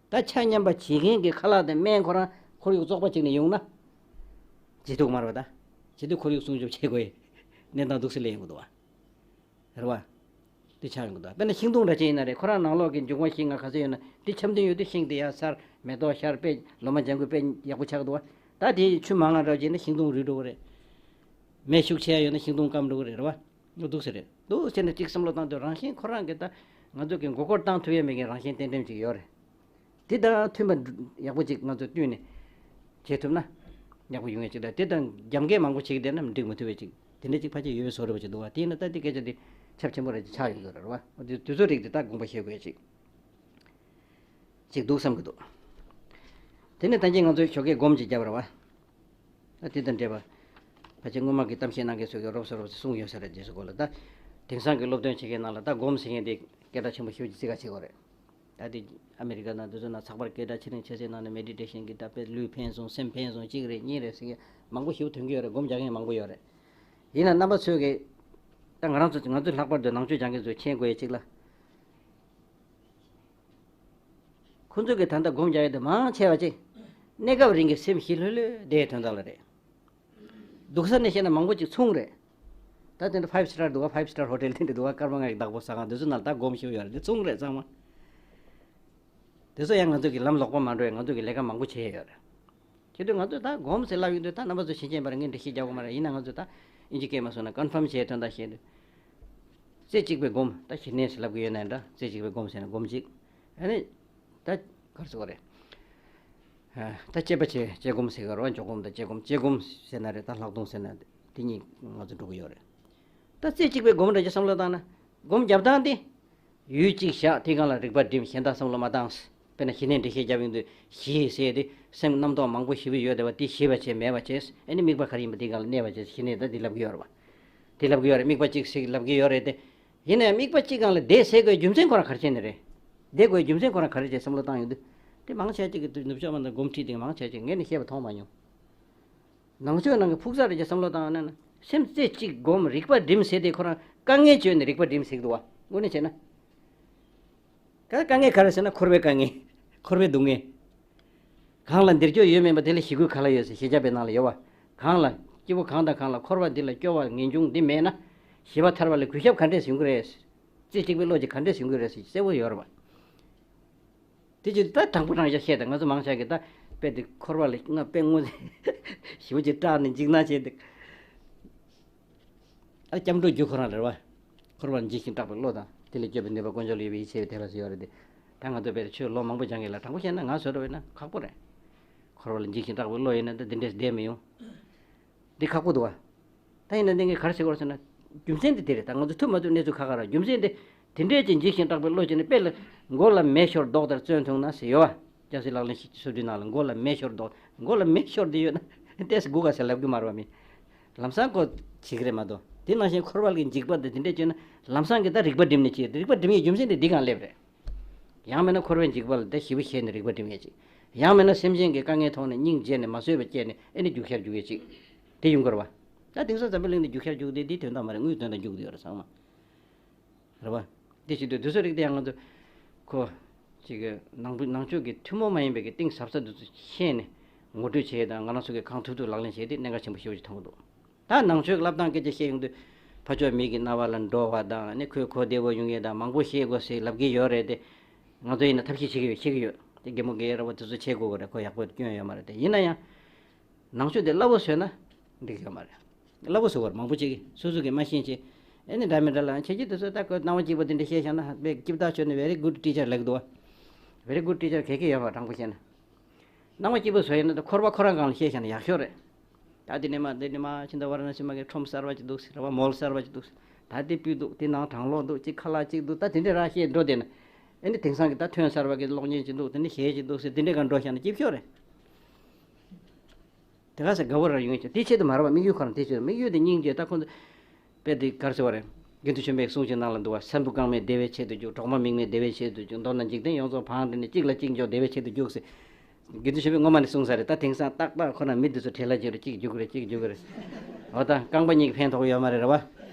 ད་ཆ་མཉམ་པ་བྱེད་མཁན་གྱི་ཁ་ལག་དང་སྨན་ཁོ་རང་ཁོར་ཡུག་བཙོག་པ་ཅིག་ནས་ཡོང་ན། བྱེད་ཐུབ་མ་རེད་པ་ད། བྱེད་དུས་ཁོར་ཡུག་སྲུང་སྐྱོབ་བྱེད་དགོས་ཡས་གནས་སྟངས་འདུག་སེ་སླེབས་ཡོང་གི་འདུག་བ། རེད་བ། དེ་ཆགས་ཡོང་གི་འདུག་དཔེར་ན་ཤིང་སྡོང་འདྲ་ཅིག་ཡིན་ན་རེད། ཁོ་རང་ནང་ལོགས་ཀྱི་འབྱུང་བ་བཞི་ལྔ་ག་ཚོད་ཡོད་ན་དེ་འཆམ་མཐུན་ཡོད་དུས་ཤིང་དེ་ཡར་སར་མེ་ཏོག་ཤར་དཔེ་ལོ་མ་ལྗང་གུ་དཔེ་ཡག་པོ་ཆགས་འདུག་བ། ད་དེ་ཆུ་མང་ང་འདྲ་ཅིག་ཡིན་ན་ཤིང་སྡོང་རུལ་འགྲོ་གི་རེད། མེ་ཤུགས་ཆེ་ཡ་ཡོད་ན་ཤིང་སྡོང་སྐམ་འགྲོ་གི་རེད། རེད་བ། འདུག་སེ་རེད། འདུག་སེ་ནས་གཅིག་བསམ་བློ་བཏང་དུས་རང་བཞིན་ཁོ་རང་གི་ད་ང་ཚོ་གི་མགོ་སྐོར་བཏང་ཐུབ་ཡ་མེད་མཁན་རང་བཞིན་གཏན་ཁྲིམས་ཅིག་ཡོད་རེད། དེ་དང་མཐུན་པ་ཡག་པོ་ཅིག་ང་ཚོ་བསྟུན་ནས་བྱེད་ཐུབ་ན་ཡག་པོ་ཡོང་ཡ་ཅིག་དང་དེ་དང་རྒྱབ་འགལ་མང་པོ་བྱེད་ཀྱི་བསྡད་ན་འགྲིག་མི་ཐུབ་པ་ཅིག་དེ་འདྲ་ཅིག་ཕལ་ཆེར་ཡོད་བཟོ་འདྲ་པོ་ཅིག་འདུག་བ། དེ་ཡིན་ན་ད་དེ་སྐད་ཆ་དེ་ཁྱབ་ཆེན་པོ་རེད་ཅིག་ཆགས་ཡོང་གི་རེད་བ། དེ་དུས་ཚོད་རིགས་དེ་ད་དགོངས་པ་བཞེས་དགོས་ཡ་ཅིག་ཅིག་འདུག་བསམ་གྱི་འདུག་དེ་ནས་ད་གིན་ང་ཚོས་ཞོགས་ཀས་སྒོམ་ཅིག་བརྒྱབ་ར་བ། ད་དེ་དང་འབྲེལ་བ། ཕལ་ཆེར་སྔོན་མ་གི་གཏམ་བཤད་གནང་མཁན་ཚོས་ཀྱི་རོབ་ཙམ་རོབ་ཙམ་གསུངས་ཡོད་ས་རེད། རྗེས་སུ་གོ་ལ་ད། དེང་སང་གི་སློབ་སྟོན་བྱེད་མཁན་ནང་ལ་ད་སྒོམ་ཟེར་མཁན་དེ་སྐད་གྲགས་ཆེན་པོ་ཞེ་པོ་ཅིག་བརྩི་ག་བྱེད་ཀྱི་ཡོད་རེད། ད་དེ་ཨ་མེ་རི་ཀ་ནང་དེ་ཚོ་ནང་ཚགས་པར་སྐད་གྲགས་ཆེ་རིང་ཆེ་སའི་ནང་ནས་མེ་ཌི་ཊེ་ཤན་གྱི་ད་དཔེ་ལུས་ཕན་སོང་སེམས་ཕན་སོང་གཅིག་རེད་གཉིས་རེད་ཟེར་མཁན་མང་པོ་ཞེ་པོ་ཐོན་གྱི་ཡོད་རེད། སྒོམ་རྒྱག་མཁན་མང་པོ་ཡོད་རེད། ཡིན་ན་རྣམ་པ་ཚོས་ཀྱི། ད་ང་རང་ཚོ་ང་ཚོ་ལྷག་པར་དུ་ནང་ཆོས་སྦྱང་མཁན་ཚོས་མཁྱེན་དགོས་ཡ་གཅིག་ལ། ཁོ་ཚོ་གིས་ད་ལྟ་སྒོམ་རྒྱག་ཡ་དེ་མང་ཆེ་བ་ཅིག་གནས་སྐབས་རིང་གི་སེམས་ཞི་ལྷོད་ལྷོད་བསྡད་དོན་དག་ལ་རེད། སྡུག་ས་ནས་བཤད་ན་མང་པོ་ཅིག་ཚོང་རེད། ད་དེ་འདྲ་ཕའིབ་སི་ཊར་འདུག་ག་ཕའིབ་སི་ཊར་ཧོ་ཊེལ་དེ་འདྲ་འདུག་ག་སྐར་མ་ལྔ་ཡི་བདག་པོ་ཟ་ཁང་དེ་ཚོ་ནང་ལ་ད་སྒོམ་ཞུ་ཡོད་རེད། དེ་ཚོང་རེད་ཚང་མ། དེ་ཚོ་ཡང་ང་ཚོ་གི་ལམ་ལོག་པ་མ་འགྲོ་ཡ་ང་ཚོ་གི་ལས་ཀ་མང་པོ་བྱས་ཡོད་རེད། བྱེད་དུས་ང་ཚོས་ད་སྒོམ་ཟེར་ལབ་ཡོང་དུས་ད་རྣམ་པ་ཚོ་ཕྱིན་ཆད་པར་ངས་འགྲེལ་བཤད་རྒྱག་དགོས་མ་རེད། ཡིན་ན་ང་ཚོས་ད་ཨིན་ཇི་སྐད་མ་སོང་ན་ཀོན་ཕམ་བྱས་དོན་དག་བཤད་དུས། རྩེ་གཅིག་པའི་སྒོམ་ད་ཞི་གནས་ཟེར་ལབ་ཀྱི་ཡོད་ན་འདྲ། རྩེ་གཅིག་པའི་སྒོམ་ཟེར་ན་སྒོམ་གཅིག་ཨ་ནི། ད་ག་རེ་ཟེར་བ་རེད། ད་དཔྱད་པ་བྱེད་དཔྱད་སྒོམ་ཟེར་གི་རེད་བ། འཇོག་སྒོམ་དང་དཔྱད་སྒོམ་དཔྱད་སྒོམ་ཟེར་ན་རེད། ད་ལྷག་མཐོང་ཟེར་ན་དེ་གཉིས་ང་ཚོ་འགྲོ་གི་ཡོད་རེད། ད་རྩེ་གཅིག་པའི་སྒོམ་འདྲ་ཅིག་བསམ་བློ་བཏང་ན། སྒོམ་རྒྱབ་སྟངས་དེ། ཡུལ་གཅིག་བཞག་དེའི་སྒང་ལ་རིག་པ་སྒྲིམ་གཞན་དག་བསམ་བློ་མ་བཏང་། དཔེར་ན་ཞི་གནས་འགྲེལ་བཤད་རྒྱབ་ཡོང་དུས་ཞི་ཟེར་ཏེ་སེམས་རྣམ་རྟོག་མང་པོ་ཞེ་པོ་ཡོད་བསྡད་པ་དེ་ཞི་བ་བྱས་མེད་པ་བྱས། ཨ་ནི་དམིགས་པ་ག་རེ་ཡིན་པ་དེའི་སྒང་ལ་གནས་པ་བྱས། ཞི་གནས་ད་དེ་ལབ་ཀྱི་ཡོད་རེད་བ། དེ་ལབ་ཀྱི་ཡོད་རེད། དམིགས་པ་གཅིག་ཟེར་ལབ་ཀྱི་ཡོད་རེད་དེ། ཡིན་ན་ཡང་དམིགས་པ་གཅིག་སྒང་ལ་བསྡད་ཟེར་དགོས་རྒྱུ་མཚན་ཁོ་རང་ག་རེ་བྱས་ནས་རེད། བསྡད་དགོས་རྒྱུ་མཚན་ཁོ་རང་ག་རེ་བྱས་བསམ་བློ་བཏང་ཡོང་དུས། དེ་མང་ཆེ་ཅིག་གིས་ནུབ་ཕྱོགས་མ་དང་སྒོམ་ཁྲིད་དེ་མང་ཆེ་ཅིག་ངས་ནི་བཤད་པ་མཐོང་མ་མྱོང་། ནང་ཆོས་ནང་གི་ཕུགས་གསར་རེ་བྱས་བསམ་བློ་བཏང་ན་ན། སེམས་རྩེ་གཅིག་སྒོམ་རིག་པ་སྒྲིམ་ཟེར་དེ་ཁོ་རང་དཀའ་ངལ་བརྗོད་ནས་རིག་པ་སྒྲིམ་ཟེར་གི་འདུག་བ། དངོས་གནས་བྱས་ན། ག་དཀའ་ངལ་ག་རེ་ཟེར་ན་འཁོར་བའི་དཀའ་ངལ། འཁོར་བའི་སྡུག་བསྔལ། གང་ལ་འདིར་སྐྱོ་ཡོད་མིན་པ་དེ་ལ་ཞི་རྒོལ་ག་ལ་ཡོད་ཟེར་ཞི་བྱ་བའི་ནང་ལ་ཡོད་བ། གང་ལ། སྐྱེ་བོ་གང་དང་གང་ལ་འཁོར་བ་འདི་ལ་སྐྱོ་བ་ངེས་འབྱུང་འདི་མེད་ན། ཞི་བ་ཐར་བ་ལ་གུས་ཞབས་ག་འདྲས་ཡོང་གི་རེད། རྩེ་གཅིག་པའི་བློ་ཅིག་ག་འདྲས་ཡོང་གི་རེད་ཟེར་གསལ་བོ་ཡོད་རེད་བ། དེ་ཅིག་ད་དྲང་པོ་དྲང་བཞག་བཤད་དང་ང་ཚོ་མང་ཆེ་གིས་ད་དཔེ་དེ་འཁོར་བ་ལ་ང་དཔེ་དངོས་ཞི་བ་ཅིག་སྐྲག་ནས་འཇིགས་སྣང་བྱས་ཏེ། ཨ། སྐྱབས་འགྲོ་རྒྱུ་ཁོ་རང་རེད་བ། འཁོར་བར་འཇིགས་ཤིང་སྐྲག་པའི་བློ་དང་དེ་ལས་སྐྱོབ་པའི་ནུས་པ་དཀོན་མཆོག་ལ་ཡོད་པའི་ཡིད་ཆེས་པའི་དད་པ་ཟེར་ཡོད་རེད་དེ། ད་ང་ཚོ་དཔེ་ཆོས་ལོ་མང་པོ་སྦྱང་གི་ལ་དྲང་པོ་བཤད་ན་ང་བཟོ་འདྲ་བས་ན་ཁག་པོ་རེད། འཁོར་བ་ལ་འཇིགས་ཤིང་སྐྲག་པའི་བློ་ཡིན་ན་ད་འདི་འདྲས་བསྡད་མི་ཡོང་། འདི་ཁག་པོ་འདུག་བ། ད་ཡིན་ན་འདི་ངས་ག་རེ་ཟེར་དགོས་རེད་ཟེར་ན། རྒྱུ་མཚན་འདི་དེ་རེད། ད་ང་ཚོ་ཐུབ་མ་ཐུབ་གནས་ཚུལ་ཁ་ཁ་ར། རྒྱུ་མཚན་འདི། དེ་འདྲས་ཀྱི་འཇིགས་ཤིང་སྐྲག་པའི་བློ་ཅན་ནི་དཔེ་ལ་མགོ་ལ་མེ་ཤོར་མདོག་ལྟར་བརྩོན་འཐུང་ན་ཟེར་ཡོད་བ། སྐྱ་སེར་ལག་ལེན་ཞིག་སོ་བདུན་ནང་ལ་མགོ་ལ་མེ་ཤོར་མདོག་མགོ་ལ་མེ་ཤོར་འདི་ཡོད་ན་ཏེས་སྒུག་ག་ཟེར་ལབ་གི་མ་རེད་བ་མི། ལམ་སང་ཁོ་བྱེད་ཀྱི་རེད་མ་གཏོགས། དེ་ནང་བཞིན་འཁོར་བ་གི་འཇིགས་པ་འདི་དེ་འདྲས་བྱུང་ན་ལམ་སང་གི་ད་རིག་པ་སྒྲིམ་ནས་བྱེད། རིག་པ་སྒྲིམ་ཡས་རྒྱུ་མཚན་དེ་འདི་གང་སླེབས་རེད། ཡང་མིན་ན་འཁོར་བའི་འཇིགས་པ་ལ་ད་ཞི་བ་བྱས་ནས་རིག་པ་སྒྲིམ་ཡས་ཅིག་ཡང་མིན་ན་སེམས་ཅན་གྱི་དཀའ་ངལ་མཐོང་ནས་སྙིང་རྗེ་ནས་མ་བཟོད་པ་སྐྱེས་ནས་ཨེ་ནི་རྒྱུག་ཤར་རྒྱུག་ཡས་ཅིག་དེ་ཡོང་གི་རེད་བ། ད་དེང་སང་འཛམ་བུ་གླིང་ནས་རྒྱུག་ཤར་རྒྱུག་དེ་འདི་དོན་དག་མ་རེད། དངུལ་དོན་དག་རྒྱུག་དེ་ཡོད་རེད་ཚང་མ། རེད་བ། དེ་བྱེད་དུས་དུས་ཚོད་རིག་དེ་ཡང་ང་ཚོ། ཁོ། ཅིག་གི་ནང་བུ་ནང་ཆོས་ཀྱི་ཐུན་མོང་མ་ཡིན་པའི་གི་གཏིང་ཟབ་ས་དེ་ཚོ་ཤེས་ནས་ངོ་སྤྲོད་བྱེད་དང་ང་རང་ཚོ་གི་གང་ཐུབ་ཐུབ་ལག་ལེན་བྱས་ཏེ་གནད་འགག་ཆེན་པོ་ཞེ་པོ་ཅིག་མཐོང་གི་འདུག་ད་ནང་ཆོས་ཀྱི་བསླབ་སྟངས་སྐད་ཆ་བཤད་ཡོང་དུས་ཕ་ཕྱོགས་མི་གི་རྣ་བ་ལ་འགྲོ་བ་དང་ནི་ཁོས་གོ་བདེ་བོ་ཡོང་ཡས་དང་མང་པོ་ཤེས་དགོས་ཟེར་ལབ་ཀྱི་ཡོད་རེད་དེ། ང་ཚོ་ཡིན་ན་ཐབས་ཤེས་བྱེད་ཀྱི་ཡོད་ཤེས་ཀྱི་ཡོད་དེ། རྒན་མོ་རྒན་ཡོལ་ར་བ་དེ་ཚོ་བྱེད་དགོས་གི་རེད། ཁོ་ཡག་པོ་སྐྱོན་ཡོད་མ་རེད་དེ། ཡིན་ན་ཡང་། ནང་ཆོས་དེ་སླ་བོ་བཟོས་ན་འགྲིག་ཡོད་མ་རེད། སླ་བོ་བཟོ་བར་མང་པོ་ཅིག་གིས་སོ་སོ་གིས་མ་ཤེས་ཅེས། ཨེ་ནི་འདྲ་མི་འདྲ་ལ་ཁྱེད་ཀྱིས་དེ་ཚོ་ད་ཁོ་སྣང་བ་སྐྱིད་པོ་དེ་འདྲ་བཤད་བཞག་ན་ཧ་པའི་སྐྱིད་ཐག་ཆོད་ནས་very good teacher ལབ་འདུག་བ། Very good teacher ག་གི་ཡོད་པ་དྲང་པོ་བཤད་ན། སྣང་བ་སྐྱིད་པོ་བཟོ་ཡིན་ན་ད་འཁོར་བ་ཁོ་རང་སྒང་ལ་བཤད་བཞག་ན་ཡག་ཤོས་རེད། ད་དེ་ནས་མ་དེ་ནས་མ་ཕྱི་ཟླ་ཝ་ར་ཎ་སི་མ་གི་ཁྲོམ་གསར་བ་ཅིག་འདུག་ཟེར་བ། མོལ་གསར་བ་ཅིག་འདུག་ཟེར། ད་དེ་སྤུས་འདུག་དེ་ནང་གྲང་གློག་འདུག་ཅིག་ཁ་ལག་ཅིག་འདུག་ད་དེ་འདྲས་ར་བཤད་འགྲོ་བསྡད་ན། ཨེ་ནི་དེང་སང་གི་ད་ཐོན་གསར་བ་གི་གློག་བརྙན་ཅིག་འདུག་དེ་ནི་གཞས་ཅིག་འདུག་ཟེར་དེ་འདྲས་ག་འགྲོ་བཞག་ན་སྐྱིད་ཤོས་རེད། དེ་ག་ས་དགའ་བོ་རང་ཡོང་ཅིག་དེ་ཆེད་དུ་མ་རེད་བ། དམིགས་ཡུལ་ཁོ་རང་དེ་ཆེད་དུ་དམིགས་ཡུལ་དེ་སྙིང་རྗེ་ད་ཁོང་ཚོ། དཔེ་དེ་གར་ཟེར་བ་རེད། དགེ་འདུན་ཆོས་འཕེལ་གསུང་ཅིག་ནང་ལ་འདུག་བ། སྲན་བུ་རྐང་མའི་བདེ་བའི་ཆེད་དུ་རྒྱུག་གྲོག་མ་མིག་མའི་བདེ་བའི་ཆེད་དུ་རྒྱུག་མདོར་ན་འཇིག་རྟེན་ཡོངས་རྫོགས་བང་སྒྲིལ་ནས་གཅིག་ལ་གཅིག་འཇོག་བདེ་བའི་ཆེད་དུ་རྒྱུག་ཟེར། དགེ་འདུན་ཆོས་འཕེལ་སྔོན་མ་ནས་གསུངས་ས་རེད། ད་དེང་སང་ཏག་ཏག་ཁོ་ན་མི་འདི་ཚོ་བྲེལ་ལ་བྱེད་རེད། གཅིག་རྒྱུག་རེད་གཅིག་རྒྱུག་རེད། འོ་ད་རྐང་པ་གཉིས་ཀྱི་ཕན་ཐོགས་ཡོད་མ་རེད་ར་བ།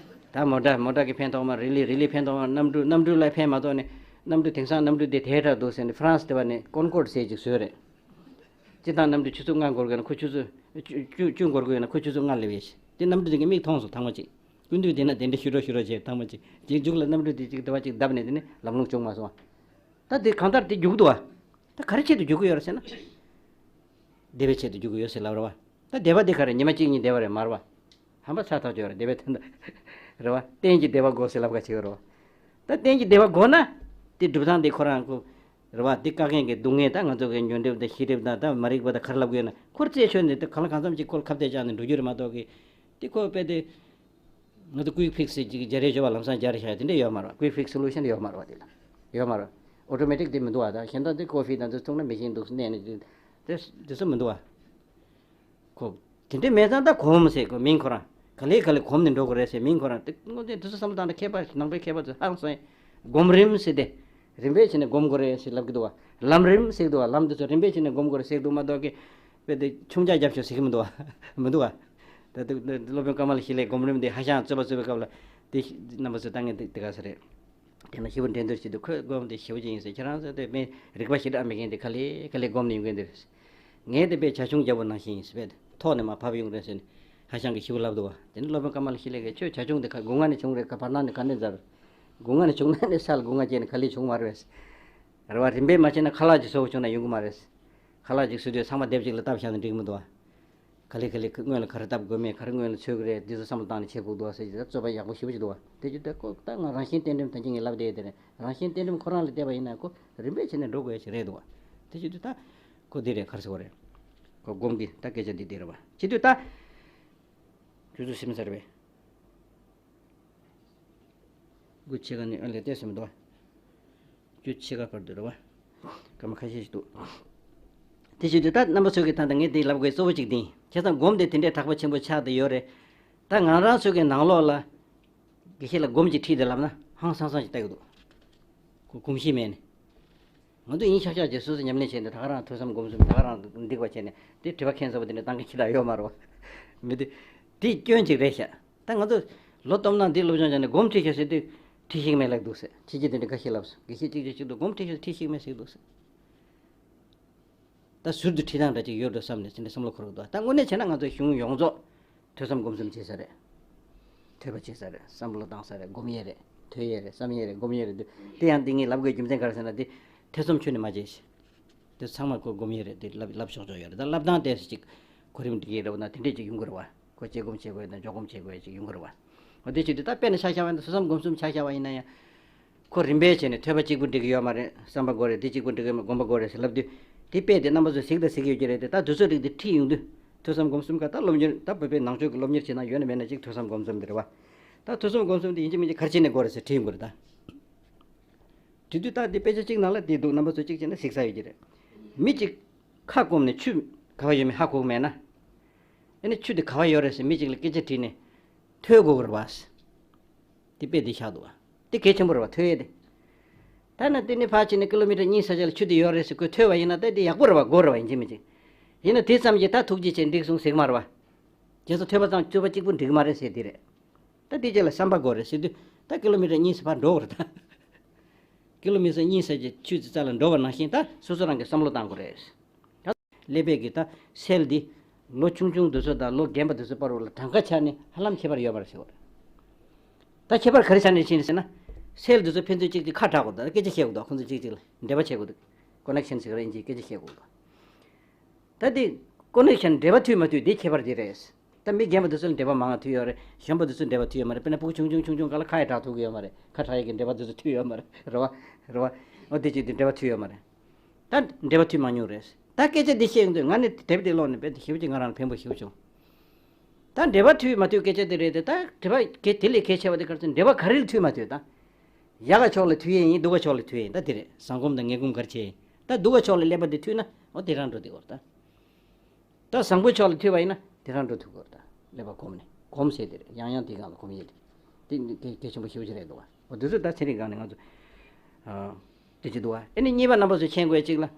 ད་མོ་ཊ་མོ་ཊ་གི་ཕན་ཐོགས་མ་རེད། རི་ལི་རི་ལི་ཕན་ཐོགས་མ་རེད། གནམ་གྲུ་གནམ་གྲུ་ལ་ཕན་མ་ཐོགས་ནས་གནམ་གྲུ་དེང་སང་གནམ་གྲུ་དེ་དེ་འདྲ་འདུག་ཟེར་ནས་ཧྥ་རན་སི་དེ་བ་ནས་ཀོན་ཀོར་ཌི་ཟེར་ཅིག་བཟོས་རེད། སྤྱིར་བཏང་གནམ་གྲུ་ཆུ་ཚོད་ལྔ་འགོར་དགོས་ན་ཁོ་ཆུ་ཚོད་བཅུ་བཅུ་བཅུ་འགོར་དགོས་ན་ཁོ་ཆུ་ཚོད་ལྔ་སླེབས་ཡས་ཤིག་དེ་གནམ་གྲུ་དེ་གི་མིག་མཐོང་སོང་ཐང་མ་ཅིག་སྐུ་མདུན་དེ་ན་དེ་འདྲ་ཞུ་རོགས་ཞུ་རོགས་བྱས་ཐང་མ་ཅིག་རྗེས་མཇུག་ལ་གནམ་གྲུ་དེ་ཅིག་དེ་བ་ཅིག་བརྡབས་ནས་དེ་ནི་ལམ་ལྷོང་བྱུང་མ་སོང་། ད་དེ་གང་ལྟར་དེ་རྒྱུག་འདུག་བ། ད་ག་རེ་ཆེད་དུ་རྒྱུག་གི་ཡོད་རེད་ཟེར་ན། བདེ་བའི་ཆེད་དུ་རྒྱུག་གི་ཡོད་ཟེར་ལབ་རེད་བ། ད་བདེ་བ་དེ་ག་རེ་ཉི་མ་གཅིག་གཉིས་བདེ་བ་རེད་མ་རེད་བ། ཧམ་པ་ཚ་ཐག་ཆོད་རེད་བདེ་བའི་དོན་དུ། རེད་བ། གཏན་གྱི་བདེ་བ་དགོས་ཟེར་ལབ་ག་བྱེད་ཀྱི་རེད་བ། ད་གཏན་གྱི་བདེ་བ་དགོས་ན། དེ་སྒྲུབ་སྟངས་དེ་ཁོ་རང་ཁོ། རེད་བ། དེ་བཀག་མཁན་གྱི་སྡུག་བསྔལ་ད་ང་ཚོ་གི་ཉོན་སྒྲིབ་དང་ཤེས་སྒྲིབ་དང་ད་མ་རིག་པ་དང་ག་རེ་ལབ་དགོས་ན་ཁོ་རྩད་ཆོད་ནས་དེ་གང་ལ་གང་འཚམ་ཅིག་ཁོ་ལ་ཁ་གཏད་བཅག་ནས་འགྲོ་རྒྱུ་རེད་མ་གཏོགས་གི། དེ་ཁོ་དཔེ་དེ། ང་ཚོ་ཀུའིག་ཕིག་སི་ཅིག་སྦྱར་ཡས་ཡོད་པ་ལམ་སང་སྦྱར་བཞག་དེ་འདྲ་ཡོད་མ་རེད་བ། ཀུའིག་ཕིག་སོ་ལུ་ཤན་ཡོད་མ་རེད་བ། དེ་ལ་ཡོད་མ་རེད་བ། ཨོ་ཊོ་མེ་ཊིག་དེ་མི་འདུག་བ། ད་གཞན་དག་དེ་ཀོ་ཕི་དང་དེ་འཐུང་ན་མེ་ཤིན་འདུག་གནས་ནས་དེ་དེ་ཚོ་མི་འདུག་བ། ཁོ། དེ་འདྲ་མེད་ཙང་ད་གོམས་ཟེར་གོ་མིང་ཁོ་རང་། ག་ལེ་ག་ལེ་གོམས་ནས་འགྲོ་དགོས་རེད་ཟེར་མིང་ཁོ་རང་དེ་དངོས་དེ་དེ་ཚོ་བསམ་བློ་བཏང་ན་མཁས་པ་ནང་པའི་མཁས་པ་ཚོ་ཧང་སང་། གོམས་རིམ་ཟེར་ཏེ། རིམ་པས་བྱས་ནས་སྒོམ་དགོས་རེད་ཟེར་ལབ་ཀྱི་འདུག་བ། ལམ་རིམ་ཟེར་གྱི་འདུག་བ། ལམ་འདི་ཚོ་རིམ་པས་བྱས་ནས་སྒོམ་དགོས་རེད་ཟེར་གྱི་འདུག་མ་གཏོགས་ཀྱི། དཔེ་དེ་ཆུང་ཅག་རྒྱབ་ཤོག་ཟེར་གྱི་མི་འདུག་བ། མི་འདུག་བ། ད་དུ་སློབ་དཔོན་ཀ་མ་ལ་ཤཱི་ལའི་སྒོམ་རིམ་དེ་ཧ་ཅང་རྩོད་པ་རྩོད་པའི་སྐབས་ལ་དེ་རྣམ་པ་ཚོས་ལྟ་ངན་དེ་དེ་ག་ས་རེད། དེ་ན་ཞེ་པོ་འགྲན་བསྡུར་བྱེད་དུས་ཁོས་སྒོམ་དེ་ཞེ་པོ་ཅིག་ཡིན་ཟེར། ཁྱེད་རང་ཚོ་དེ་མི་རིག་པ་ཞེ་དྲག་མེད་མཁན་དེ་ག་ལེ་ག་ལེ་སྒོམ་ནས་ཡོང་མཁན་དེ་རེད། ངས་དེ་དཔེ་བྱ་ཁྱུང་རྒྱལ་པོ་ནང་བཞིན་ཡིན་ཟེར་བས་ཐོག་ནས་མར་བབས་ཡོང་རེད་ཟེར་ནས་ཧ་ཅང་གི་ཞེ་པོ་ལབ་འདུག་བ། དེ་ནི་སློབ་དཔོན་ཀ་མ་ལ་ཤཱི་ལའི་གིས་ཁྱོད་བྱ་ཁྱུང་དེ་ཁ་སྒོ་ང་ནས་བྱུང་རེད་ཁ་བར་སྣང་ནས་ག་ནས་འཛར། སྒོ་ང་ནས་བྱུང་ན་ནི་ས་ལ་སྒོ་ང་བཅད་ནས་ག་ལེ་བྱུང་མ་རེད། རེད་བ། རིམ་པས་མ་བྱས་ན་ཁ་ལག་ཅིག་བཟོ་དགོས་བྱུང་ན་ཡོང་གི་མ་རེད། ཁ་ལག་ཅིག་བཟོ་དུས་ཚང་མ་སྡེབ་གཅིག་ལ་བཏབ་བཞག་ན་འགྲིག་གི་མི་འདུག་བ། ག་ལེ་ག་ལེ་སྔོན་ལ་ག་རེ་བཏབ་དགོས་མེད་ག་རེ་སྔོན་ལ་འཚོལ་གི་རེད་འདི་ཚོ་བསམ་བློ་བཏང་ནས་བྱེད་དགོས་འདུག་བ་ཟེར་གྱི་རྩོད་པ་ཡག་པོ་ཞེ་པོ་ཅིག་འདུག་བ། དེ་ཅི་ལྟར་ཁོ་ད་ང་རང་བཞིན་གཏན་སྒྲིམ་ད་ཅི་ངས་ལབ་བསྡད་དེ་རེད། རང་བཞིན་གཏན་སྒྲིམ་ཁོ་རང་ལ་བལྟས་པ་ཡིན་ན་ཁོ་རིམ་པས་བྱས་ནས་འགྲོ་དགོས་ཡ་ཞིག་རེད་འདུག་བ། དེ་བྱེད་དུས་ད་ཁོ་འདི་རེད་ག་རེ་ཟེར་བ་རེད། ཁོ་སྒོམ་གི་ད་སྐད་ཆ་འདི་འདི་རེད་བ། བྱེད་དུས་ད་ཁྱོད་ཚོ་སེམས་གསལ་བས། དགུ་ཕྱེད་ཀ་ནས་ཨ་ལས་བལྟས་ཟིན་མི་འདུག་བ། བཅུ་ཕྱེད་ཀ་བར་དུ་རེད་བ། སྐར་མ་ཁ་ཤས་ཤིག་འདུག་དེ་བྱེད་དུས་ད་རྣམ་པ་ཚོ་གིས་ད་ལྟ་ངས་འདི་ལབ་དགོས་གཙོ་བོ་གཅིག་འདི་ཡིན། བྱས་ཙང་སྒོམ་དེ་དེ་འདྲའི་དྲག་པོ་ཆེན་པོ་ཆགས་བསྡད་ཡོད་རེད། ད་ང་རང་ཚོ་གི་ནང་ལོགས་ལ་དགེ་བཤེས་ལ་སྒོམ་གྱི་ཁྲིད་དེ་ལབ་ན་ཧང་སང་སང་ཞིག་ལྟ་གི་འདུག་ཁོ་གོམས་གཤིས་མེད་ནས། ང་ཚོ་ཡིན་ཤག་ཤག་བྱས་སོ་སོ་ཉམས་ལེན་བྱས་ནས་ད་ག་རང་ཐོས་བསམ་སྒོམ་གསུམ་ད་ག་རང་འགྲིག་པ་བྱས་ནས་དེ་དྲི་བ་ཁྱད་མཚར་པོ་དེ་འདྲ་བཏང་མཁན་ཁྱེད་རང་ཡོད་མ་རེད་བ། མི་དེ་དེ་སྐྱོན་ཅིག་རེད་ཤག་ད་ང་ཚོ་ལོ་སྟོང་ནང་འདི་སློབ་སྦྱོང་བྱས་ནས་སྒོམ་ཁྲིད་ཤག་ཟེར་དུས་ཁྲིད་ཤེས་མེད་ལབ་འདུག་ཟེར། ཁྱེད་ཀྱིས་དེ་འདྲ་འགའ་ཤས་ལབ་སོང་། དགེ་བཤེས་གཅིག་གིས་གཅིག་ཏུ་སྒོམ་ཁྲིད་ཤག་ཁྲིད་ཤེས་མེད་ཟེར་འདུག་ཟེར། ད་ཟུར་དུ་ཁྲིད་སྟངས་འདྲ་ཅིག་ཡོད་འགྲོ་བསམ་ནས་དེ་འདྲ་བསམ་བློ་འཁོར་གི་འདུག་ད་དངོས་གནས་བྱས་ན་ང་ཚོ་གཞུང་ཡོངས་རྫོགས་ཐོས་བསམ་སྒོམ་གསུམ་བྱེད་ས་རེད། ཐོས་པ་བྱེད་ས་རེད། བསམ་བློ་བཏང་ས་རེད། སྒོམ་ཡས་རེད། ཐོས་ཡས་རེད། བསམ་ཡས་རེད། སྒོམ་ཡས་རེད་འདུག་དེ་ཡང་འདི་ངས་ལབ་དགོས་རྒྱུ་མཚན་ག་རེ་ཟེར་ན། དེ་ཐེ་ཚོམ་ཁྱོན་ནས་མ་བྱེད། དེ་ཚང་མ་ཁོ་སྒོམ་ཡས་རེད། དེ་ལབ་ལབ་ཆོག་ཆོག་ཡོད་རེད། ད་ལབ་སྟངས་དེ་ཅིག་གོ་རིམ་འགྲིག་གི་རེད་བ་ན་དེ་འདྲས་ཅིག་ཡོང་གི་རེད་བ། ཁོ་དཔྱད་སྒོམ་བྱེད་དགོས་ན་འཇོག་སྒོམ་བྱེད་དགོས་ཅིག་ཡོང་གི་རེད་བ། འོ་དེ་བྱེད་དུས་ད་དཔེར་ན་ཆ་བཞག་པ་ཡིན་ན་ཐོས་བསམ་སྒོམ་གསུམ་ཆ་བཞག་པ་ཡིན་ན་ཡང་། ཁོ་རིམ་པས་བྱས་ནས་ཐོས་པ་གཅིག་པུ་འགྲིག་གི་ཡོད་མ་རེད། བསམ་པ་དགོས་རེད། དེ་གཅིག་པུ་འགྲིག་གི་ཡོད་མ་རེད། སྒོམ་པ་དགོས་རེད་ཟེར་ལབ་དུས། དེ་དཔེ་དེ་རྣམ་པ་ཚོས་གཟིགས་དང་གཟིགས་ཡོད་ཀྱི་རེད་དེ། ད་དུས་ཚོད་རིགས་དེ་ཁྲིད་ཡོང་དུས་ཐོས་བསམ་སྒོམ་གསུམ་ག་ད་སློབ་གཉེར་ད་བོད་པའི་ནང་ཆོས་ཀྱི་སློབ་གཉེར་བྱེད་སྟངས་ཡོད་ན་མེད་ན་གཅིག་ཐོས་བསམ་སྒོམ་གསུམ་དེ་རེད་བ། ད་ཐོས་བསམ་སྒོམ་གསུམ་དེ་ཡིན་གཅིག་མིན་གཅིག་ག་རེ་བྱས་ནས་དགོས་རེད་ཟེར་དྲིས་ཡོང་གི་རེད་ད། དེ་དུས་ད་དེ་དཔེ་ཆ་གཅིག་ནང་ལ་དེ་འདུག་རྣམ་པ་ཚོས་གཅིག་བྱས་ན་གཟིགས་ས་ཡོད་ཀྱི་རེད། མི་གཅིག་ཁ་སྐོམ་ནས་ཆུ་ག་པར་ཡོད་མེད་ཧ་གོ་གི་མེད་ན། ཨ་ནི་ཆུ་དེ་ག་པར་ཡོད་རེད་ཟེར་མི་གཅིག་ལ་སྐད་ཆ་དྲིས་ནས་ཐོས་དགོས་ཀྱི་རེད་བ། དེ་དཔེ་དེ་བཞག་འདུག་བ། དེ་གལ་ཆེན་པོ་རེད་བ། ཐོས་ཡས་དེ། ད་ན་དེ་ནི་ཕར་ཕྱིན་ནས་ཀི་ལོ་མི་ཊར་གཉིས་ས་ཆ་ལ་ཆུ་དེ་ཡོད་རེད་ཟེར་ཁོས་ཐོས་པ་ཡིན་ན་ད་དེ་ཡག་པོ་རེད་བ། དགོས་རེད་བ། ཡིན་གཅིག་མིན་གཅིག་ཡིན་ན་དེ་ཙམ་གྱིས་ད་ཐུགས་རྗེ་ཆེ་འགྲིག་སོང་ཟེར་གི་མ་རེད་བ། རྗེས་སུ་ཐོས་པ་ཙམ་ཐོས་པ་གཅིག་པུ་འགྲིག་གི་མ་རེད་ཟེར་དེ་རེད། ད་དེ་རྗེས་ལ་བསམ་པ་དགོས་རེད་ཟེར་དུས་ད་ཀི་ལོ་མི་ཊར་གཉིས་ས་ཕར་འགྲོ་དགོས་རེད་ད། ཀི་ལོ་མི་ཊར་གཉིས་ས་ཀྱི་ཆུ་དེ་རྩ་ལ་འགྲོ་བ་ནང་བཞིན་ད་སོ་སོ་རང་གིས་བསམ་བློ་བཏང་དགོས་རེད། ཀླད་པའི་གི་ད་སེལ་འདི་ལོ་ཆུང་ཆུང་དེ་ཚོ་དང་ལོ་རྒན་པ་དེ་ཚོ་བར་ལ་གྲངས་ཀ་ཆ་ནས་ཧ་ལམ་ཁྱད་པར་ཡོད་མ་རེད་ཟེར་བ་རེད། ད་ཁྱད་པར་ག་རེ་ཆ་ནས་ཕྱིན་ཟེར་ན། སེལ་དེ་ཚོ་ཕན་ཚུན་གཅིག་གཅིག་ཁ་གྲག་དགོས། ད་སྐད་ཆ་བཤད་དགོས། ད་ཁོང་ཚོ་གཅིག་གཅིག་ལ་འབྲེལ་བ་བྱེད་དགོས་འདུག་ཀོ་ནེག་ཤན་ཟེར་གི་རེད། ཨིན་ཇིའི་སྐད་ཆ་བཤད་དགོས་འདུག་ད་དེ་ཀོ་ནེག་ཤན་འབྲེལ་བ་མཐུད་མ་མཐུད་དེ་ཁྱད་པར་དེ་རེད། ད་མི་རྒན་པ་དེ་ཚོ་ལ་འབྲེལ་བ་མང་ང་མཐུད་ཡོད་རེད། གཞོན་པ་དེ་ཚོ་འབྲེལ་བ་མཐུད་ཡོད་མ་རེད། དཔེར་ན་ཕྲུ་གུ་ཆུང་ཆུང་ཆུང་ཆུང་སྒང་ལ་ཁ་ཡ་གྲག་ཐུབ་ཀྱི་ཡོད་མ་རེད། ཁ་གྲག་ཡས་ཀྱི་འབྲེལ་བ་དེ་ཚོ་མཐུད་ཡོད་མ་རེད། རེད་བ། རེད་བ། འོ་དེ་ཅིག་དེ་འབྲེལ་བ་མཐུད་ཡོད་མ་རེད། ད་འབྲེལ་བ་མཐུད་མ་མྱོང་རེད། ད་སྐད་ཆ་འདི་བཤད་ཡོང་དུས་ང་ནི་དེབ་དེ་ཀློག་ནས་རྦད་དེ་ཞེ་པོ་ཅིག་ང་རང་ལ་ཕན་པོ་ཞེ་པོ་བྱུང་། ད་འབྲེལ་བ་མཐུད་མ་མཐུད་སྐད་ཆ་དེ་རེད་དེ། ད་འབྲེལ་བ་གལ་དེ་ལས་གལ་ཆེ་བ་དེ་ག་རེ་ཟེར་ན། འབྲེལ་བ་ག་རེ་ལ་མཐུད་མ་མཐུད་ད། ཡག་ག་ཕྱོགས་ལ་མཐུད་ཡས་ཡིན། སྡུག་ག་ཕྱོགས་ལ་མཐུད་ཡས་ཡིན། ད་དེ་རེད། བཟང་སྒོམ་དང་ངན་སྒོམ་ག་རེ་བྱས་ཡིན། ད་སྡུག་ག་ཕྱོགས་ལ་ཀླད་པ་དེ་མཐུད་ན་འོ་དེ་རང་འགྲོ་བསྡད་ཡོད་རེད་ད། ད་བཟང་པོའི་ཕྱོགས་ལ་མཐུད་པ་ཡིན་ན་དེ་རང་འགྲོ་ཐུབ་ཀྱི་ཡོད་རེད་ད། ཀླད་པ་གོམས་ནས། གོམས་ཟེར་དེ་རེད། ཡང་ཡང་དེའི་སྒང་ལ་གོམས་ཡས་དེ། དེ་གལ་གལ་ཆེན་པོ་ཞེ་པོ་ཅིག་རེད་འདུག་བ། འོ་དེ་ཚོ་ད་ཚན་རིག་སྒང་ནས་ང་ཚོ་ཨ་དེ་ཅིག་འདུག་བ། ཨ་ནི་གཉིས་པ་རྣམ་པ་ཚོས་མཁྱེན་དགོས་ཡས་གཅིག་ལ།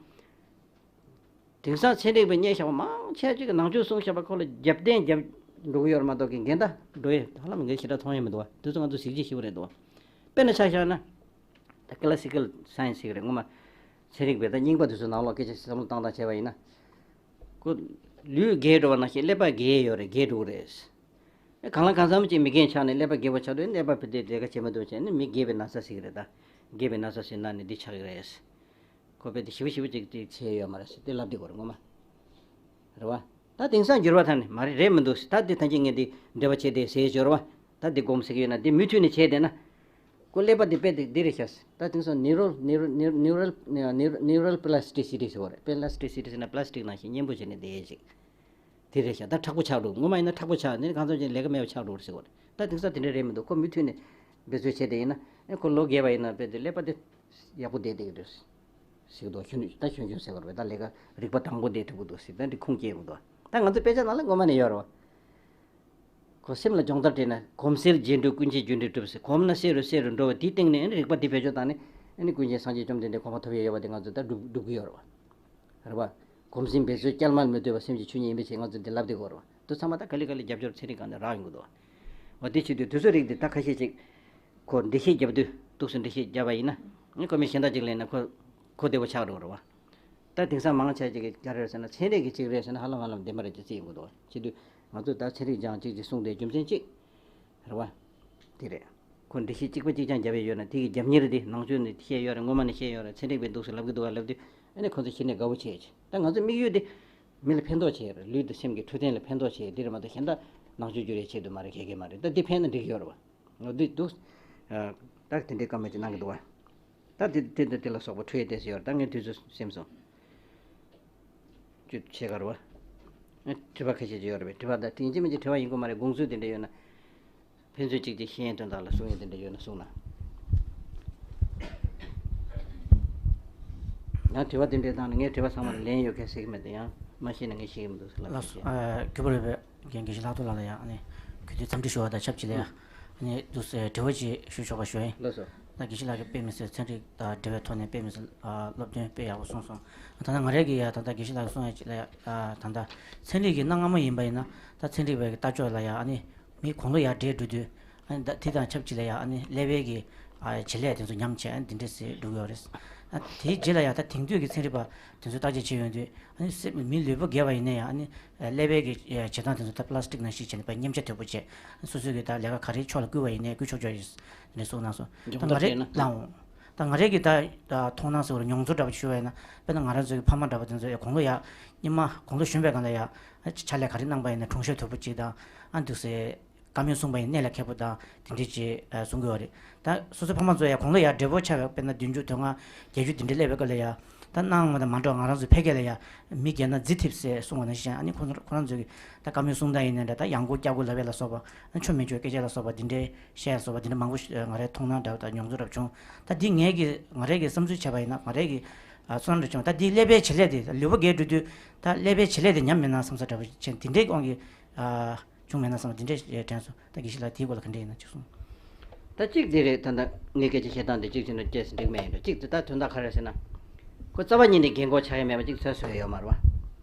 དེང་སང་ཚན་རིག་པས་རྙེད་བཞག་པ་མང་ཆེ་ཅིག་གིས་ནང་ཆོས་གསུངས་བཞག་པ་ཁོ་ལ་རྒྱབ་རྟེན་རྒྱབ་འགྲོ་གི་ཡོད་རེད་མ་གཏོགས་ཀྱི་འགལ་ཟླ་འགྲོ་ཡས་ཧ་ལམ་ངས་ཞེ་དྲག་མཐོང་ཡས་མི་འདུག་བ། དེ་ཚོ་ང་ཚོ་གཟིགས་རྒྱུ་ཞིག་རེད་འདུག་བ། དཔེར་ན་ཆ་བཞག་ན། ད་ཀི་ལ་སི་ཀལ་སའེན་སི་ཞིག་རེད། ངོ་མ་ཚན་རིག་པས་ད་རྙིང་པ་དེ་ཚོའི་ནང་ལོགས་སྐད་ཆ་བསམ་བློ་བཏང་སྟངས་བྱས་པ་ཡིན་ན། ཁོ་ལུས་རྒས་འགྲོ་བ་ནང་བཞིན་ཀླད་པ་རྒས་ཡོད་རེད། རྒས་འགྲོ་གི་རེད། ཨེ་གང་ལ་གང་འཚམ་ཅིག་མི་རྒན་ཆགས་ནས་ཀླད་པ་རྒས་པོ་ཆགས་དུས་ཀླད་པ་ཕུད་དེ་ལས་ཀ་བྱེད་མ་ཐུབ་བྱས་ནས་མི་རྒས་པའི་ན་ཚ་ཟེར་གི་རེད་ད། རྒས་པའི་ན་ཚ་ཟེར་ན་ནི་འདི་ཆགས་ཀྱི་རེད། ཁོ་དཔེ་དེ་ཞེ་པོ་ཞེ་པོ་ཅིག་དེ་བྱས་ཡོད་མ་རེད་ཟེར་དེ་ལབ་བསྡད་ཀྱི་ཡོད་རེད་ངོ་མ། རེད་བ། ད་དེང་སང་འགྱུར་བ་ཐང་ནས་མ་རེད། རེད་མི་འདུག་ཟེར། ད་དེ་ཐང་ཅིག་ངས་དེ་འབྲེལ་བ་བྱས་ཏེ་ཟེར་ཡོད་རེད་བ། ད་དེ་སྒོམ་ཟེར་གྱི་ཡོད་ན་དེ་མུ་མཐུད་ནས་བྱས་བསྡད་ན། ཁོ་ཀླད་པ་དེ་དཔེ་དེ་འདི་རེད་ཤག་ཟེར། ད་དེང་སང་ནིའུ་རལ་ནིའུ་རལ་ནིའུ་རལ་ནིའུ་རལ་པི་ལ་སི་ཊི་སི་ཊི་ཟེར་བ་རེད། པི་ལ་སི་ཊི་སི་ཊི་ཟེར་ན་པི་ལ་སི་ཊིག་ནང་བཞིན་མཉེན་པོ་བྱས་ནས་བསྡད་ཡས་ཅིག་དེ་རེད་ཤག། ད་མཁྲེགས་པོ་ཆགས་འགྲོ། ངོ་མ་ཡིན་ན་མཁྲེགས་པོ་ཆགས་ནས་གང་འཚམ་ཅིག་ལས་ཀ་མེད་པ་ཆགས་འགྲོ་རེད་ཟེར་བ་རེད། ད་དེང་སང་དེ་འདྲ་རེད་མི་འདུག་ཁོ་མུ་མཐུད་ནས་འབད་རྩོལ་བྱས་བསྡད་ཡིན་ན་ཨེ་ཁོ་ལོ་རྒས་པ་ཡིན་ན་དཔེ་དེ་ཀླད་པ་དེ་ཡག་པོ་བསྡད་བསྡད་ཀྱི་རེད་ཟེར་གྱི་འདུག་གཞོན་ད་གཞོན་གཞོན་ཟེར་བ་རེད། ད་ལས་ཀ་རིག་པ་དྭངས་པོ་བསྡད་ཐུབ་ཀྱི་འདུག་ཟེར། ད་འདི་ཁུངས་སྐྱེལ་གྱི་འདུག་ད་ང་ཚོ་དཔེ་ཆ་ནང་ལ་ངོ་མ་ནས་ཡོད་རེད་བ། ཁོ་སེམས་ལ་སྦྱོང་བརྡར་སྤྲད་ན་གོམས་སེལ་རྗེས་འགྲོ་ཀུན་གཞིའི་རྒྱུ་འབྲས་གྲུབ་ཟེར། གོམས་ན་གསལ་རུ་གསལ་རུ་འགྲོ་བ་དེའི་སྟེང་ནས་ཨ་ནི་རིག་པ་འདི་བེད་སྤྱོད་བཏང་ནས་ཨ་ནི་ཀུན་མཁྱེན་སངས་རྒྱས་བཅོམ་ལྡན་འདས་གོ་འཕང་ཐོབ་ཡས་ཡོད་པ་དེ་ང་ཚོ་ད་སྒྲུབ་སྒྲུབ་ཀྱི་ཡོད་རེད་བ། རེད་བ། གོམས་ཟིན་འབད་རྩོལ་བསྐྱལ་མ་མི་སྡོད་པ་སེམས་ཀྱི་ཆོས་ཉིད་ཡིན་པའི་ཕྱིར་ང་ཚོ་འདི་ལབ་བསྡད་ཀྱི་ཡོད་རེད་བ། དེ་ཚང་མ་ད་ག་ལེ་ག་ལེ་རྒྱབ་སྐྱོར་ཚན་རིག་སྒང་ནས་རག་ཡོང་གི་འདུག་བ། འོ་དེ་བྱེད་དུས་དུས་ཚོད་རིགས་འདི་ད་ཁ་ཤས་ཅིག་ཁོ་འགྲེལ་བཤད་རྒྱབ་དུས་ཏོག་ཙམ་འགྲེལ་བཤད་བརྒྱབ་པ་ཡིན་ན་ཨ་ཁོ་མི་གཞན་དག་ཅིག་ལེན་ན་ཁོ་གོ་བདེ་པོ་ཆགས་འགྲོ་གི་རེད་བ། ད་དེང་སང་མང་ཆེ་ཅིག་གིས་ག་རེ་རེད་ཟེར་ན་ཚན་རིག་གི་ཅིག་རེད་ཟེར་ན་ཧ་ལམ་ཧ་ལམ་བདེན་པ་རེད་ཅེས་བརྩི་ཡོང་གི་འདུག་བ། བྱེད་དུས་ང་ཚོས་ད་ཚན་རིག་སྦྱང་ཅིག་ཅིག་གསུངས་དེ་རྒྱུ་མཚན་གཅིག་རེད་བ། དེ་རེད། ཁོ་འགྲེལ་བཤད་གཅིག་པ་གཅིག་རྐྱང་བརྒྱབ་ཡས་ཡོད་ན་དེ་གི་རྒྱབ་གཉེར་དེ་ནང་ཆོས་ནས་བཤད་ཡོད་རེད། སྔོན་མ་ནས་བཤད་ཡོད་རེད། ཚན་རིག་པས་འདུག་སེ་ལབ་གི་འདུག་ག་ལབ་དུས་ཨ་ནི་ཁོ་ཚོ་གཞི་ནས་དགའ་བོ་བྱས་ཀྱི། ད་ང་ཚོ་དམིགས་ཡུལ་དེ་མི་ལ་ཕན་ཐོགས་བྱས་ཡོད་རེད། ལུས་དང་སེམས་ཀྱི་འཕྲོད་བསྟེན་ལ་ཕན་ཐོགས་བྱས་ཡོད་དེ་རེད་མ་གཏོགས་གཞན་དག་ནང་ཆོས་བསྒྱུར་ཡས་ཆེད་དུ་མ་རེད། ག་གེ་མ་རེད། ད་དེ་ཕན་ན་འགྲིག་གི་ཡོད་རེད་བ། འོ་འདི་འདུག་ད་དེ་འདྲའི་བཀའ་མོལ་ཅིག་གནང་གི་འདུག་བ། ད་དེ་དེ་དེ་དེ་ལ་སོགས་པ་འཕྲོས་ཡས་བལྟས་སུ་ཡོད་རེད། ད་ངས་དུས་ཚོད་སེམས་སོང་། ཅུ་ཕྱེད་ཀ་རེད་བ། ཨ་དྲི་བ་ཁ་ཤས་ཅིག་ཡོད་རེད་པས། དྲི་བ་ད་དེ་ཡིན་གཅིག་མིན་གཅིག་དྲི་བ་ཡིན་དགོས་མ་རེད། དགོངས་ཚུལ་དེ་འདྲ་ཡོད་ན། ཕན་ཚུན་གཅིག་གཅིག་ཤེས་ཡོན་དོན་དག་ལ་གསུང་ཡས་དེ་འདྲ་ཡོད་ན་གསུང་ན། ཡང་དྲི་བ་དེ་འདྲའི་སྟེང་ནས་ངས་དྲི་བ་ཚང་མ་ལ་ལན་ཡོད་མཁན་ཟེར་གྱི་མེད་དེ། ཡང་མ་ཤེས་ན་ངས་ཤེས་ཀྱི་མི་འདུག་ཟེར་ལབ་ལགས་སོ། ཤེས། ཨ་གུས་པ་རེད་པས། རྒན་དགེ་བཤེས་ལྷག་རྡོར་ལགས་ལ་ཡང་ཨ་ནི་གུས་འདུད་འཚམས་འདྲི་ཞུ་བ་དང་ཆབས་ཅིག་ལ་ཡང་ཨ་ནི་འདུག་སེ་དྲི་བ་ཅིག་ཞུ་ཆོག་པ་ཞུ་ཡིན། ལགས་སོ། ད་དགེ་བཤེས་ལགས་ཀྱིས་དཔེ་མི་སྲིད་ཚན་རིག་དང་འབྲེལ་བའི་ཐོག་ནས་དཔེ་མི་སྲིད་ཨ་སློབ་སྟོན་དཔེ་ཡག་པོ་གསུངས་སོང་། ད་ལྟ་ང་རང་གིས་ཡ་ད་ལྟ་དགེ་བཤེས་ལགས་ཀྱིས་གསུངས་ཡ་ཅིག་ལ་ཡ་ཨ་ད་ལྟ་ཚན་རིག་གི་གནའ་སྔ་མོ་ཡིན་པ་ཡིན་ན་ད་ཚན་རིག་པའི་གི་ལྟ་ཕྱོགས་ལ་ཡ་ཨ་ནི་མི་གོང་ལོ་ཡར་བགྲེས་འགྲོ་དུས་ཨ་ནི་ད་དེ་དང་ཆབས་ཅིག་ལ་ཡ་ཨ་ནི་ཀླད་པའི་གི་ཨ་བྱེད་ལས་དེ་ཚོ་ཉམས་བྱས་ཨ་ནི་འདི་འདྲས་སེ་འགྲོ་གི་ཡོད་རེད། ཨ་དེའི་རྗེས་ལ་ཡ་ད་དེང་དུས་ཀྱི་ཚན་རིག་པ་དེ་ཚོས་བརྟག་དཔྱད་བྱས་ཡོང་དུས་ཨ་ནི་སེམས་མི་ལུས་པོ་རྒས་པ་ཡིན་ན་ཡང་ཨ་ནི་ཀླད་པའི་གི་བྱེད་སྟངས་དེ་ཚོ་ད་པ་ལ་སི་ཊིག་ནང་བཞིན་བྱས་ནས་པ་མཉེན་ཆས་དོད་པོ་བྱས་སོ་སོའི་གི་ད་ལས་ཀ་ག་རེའི་ཕྱོགས་ལ་བསྐུལ་བ་ཡིན་ནའི་བསྐུལ་ཆོག་ཆོག་ཡིན་ནས་གསུངས་གནང་སོང་། ད་ང་རེ་ལའང་ད་ང་རེ་གི་ད་མཐོང་སྣང་ཟེར་བ་མྱོང་ཚོར་འདྲ་པོ་ཞུ་བ་ཡིན་ན་དཔེར་ན་ང་རང་ཚོའི་གི་ཕ་མ་འདྲ་པོ་དེ་ཚོ་ཡ་དགུང་ལོ་ཡ་སྙེ་མ་དགུང་ལོ་གཞོན་པའི་སྒང་ལ་ཡ་ཕྱག་ལས་ག་རེ་གནང་པ་ཡིན་ན་གྲོང་ཤོར་དོད་པོ་གཅིག་དང་ཨ་འདུག་སེ། བཀའ་མོལ་གསུངས་པ་ཡིན་གནད་ལ་འཁེལ་པོ་དང་དེ་འདྲས་ཅིག་གསུང་གི་ཡོད་རེད། ད་སོ་སོའི་ཕ་མ་ཚོ་ཡང་དགུང་ལོ་ཡར་བགྲེས་པོ་ཆགས་པའི་དཔེར་ན་བདུན་ཅུ་དོན་ལྔ་བརྒྱད་ཅུ་དེ་འདྲས་སླེབས་པའི་སྐབས་ལ་ཡང་ད་གནང་བ་དང་མ་འགྲོ་ང་རང་ཚོའི་ཕལ་སྐད་ལ་ཡང་མི་རྒས་ན་རྫི་ཐེབས་ཟེར་གསུངས་པ་ནང་བཞིན་ཨ་ནི་ཁོ་ཚོ་ཁོ་རང་ཚོའི་གི་ད་བཀའ་མོལ་གསུང་སྟངས་ཡིན་ནའི་འདྲ་ད་ཡང་སྒོ་སྐྱ་སྒོ་ལབ་ཡ་ལ་སོགས་པ་ཨ་ཆོ་མེད་ཆོའི་སྐད་ཆ་ལ་སོགས་པ་དེ་འདྲས་བཤད་ཡ་ལ་སོགས་པ་དེ་འདྲས་མང་པོ་ང་རའི་མཐོང་སྣང་འདྲ་བ་དང་མྱོང་ཚོར་འདྲ་བྱུང་། ད་འདི་ངས་གི་ང་རའི་གི་བསམ་ཚུལ་བྱས་པ་ཡིན་ན་ང་རའི་གི་ཚོར་སྣང་འདྲ་བྱུང་ད་འདི་ཀླད་པའི་བྱེད་ལས་དེ་ལུས་པོ་རྒས་འགྲོ་དུས་ད་ཀླད་པའི་བྱེད་ལས་དེ་ཉམས་མེད་ན་བསམ་ས་འདྲ་བོ་ཅན་དེ་འདྲའི་དབང་གིས། བྱུང་མེད་ན་བསམ་པ་འདི་འདྲས་དྲན་སོང་། ད་དགེ་བཤེས་ལགས་དེའི་སྐོར་ལ་ག་འདྲས་ཡིན་ན་ཅིག་གསུངས། ད་གཅིག་འདི་རེད། ད་ལྟ་ངས་སྐད་ཆ་བཤད་སྟངས་འདི་གཅིག་བྱས་ན་བཅས་སུ་འགྲིག་མེད་ཡིན་འགྲོ། གཅིག་དེ་ད་དོན་དག་ག་རེ་ཟེར་ན། ཁོ་རྩ་བ་ཉིད་ནས་རྒན་གོག་ཆགས་ཡ་མེད་པ་གཅིག་ཚོད་བཟོས་ཡོད་མ་རེད་བ།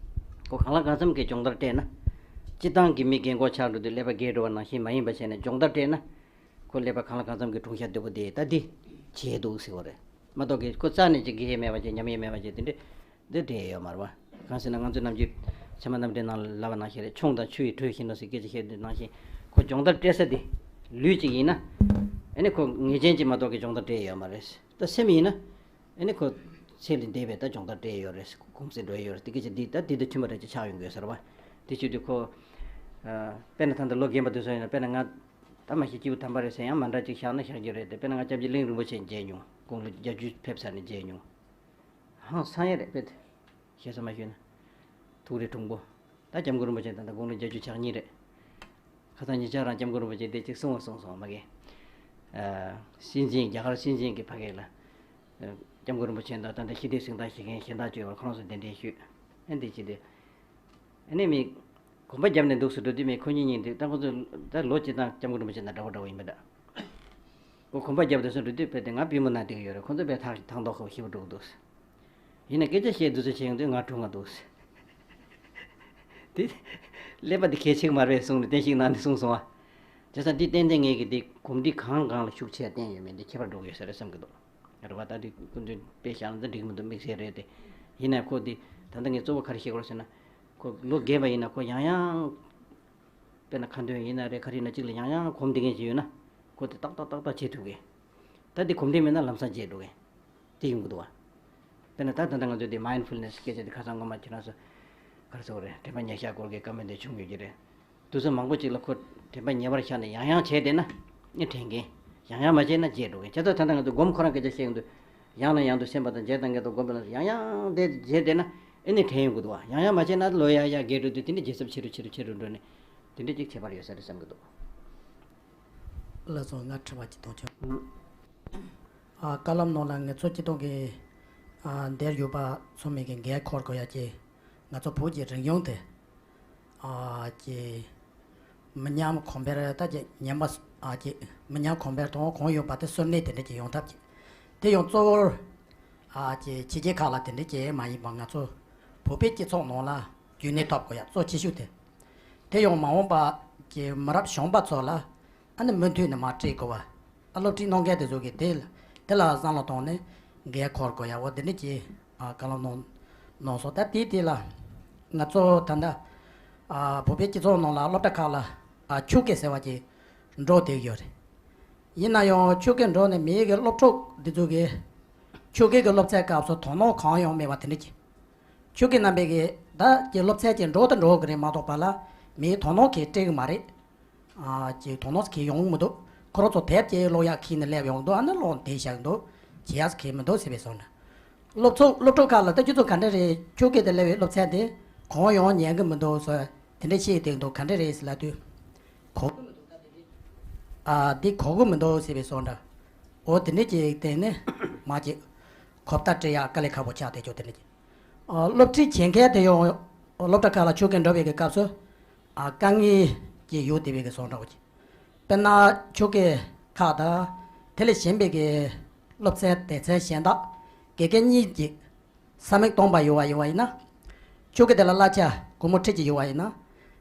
ཁོ་གང་ལ་གང་འཚམ་གྱི་སྦྱོང་བརྡར་སྤྲད་ན། སྤྱིར་བཏང་གི་མི་རྒན་གོག་ཆགས་འགྲོ་དུས་ཀླད་པ་རྒས་འགྲོ་བ་ནང་བཞིན་མ་ཡིན་པ་བྱས་ནས་སྦྱོང་བརྡར་སྤྲད་ན། ཁོ་ཀླད་པ་གང་ལ་གང་འཚམ་གྱི་གྲུང་ཤ་རྡོལ་པོ་དེ་ད་འདི་བྱས་འདུག་ཟེར་བ་རེད། མ་གཏོགས་ཀྱི་ཁོ་རྩ་ནས་ཅིག་རྒས་ཡས་མེད་པ་ཅིག་ཉམས་ཡས་མེད་པ་ཅིག་དེ་འདྲས། འདི་འདྲས་ཡོད་མ་རེད་བ། གང་ཟེར་ན་ང་ཚོས་ནམ་རྒྱུན་ཚད་མ་རྣམ་འགྲེལ་ནང་ལ་ལབ་པ་ནང་བཞིན་རེད། ཆུང་དང་ཆུ་ཡི་དྲོད་བཞིན་ནོ་ཟེར་སྐད་ཆ་བཤད་དུས་ནང་བཞིན་ཁོ་སྦྱོང་བརྡར་སྤྲད་ས་དེ་ལུས་གཅིག་ཡིན་ན། ཨ་ནི་ཁོ་ངེས་ཅན་གཅིག་མ་གཏོགས་ཀྱི་སྦྱོང་བརྡར་སྤྲད་ཡོད་མ་རེད། ད་སེམས་ཡིན་ན། ཨ་ནི་ཁོ་ཚེ་འདི་འདས་པའི་ད་སྦྱོང་བརྡར་སྤྲད་ཡོད་རེད། གོམས་གཤིས་འགྲོ་ཡི་ཡོད་རེད། དེ་སྐད་ཆ་འདི་ད་འདི་དང་མཐུན་པ་འདྲ་ཅིག་ཆགས་ཡོང་གི་ཡོད་ས་རེད་བ། དེ་བྱེད་དུས་ཁོ། ཨ། དཔེར་ན་ད་ལྟ་ལོ་རྒན་པ་དེ་ཚོ་ཡིན་ན་དཔེར་ན་ང་། ད་མ་གཞི་སྐྱེས་བུ་དམ་པ་རེད་ཟེར་ཡང་མ་འདྲ་ཅིག་བཞག་ན་བཞག་རྒྱུ་རེད་དེ། དཔེར་ན་ང་སྐྱབས་རྗེ་གླིང་རིན་པོ་ཆེ་མཇལ་མྱོང་། དགུང་ལོ་བརྒྱད་ཅུ་ཕེབས་ཚར་ནས་མཇལ་མྱོང་། ཧང་སང་ཡ་རེད་དཔེ་དེ། ཞེ་ས་མ་ཞུས་ན། ཐུགས་རེ་གྲུང་པོ། ད་སྐྱབས་མགོན་རིན་པོ་ཆེ་ད་ལྟ་དགུང་ལོ་བརྒྱད་ཅུ་གྱ་གཉིས་རེད། ཁ་སང་ཉེ་ཆར་རང་སྐྱབས་མགོན་རིན་པོ་ཆེ་འདི་གཅིག་གསུང་བ་གསུངས་སོང་མ་གི། ཨ། སྲིད་འཛིན་རྒྱ་གར་སྲིད་འཛིན་གྱི་ཕ་གི་ལ། ཨ། སྐྱབས་མགོན་རིན་པོ་ཆེ་དང་ད་ལྟ་ཞི་བདེ་གཟེངས་རྟགས་བཞེས་མཁན་གཞན་དག་བཅས་པར་ཁོ་རང་ཚོ་གདན་འདྲེན་ཞུས། ཨ་འདི་བྱས་ཏེ། ཨ་ནི་མི། གོམ་པ་བརྒྱབ་ནས་འདུག་སེ་འགྲོ་དུས་མི་ཁོ་གཉིས་གཉིས་འདུག་ད་ཁོ་ཚོ་ད་ལོ་གཅིག་དང་སྐྱབས་མགོན་རིན་པོ་ཆེ་དང་འདྲ་བོ་འདྲ་བོ་ཡིན་པ་འདྲ། ཁོ་གོམ་པ་བརྒྱབ་དུས་སུ་འགྲོ་དུས་དཔེ་དེ་ང་པུས་མོ་ན་བསྡད་ཀྱི་ཡོད་རེད། ཁོ་ཚོ་དཔེ་ཐག་ཐག་མདོག་ཁ་པོ་ཞེ་པོ་འགྲོ་གི་འདུག་ཡིན་ན་སྐད་ཆ་བཤད་དུས་ཚོད་ཆེ་ཡོང་དུས་ང་གྲུང་ང་འདུག་དེ། ཀླད་པ་དེ་གལ་ཆེ་གི་མ་རེད་གསུངས་ནས་བསྟན་བཤིག་གནང་ནས་གསུངས་སོང་བ། བྱས་ཙང་འདི་ཏན་ཏན་ངེད་ཀྱི་འདི་གོམས་འདྲིས་གང་གང་ལ་ཤུགས་ཆེ་བསྟན་ཡོད་མེད་འདི་ཁྱད་པར་འགྲོ་གི་ཡོད་ས་རེད་བསམ་གྱི་འདུག་རེད་བ། ད་འདི་སྐུ་མདུན་དཔེ་བཞག་ན་ད་འགྲིག་མི་འདུག་དམིགས་བསལ་རེད་དེ། ཡིན་ནའི་ཁོ་འདི་ད་ལྟ་ངས་གཙོ་བོ་ག་རེ་བཤད་དགོས་རེད་ཟེར་ན། ཁོ་ལོ་རྒས་པ་ཡིན་ན་ཁོ་ཡང་ཡང་། དཔེར་ན་ཁ་འདོན་ཡིན་ན་རེད་ག་རེ་ཡིན་ན་གཅིག་ལ་ཡང་ཡང་གོམས་བསྡད་མཁན་ཅིག་ཡོད་ན། ཁོ་དེ་ཏག་ཏག་ཏག་ཏག་བྱེད་ཐུབ་གི། ད་དེ་གོམས་བསྡད་མེད་ན་ལམ་སང་བརྗེད་འགྲོ་གི། དེ་ཡོང་གི་འདུག་བ། དཔེར་ན་ད་ད་ལྟ་ང་ཚོས་དེ་མའིན་ཌ་ཕུལ་ནེ་སི་སྐད་ཆ་དེ་ཁ་སང་སྔོན་མ་ཁྱེད་རང་ཚོ། ག་རེ་ཟེར་དགོས་རེད། དྲན་པ་ཉེར་བཞག་སྐོར་གྱི་བཀའ་མོལ་དེ་བྱུང་ཡོད་ཀྱི་རེད། དུས་ཚོད་མང་པོ་ཅིག་ལ་ཁོ་དྲན་པ་ཉེ་བར་བཞག་ནས་ཡང་ཡང་བྱས་བསྡད་ན་ཨེ་དྲན་གི། ཡང་ཡང་མ་བྱས་ན་བརྗེད་འགྲོ་གི། བྱས་ཙང་ད་ལྟ་ང་ཚོ་སྒོམ་ཁོ་རང་སྐད་ཆ་བཤད་ཀྱི་འདུག་ཡང་ནས་ཡང་དུ་སེམས་པ་དང་བརྗེད་དང་ངེས་དང་སྒོམ་པ་ལ་ཡང་ཡང་བསྡད་བརྗེད་བསྡད་ན་ཨེ་ནས་དྲན་ཡོང་གི་འདུག་བ། ཡང་ཡང་མ་བྱས་ན་ལོ་ཡར་ཡར་རྒས་འགྲོ་དུས་དེ་འདྲ་བརྗེད་ཚབས་ཆེ་རུ་ཆེ་རུ་ཆེ་རུ་འགྲོ་ནས་དེ་འདྲ་ཅིག་ཁྱད་པར་ཡོད་ས་རེད་བསམ་གྱི་འདུག་ལགས་སོ། ང་དྲི་བ་ཅིག་གཏོང་ཆོག་ཨ། བཀའ་སློབ་ནང་ལ་ངེད་ཚོ་སྤྱི་བཏང་གི་ཨ། འདིར་ཡོད་པ་ཚང་མས་ཀྱི་འགན་འཁུར་དགོས་ཡ་ཅིག་ང་ཚོ་བོད་ཀྱི་རིག་གཞུང་དེ། ཨ། ཀྱི་མི་ཉམས་གོང་འཕེལ་ད་ཀྱི་ཉམས་པ། ཨ། ཀྱི་མི་ཉམས་གོང་འཕེལ་དང་གོང་ཡོད་པ་དེ་གསོན་གནས་དེ་འདྲ་ཅིག་ཡོང་ཐབས་ཀྱི། དེ་ཡང་གཙོ་བོར། ཨ། ཀྱི་ཕྱི་རྒྱལ་ཁག་ལ་དེ་འདྲ་ཅིག་མ་ཡིན་པ་ང་ཚོ་བོད་པའི་སྤྱི་ཚོགས་ནང་ལ་རྒྱུན་གནས་ཐོབ་དགོས་ཡ་གཙོ་ཆེ་ཤོས་དེ། དེ་ཡང་མ་འོངས་པ་ཀྱི་མི་རབས་གཞོན་པ་ཚོ་ལ་ཨ་ནི་མུ་མཐུད་ནས་མ་སྤྲད་དགོས་པ། ཨ། སློབ་ཁྲིད་གནང་མཁན་དེ་ཚོ་གིས་དེ་ལ་དེ་ལ་བསམ་བློ་བཏང་ནས་འགན་འཁུར་དགོས་ཡ་འོ་དེ་འདྲ་ཅིག་ཨ། བཀའ་སློབ་གནང་གནང་སོང་། ད་དེའི་དེ་ལ་ང་ཚོ་ད་ལྟ་ཨ། བོད་པའི་སྤྱི་ཚོགས་ནང་ལ་སློབ་གྲྭ་ཁག་ལ་ཨ། ཆོས་སྐད་ཟེར་བ་ཅིག་འགྲོ་བསྡད་ཡོད་རེད། ཡིན་ན་ཡང་ཆོས་སྐད་འགྲོ་ནས་མིའི་གི་སློབ་ཕྲུག་འདི་ཚོ་གིས་ཆོས་སྐད་ཀྱི་སློབ་ཚན་སྐབས་སུ་དོ་སྣང་གང་ཡང་མེད་པ་དེ་འདྲ་ཅིག་ཆོས་སྐད་རྣམ་པའི་གི་ད་ཀྱི་སློབ་ཚན་ཅིག་འགྲོ་དང་འགྲོ་གི་རེད་མ་གཏོགས་པ་ལ་མིའི་དོ་སྣང་གིས་སྤྲད་གི་མ་རེད། ཨ། ཅིག་དོ་སྣང་གིས་ཡོང་གི་མི་འདུག་ཁོ་རང་ཚོ་དེབ་ཅིག་ཀློག་ཡག་ཁྱེར་ནས་སླེབས་ཡོང་གི་འདུག་ཨ་ནི་ཀློག་བསྡད་བཞག་གི་འདུག་བྱེད་ཡག་ཁྱེར་མི་འདུག་ཟེར་བས་སོང་ན། སློབ་ཚོགས་སློབ་ཕྲུག་ཁག་ལ་ད་ཁྱོད་ཚོ་ག་འདྲ་རེད། ཆོས་སྐད་དེ་སླེབས་པའི་སློབ་ཚན་དེ་གང་ཡང་ཉན་གི་མི་འདུག་ཟེར་དེ་འདྲ་བཤད་བསྡད་འདུག་ག་འདྲ་རེད་ཟེར་ལབ་དུས། གོ་གི་མི་འདུག་ད་དེ་འདྲ། ཨ། འདི་གོ་གི་མི་འདུག་ཟེར་བས་སོང་འདྲ། འོ་དེ་འདྲ་ཅིག་བལྟས་ནས་མ་ཅིག་གོ་བརྡ་སྤྲད་ཡག་དཀའ་ལས་ཁག་པོ་ཆགས་བསྡད་ཀྱོག་དེ་འདྲ་ཅིག་ཨ། སློབ་ཁྲིད་བྱེད་མཁན་དེ་ཡང་སློབ་གྲྭ་ཁག་ལ་ཆོས་སྐད་འགྲོ་བའི་གི་སྐབས་སུ། ཨ། དཀའ་ངལ་ཅིག་ཡོད་བསྡད་པའི་གི་བཟོ་འདྲ་བོ་ཅིག་དཔེར་ན་ཆོས་སྐད་ཁག་དང་། དེ་ལས་གཞན་པའི་གི་སློབ་ཚན་སྡེ་ཚན་གཞན་དག་དགེ་རྒན་གཉིས་ཀྱི་ས་མིག་སྟོང་པ་ཡོད་པ་ཡོད་པ་ཡིན་ན། ཆོས་སྐད་དེ་ལ་གླ་ཆ་སྒོར་མོ་ཁྲི་གཅིག་ཡོད་པ་ཡིན་ན།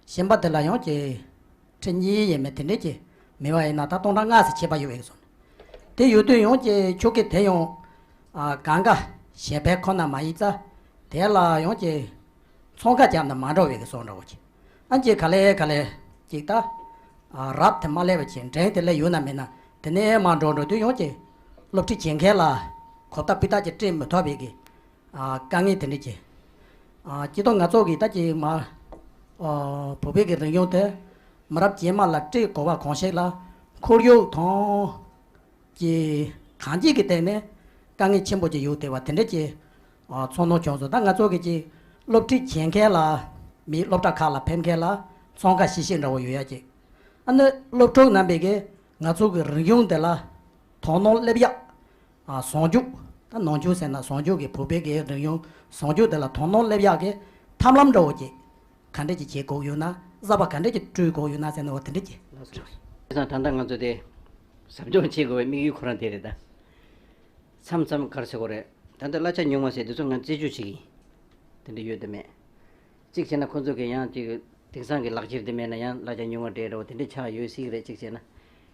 གཞན་པ་དེ་ལ་ཡང་གི་ཁྲི་གཉིས་ཡས་མས་དེ་འདྲས་ཀྱི་མེད་པ་ཡིན་ན། ད་སྟོང་ཕྲག་ལྔ་ཙམ་ཁྱད་པར་ཡོད་པའི་གི་སོང་། དེ་ཡོད་དུས་ཡང་གི་ཆོས་སྐད་དེ་ཡང་ཨ་གང་ག་གཞས་པའི་ཁོ་ན་མ་ཡིན་ཙང་། དེ་ལ་ཡང་གི་ཚོང་ཁ་རྒྱབ་ན་མ་འགྲོ་བའི་གི་སོང་འདྲ་བོ་ཅིག་ཨ་ཅེ་ག་ལེ་ག་ལེ་ཅིག་ད་ཨ་རབ་དེ་མ་སླེབས་པ་ཅིག་འགྲན་དེ་སླེབས་ཡོད་ན་མེད་ན། དེ་ནས་མར་འགྲོ་འགྲོ་དུས་ཡང་གི་སློབ་ཁྲིད་བྱེད་མཁན་ལ་གོ་བརྡ་སྤུས་དག་ཅིག་སྤྲད་མི་ཐུབ་པའི་གི་ཨ་དཀའ་ངལ་དེ་འདྲ་ཅིག་ཨ་སྤྱིར་བཏང་ང་ཚོ་གི་ད་ཅིག་མ་ཨ་བོད་པའི་གི་རིག་གཞུང་དེ་མི་རབས་རྗེས་མ་ལ་སྤྲད་དགོས་པ་གང་ཞིག་ལ་ཁོར་ཡུག་དང་། གི་གང་ཅིའི་གི་སྟེང་ནས་དཀའ་ངལ་ཆེན་པོ་ཅིག་ཡོད་བསྡད་པ་དེ་འདྲ་ཅིག་ཨ་ཚོར་སྣང་བྱུང་སོང་། ད་ང་ཚོ་གི་ཅིག་སློབ་ཁྲིད་བྱེད་མཁན་ལ་མི་སློབ་གྲྭ་ཁག་ལ་ཕེབས་མཁན་ལ་ཚོང་ཁ་ཤིག་ཤིག་འདྲ་བོ་ཡོད་ཡ་ཅིག་ཨ་ནི་སློབ་ཕྲུག་རྣམ་པས་གི་ང་ཚོ་གི་རིག་གཞུང་དེ་ལ་དོ་སྣང་སླེབས་ཡག་ཨ་ཟུང་འཇུག་ད་ནང་ཆོས་ཟེར་ན་ཟུང་འཇུག་གི་བོད་པའི་གི་རིག་གཞུང་ཟུང་འཇུག་དེ་ལ་དོ་སྣང་སླེབས་ཡག་གི་ཐབས་ལམ་འདྲ་བོ་ཅིག་ག་འདྲ་ཅིག་བྱེད་དགོས་ཡོད་ན། གསར་པ་ག་འདྲ་ཅིག་བསྐྲུན་དགོས་ཡོད་ན་ཟེར་ན། འོ་དེ་འདྲ་ཅིག་ལགས་སོ། བྱས་ཙང་ད་ལྟ་ང་ཚོ་དེ་ཟབ་སྦྱོང་བྱེད་དགོས་པའི་དམིགས་ཡུལ་ཁོ་རང་དེ་རེད་ད། མཚམས་མཚམས་ག་རེ་ཟེར་དགོས་རེད། ད་ལྟ་གླ་ཆ་ཉུང་བ་ཟེར་དེ་ཚོ་ང་རྩད་གཅོད་བྱེད་ཀྱི་ཡིན། དེ་འདྲ་ཡོད་དམ་མེད། གཅིག་བྱས་ན་ཁོ་ཚོ་གི་ཡང་གཅིག་དེང་སང་གི་ལག་འཁྱེར་དེ་མེད་ན་ཡང་གླ་ཆ་ཉུང་བ་སྤྲད་འདྲ་བོ་དེ་འདྲ་ཆགས་ཡོད་སྲིད་ཀྱི་རེད། གཅིག་བྱས་ན།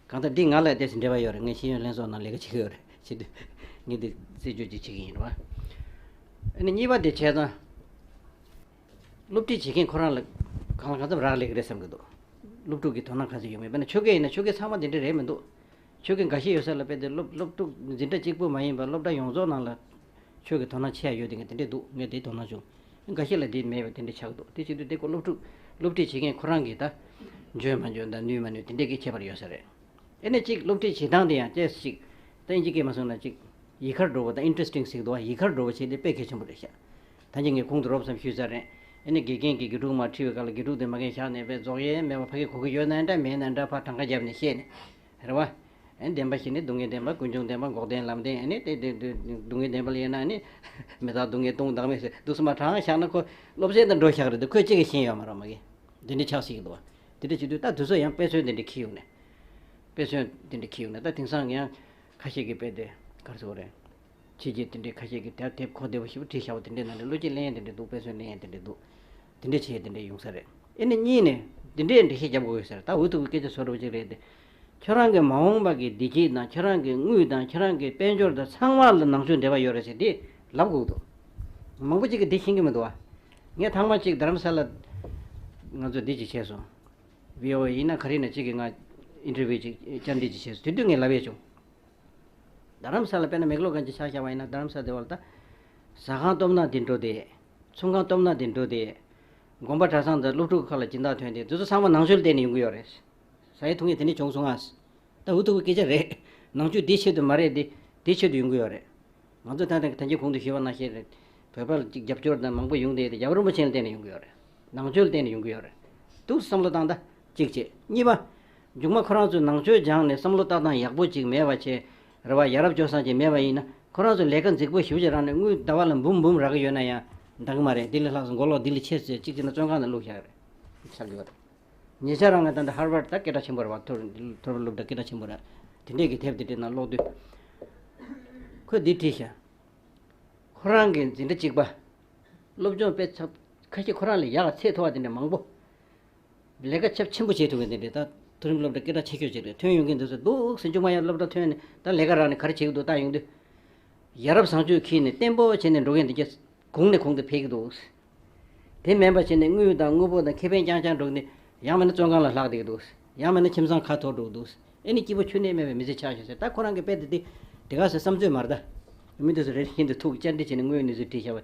གང་ལྟར་འདི་ང་ལ་དེ་ཚོ་འབྲེལ་བ་ཡོད་རེད། ངས་ཤེས་ཡོན་ལྷན་ཚོགས་ནང་ལས་ཀ་བྱེད་ཀྱི་ཡོད་རེད། བྱེད་དུས་ངས་འདི་རྩད་གཅོད་ཅིག་བྱེད་ཀྱི་ཡིན་རེད་བ། ཨ་ནི་གཉིས་པ་དེ་བྱས་ཙང་། སློབ་ཁྲིད་བྱེད་མཁན་ཁོ་རང་ལ་གང་ལ་གང་འཚམ་རག་ལས་ཀྱི་རེད་བསམ་གྱི་འདུག་སློབ་ཕྲུག་གི་དོ་སྣང་ག་ཚོད་ཡོད་མེད། དཔེར་ན་ཆོས་སྐད་ཡིན་ན་ཆོས་སྐད་ཚང་མ་དེ་འདྲ་རེད་མི་འདུག་ཆོས་སྐད་འགའ་ཤས་ཡོད་ས་ལ་དཔེ་དེ་སློབ་སློབ་ཕྲུག་འཛིན་གྲྭ་གཅིག་པུ་མ་ཡིན་པར་སློབ་གྲྭ་ཡོངས་རྫོགས་ནང་ལ་ཆོས་ཀྱི་དོ་སྣང་ཆེ་ཡ་ཡོད་དེ་ག་དེ་འདྲ་འདུག་ངས་དེ་དོ་སྣང་བྱུང་། འགའ་ཤས་ལ་དེ་མེད་པ་དེ་འདྲ་ཆགས་འདུག་དེ་བྱེད་དུས་དེ་ཀོ་སློབ་ཕྲུག་སློབ་ཁྲིད་བྱེད་མཁན་ཁོ་རང་གིས་ད་འཇོན་མ་འཇོན་དང་ནུས་མ་ནུས་དེ་འདྲས་ཀྱི་ཁྱད་པར་ཡོད་ས་རེད། ཨེ་ནས་གཅིག་སློབ་ཁྲིད་བྱེད་སྟངས་དེ་ཡང་ཅེས་ཤིག་ད་ཨིན་ཇི་སྐད་མ་སོང་ན་གཅིག་ཡིག་ཁར་འགྲོ་བ་དང་ཨིན་ཊི་རེ་སི་ཊིང་ཟེར་གྱི་འདུག་བ། ཡིག་ཁར་འགྲོ་བ་བྱེད་དེ་དཔེ་གལ་ཆེན་པོ་རེད་ཤག་ད་ཅི་ངས་གོང་དུ་རོབ་ཙམ་ཞུས་ཚར་རེད། ཨེ་ནས་དགེ་རྒན་གྱིས་དགེ་ཕྲུག་མར་ཁྲིད་པའི་སྐབས་ལ་དགེ་ཕྲུག་དེ་མ་གན་བཞག་ནས་དཔེ་རྫོགས་ཡས་མེད་པ་ཕ་གི་གོ་གི་ཡོད་ན་འདྲ་མེད་ན་འདྲ་ཕར་གྲངས་ཀ་བརྒྱབ་ནས་བཤད་ནས་རེད་བ། ཨེ་བདེན་པ་བཞི་ནི་སྡུག་བསྔལ་བདེན་པ་ཀུན་འབྱུང་བདེན་པ་འགོག་བདེན་ལམ་བདེན། ཨེ་ནི་དེ་དེ་དེ་སྡུག་བསྔལ་བདེན་པ་ལ་དབྱེ་ན་ཨེ་ནི་མི་རྟག་སྡུག་བསྔལ་སྟོང་བདག་མེད་ཟེར་འདུག་སེ་མར་གྲངས་བཞག་ན་ཁོ་སློབ་ཚན་དང་འགྲོ་བཞག་རེད་འདུག་ཁོས་གཅིག་གིས་ཤེས་ཡོད་མ་རེད་མ་གི། དེ་འདྲ་ཆགས་སྲིད་ཀྱི་འདུག་བ། དེ་འདྲ་བྱེད་དུས་ད་དུས་ཚོད་ཡང་དཔེ་མཚོན་དེ་འདྲ་འཁྱེར་ཡོང་ནས། དཔེ་མཚོན་དེ་འདྲ་འཁྱེར་ཡོང་ནས་ད་དེང་སང་ཡང་ཁ་ཤས་ཀྱིས་དཔེ་དེ་ག་རེ་ཟེར་དགོས་རེད། ཕྱི་རྒྱལ་དེ་འདྲའི་ཁ་ཤས་ཀྱིས་དེབ་དེབ་གོ་བདེ་པོ་ཞེ་པོ་བྲིས་བཞག་པ་དེ་འདྲའི་ནང་ནས་བློ་སྐྱེད་གླེང་ཡས་དེ་འདྲ་འདུག་དཔེ་མཚོན་གླེང་ཡས་དེ་འདྲ་འདུག་དེ་འདྲ་བྱས་དེ་འདྲ་ཡོང་ས་རེད། ཨེ་ནི་གཉིས་ནས་དེ་འདྲའི་འགྲེལ་བཤད་རྒྱབ་དགོས་ཡོད་ས་རེད། ད་འུ་ཐུག་གི་སྐད་ཆ་བཟོ་འདྲ་བོ་ཅིག་རེད་དེ། ཁྱོད་རང་གི་མ་འོངས་པ་གི་བདེ་སྐྱིད་དང་ཁྱོད་རང་གི་དངུལ་དང་ཁྱོད་རང་གི་དཔལ་འབྱོར་དང་ཚང་མ་ལ་ནང་ཆོས་འབྲེལ་བ་ཡོད་རེད་ཟེར་དེ་ལབ་དགོས་འདུག་མང་པོ་ཅིག་གིས་འདི་ཤེས་ཀྱི་མི་འདུག་བ། ངས་ཐེངས་མ་ཅིག་རྡ་རམ་ས་ལ་ང་ཚོ་འདི་ཅིག་བྱས་སོང་། བྷི་ཨོ་ཨེ་ཡིན་ན་ག་རེ་ཡིན་ན་ཅིག་གིས་ང་ཨིན་ཊར་བིའུ་ཅིག་བཅར་འདྲི་ཅིག་བྱས་སོང་། དེ་དུས་ངས་ལབ་ཡས་བྱུང་། རྡ་རམ་ས་ལ་དཔེར་ན་མེག་ལོ་གན་ཇི་ཆ་བཞག་པ་ཡིན་ན་རྡ་རམ་ས་དེ་བ་ལ་ད། ཟ་ཁང་སྟོབས་ན་དེ་འགྲོ་དེ། ཚོང་ཁང་སྟོབས་ན་དེ་འགྲོ་དེ། དགོན་པ་གྲྭ་ཚང་དང་སློབ་ཕྲུག་ཁག་ལ་སྦྱིན་བདག་ཐོན་ཏེ་དེ་ཚོ་ཚང་མ་ནང་ཆོས་ལ་བརྟེན་ནས་ཡོང་གི་ཡོད་རེད། ཟ་ཡས་འཐུང་ཡས་དེ་འདྲ་བྱུང་སོང་ང་། ད་འུ་ཐུག་གི་སྐད་ཆ་རེད། ནང་ཆོས་དེའི་ཆེད་དུ་མ་རེད་དེ། དེའི་ཆེད་དུ་ཡོང་གི་ཡོད་རེད། ང་ཚོ་ད་ལྟ་ད་གིན་གོང་དུ་ཞུས་པ་ནང་བཞིན་རེད། བོད་པ་ལ་ཅིག་རྒྱབ་སྐྱོར་དང་མང་པོ་ཡོང་དེ་དེ་རྒྱལ་བ་རིན་པོ་ཆེ་ལ་བརྟེན་ནས་ཡོང་གི་ཡོད་རེད། ནང་ཆོས་ལ་བརྟེན་ནས་ཡོང་གི་ཡོད་རེད། འདུག་བསམ་བློ་བཏང་ད། གཅིག་བྱས། གཉིས་པ། མཇུག་མ་ཁོ་རང་ཚོས་ནང་ཆོས་སྦྱངས་ནས་བསམ་བློ་བཏང་སྟངས་ཡག་པོ་ཅིག་མེད་པ་བྱས། རེད་བ། ཡ་རབས་སྤྱོད་བཟང་ཅིག་མེད་པ་ཡིན་ན་ཁོ་རང་ཚོ་ལས་ཀ་མཛེས་པོ་ཞེ་པོ་ཅིག་རག་ནས་དངུལ་ཟླ་བ་ལ་འབུམ་འབུམ་རག་གི་ཡོད་ན་ཡང་འདང་གི་མ་རེད། འདི་ལས་ལྷག་ཙམ་མགོ་ལོག་འདི་ལ་ཆེ་ཟེར་གཅིག་བྱས་ན་བཙོན་ཁང་ནང་བླུགས་བཞག་རེད། ཆགས་ཀྱི་ཡོད་རེད། ཉེ་ཆར་རང་ང་ད་ལྟ་ཧར་ཝར་ཌི་ད་སྐད་གྲགས་ཆེན་པོ་རེད་བ། མཐོ་མཐོ་རིམ་སློབ་གྲྭ་སྐད་གྲགས་ཆེན་པོ་རེད། དེ་འདྲས་ཀྱི་དེབ་དེ་འདྲའི་ནང་ཀློག་དུས། ཁོས་འདི་བྲིས་ཤག་ཁོ་རང་གི་འཛིན་གྲྭ་གཅིག་པ། སློབ་སྦྱོང་དཔེ་ཚབ་ཁ་ཤས་ཁོ་རང་ལས་ཡག་ཚད་མཐོ་བ་དེ་འདྲ་མང་པོ། ལས་ཀ་ཚབས་ཆེན་པོ་བྱེད་ཐུབ་མཁན་དེ་འདྲས་ད་མཐོ་རིམ་སློབ་གྲྭ་སྐད་གྲགས་ཆེ་ཤོས་ཅིག་རེད། ཐོན་ཡོང་གིན་འདུག་ཟེར་འདུག་སེ་མཇུག་མ་ཡར་སློབ་གྲྭ་ཐོན་ནས་ད་ལས་ཀ་རག་ནས་ག་རེ་བྱེད་ཀྱི་འདུག་ལྟ་ཡོང་དུས། ཡ་རབས་བཟང་སྤྱོད་འཁྱེར་ནས་བརྟན་པོ་བྱས་ནས་འགྲོ་མཁན་དེ་གས་གོང་ནས་གོང་དུ་འཕེལ་གྱི་འདུག་དེ་མིན་པ་བྱས་ནས་དངུལ་དང་དངོས་པོ་དང་ཁེ་ཕན་རྐྱང་རྐྱང་འགྲོ་ནས་ཡང་མིན་ན་བཙོན་ཁང་ལ་ལྷག་བསྡད་ཀྱི་འདུག་ཡང་མིན་ན་ཁྱིམ་ཚང་ཁ་འཐོར་འགྲོ་གི་འདུག་ཨེ་ནི་སྐྱིད་པོ་ཁྱོན་ནས་མེད་པའི་མི་ཚེ་ཆགས་ཤག་ཟེར། ད་ཁོ་རང་གི་དཔེ་དེ་དེ་དེ་ག་ཟེར་བསམ་ཚོད་མ་རེད་ད། མི་དེ་ཚོ་རེ་རེ་བཞིན་དུ་ཐུག་བཅར་འདྲི་བྱས་ནས་དངོས་ཡོད་གནས་ཚུལ་དྲིས་བཞག་པ་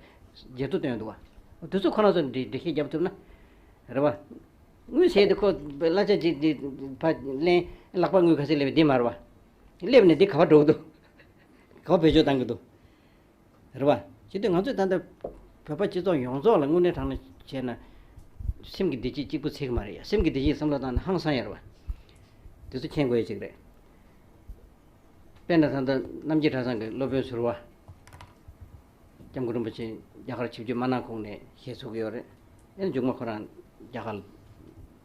བརྗེད་ཐོ་བཏོན་འདུག་བ། དེ་ཚོ་ཁོ་རང་ཚོ་འདྲི་འདྲི་བཤད་རྒྱབ་ཐུབ་ན། རེད་བ། དངུལ་ཟེར་དེ་ཁོ་གླ་ཆ་ཅིག་དེ་ཕ་ལེན་ལག་པ་དངུལ་ག་ཚོད་སླེབས་པ་འདི་མ་རེད་བ། སླེབས་ནས་འདི་ག་པར་འགྲོ་གི་འདུག་ག་པར་བེད་སྤྱོད་བཏང་གི་འདུག་རེད་བ། བྱེད་དུས་ང་ཚོས་ད་ལྟ་བོད་པ་སྤྱི་ཚོགས་ཡོངས་རྫོགས་ལ་དངོས་གནས་དྲང་གནས་བྱས་ན། སེམས་ཀྱི་བདེ་སྐྱིད་གཅིག་པུ་ཚད་ཀྱི་མ་རེད་ཡ། སེམས་ཀྱི་བདེ་སྐྱིད་བསམ་བློ་བཏང་ན་ཧང་སང་ཡ་རེད་བ། དེ་ཚོ་མཁྱེན་དགོས་ཡ་ཅིག་རེད། དཔེར་ན་ད་ལྟ་རྣམ་རྒྱལ་གྲྭ་ཚང་གི་སློབ་དཔོན་ཟུར་པ། སྐྱབས་མགོན་རིན་པོ་ཆེ་རྒྱ་གར་ཆིབས་བསྒྱུར་མ་གནང་གོང་ནས་ཞེས་གསུང་གི་ཡོད་རེད། ཨེ་མཇུག་མ་ཁོ་རང་རྒྱ་གར་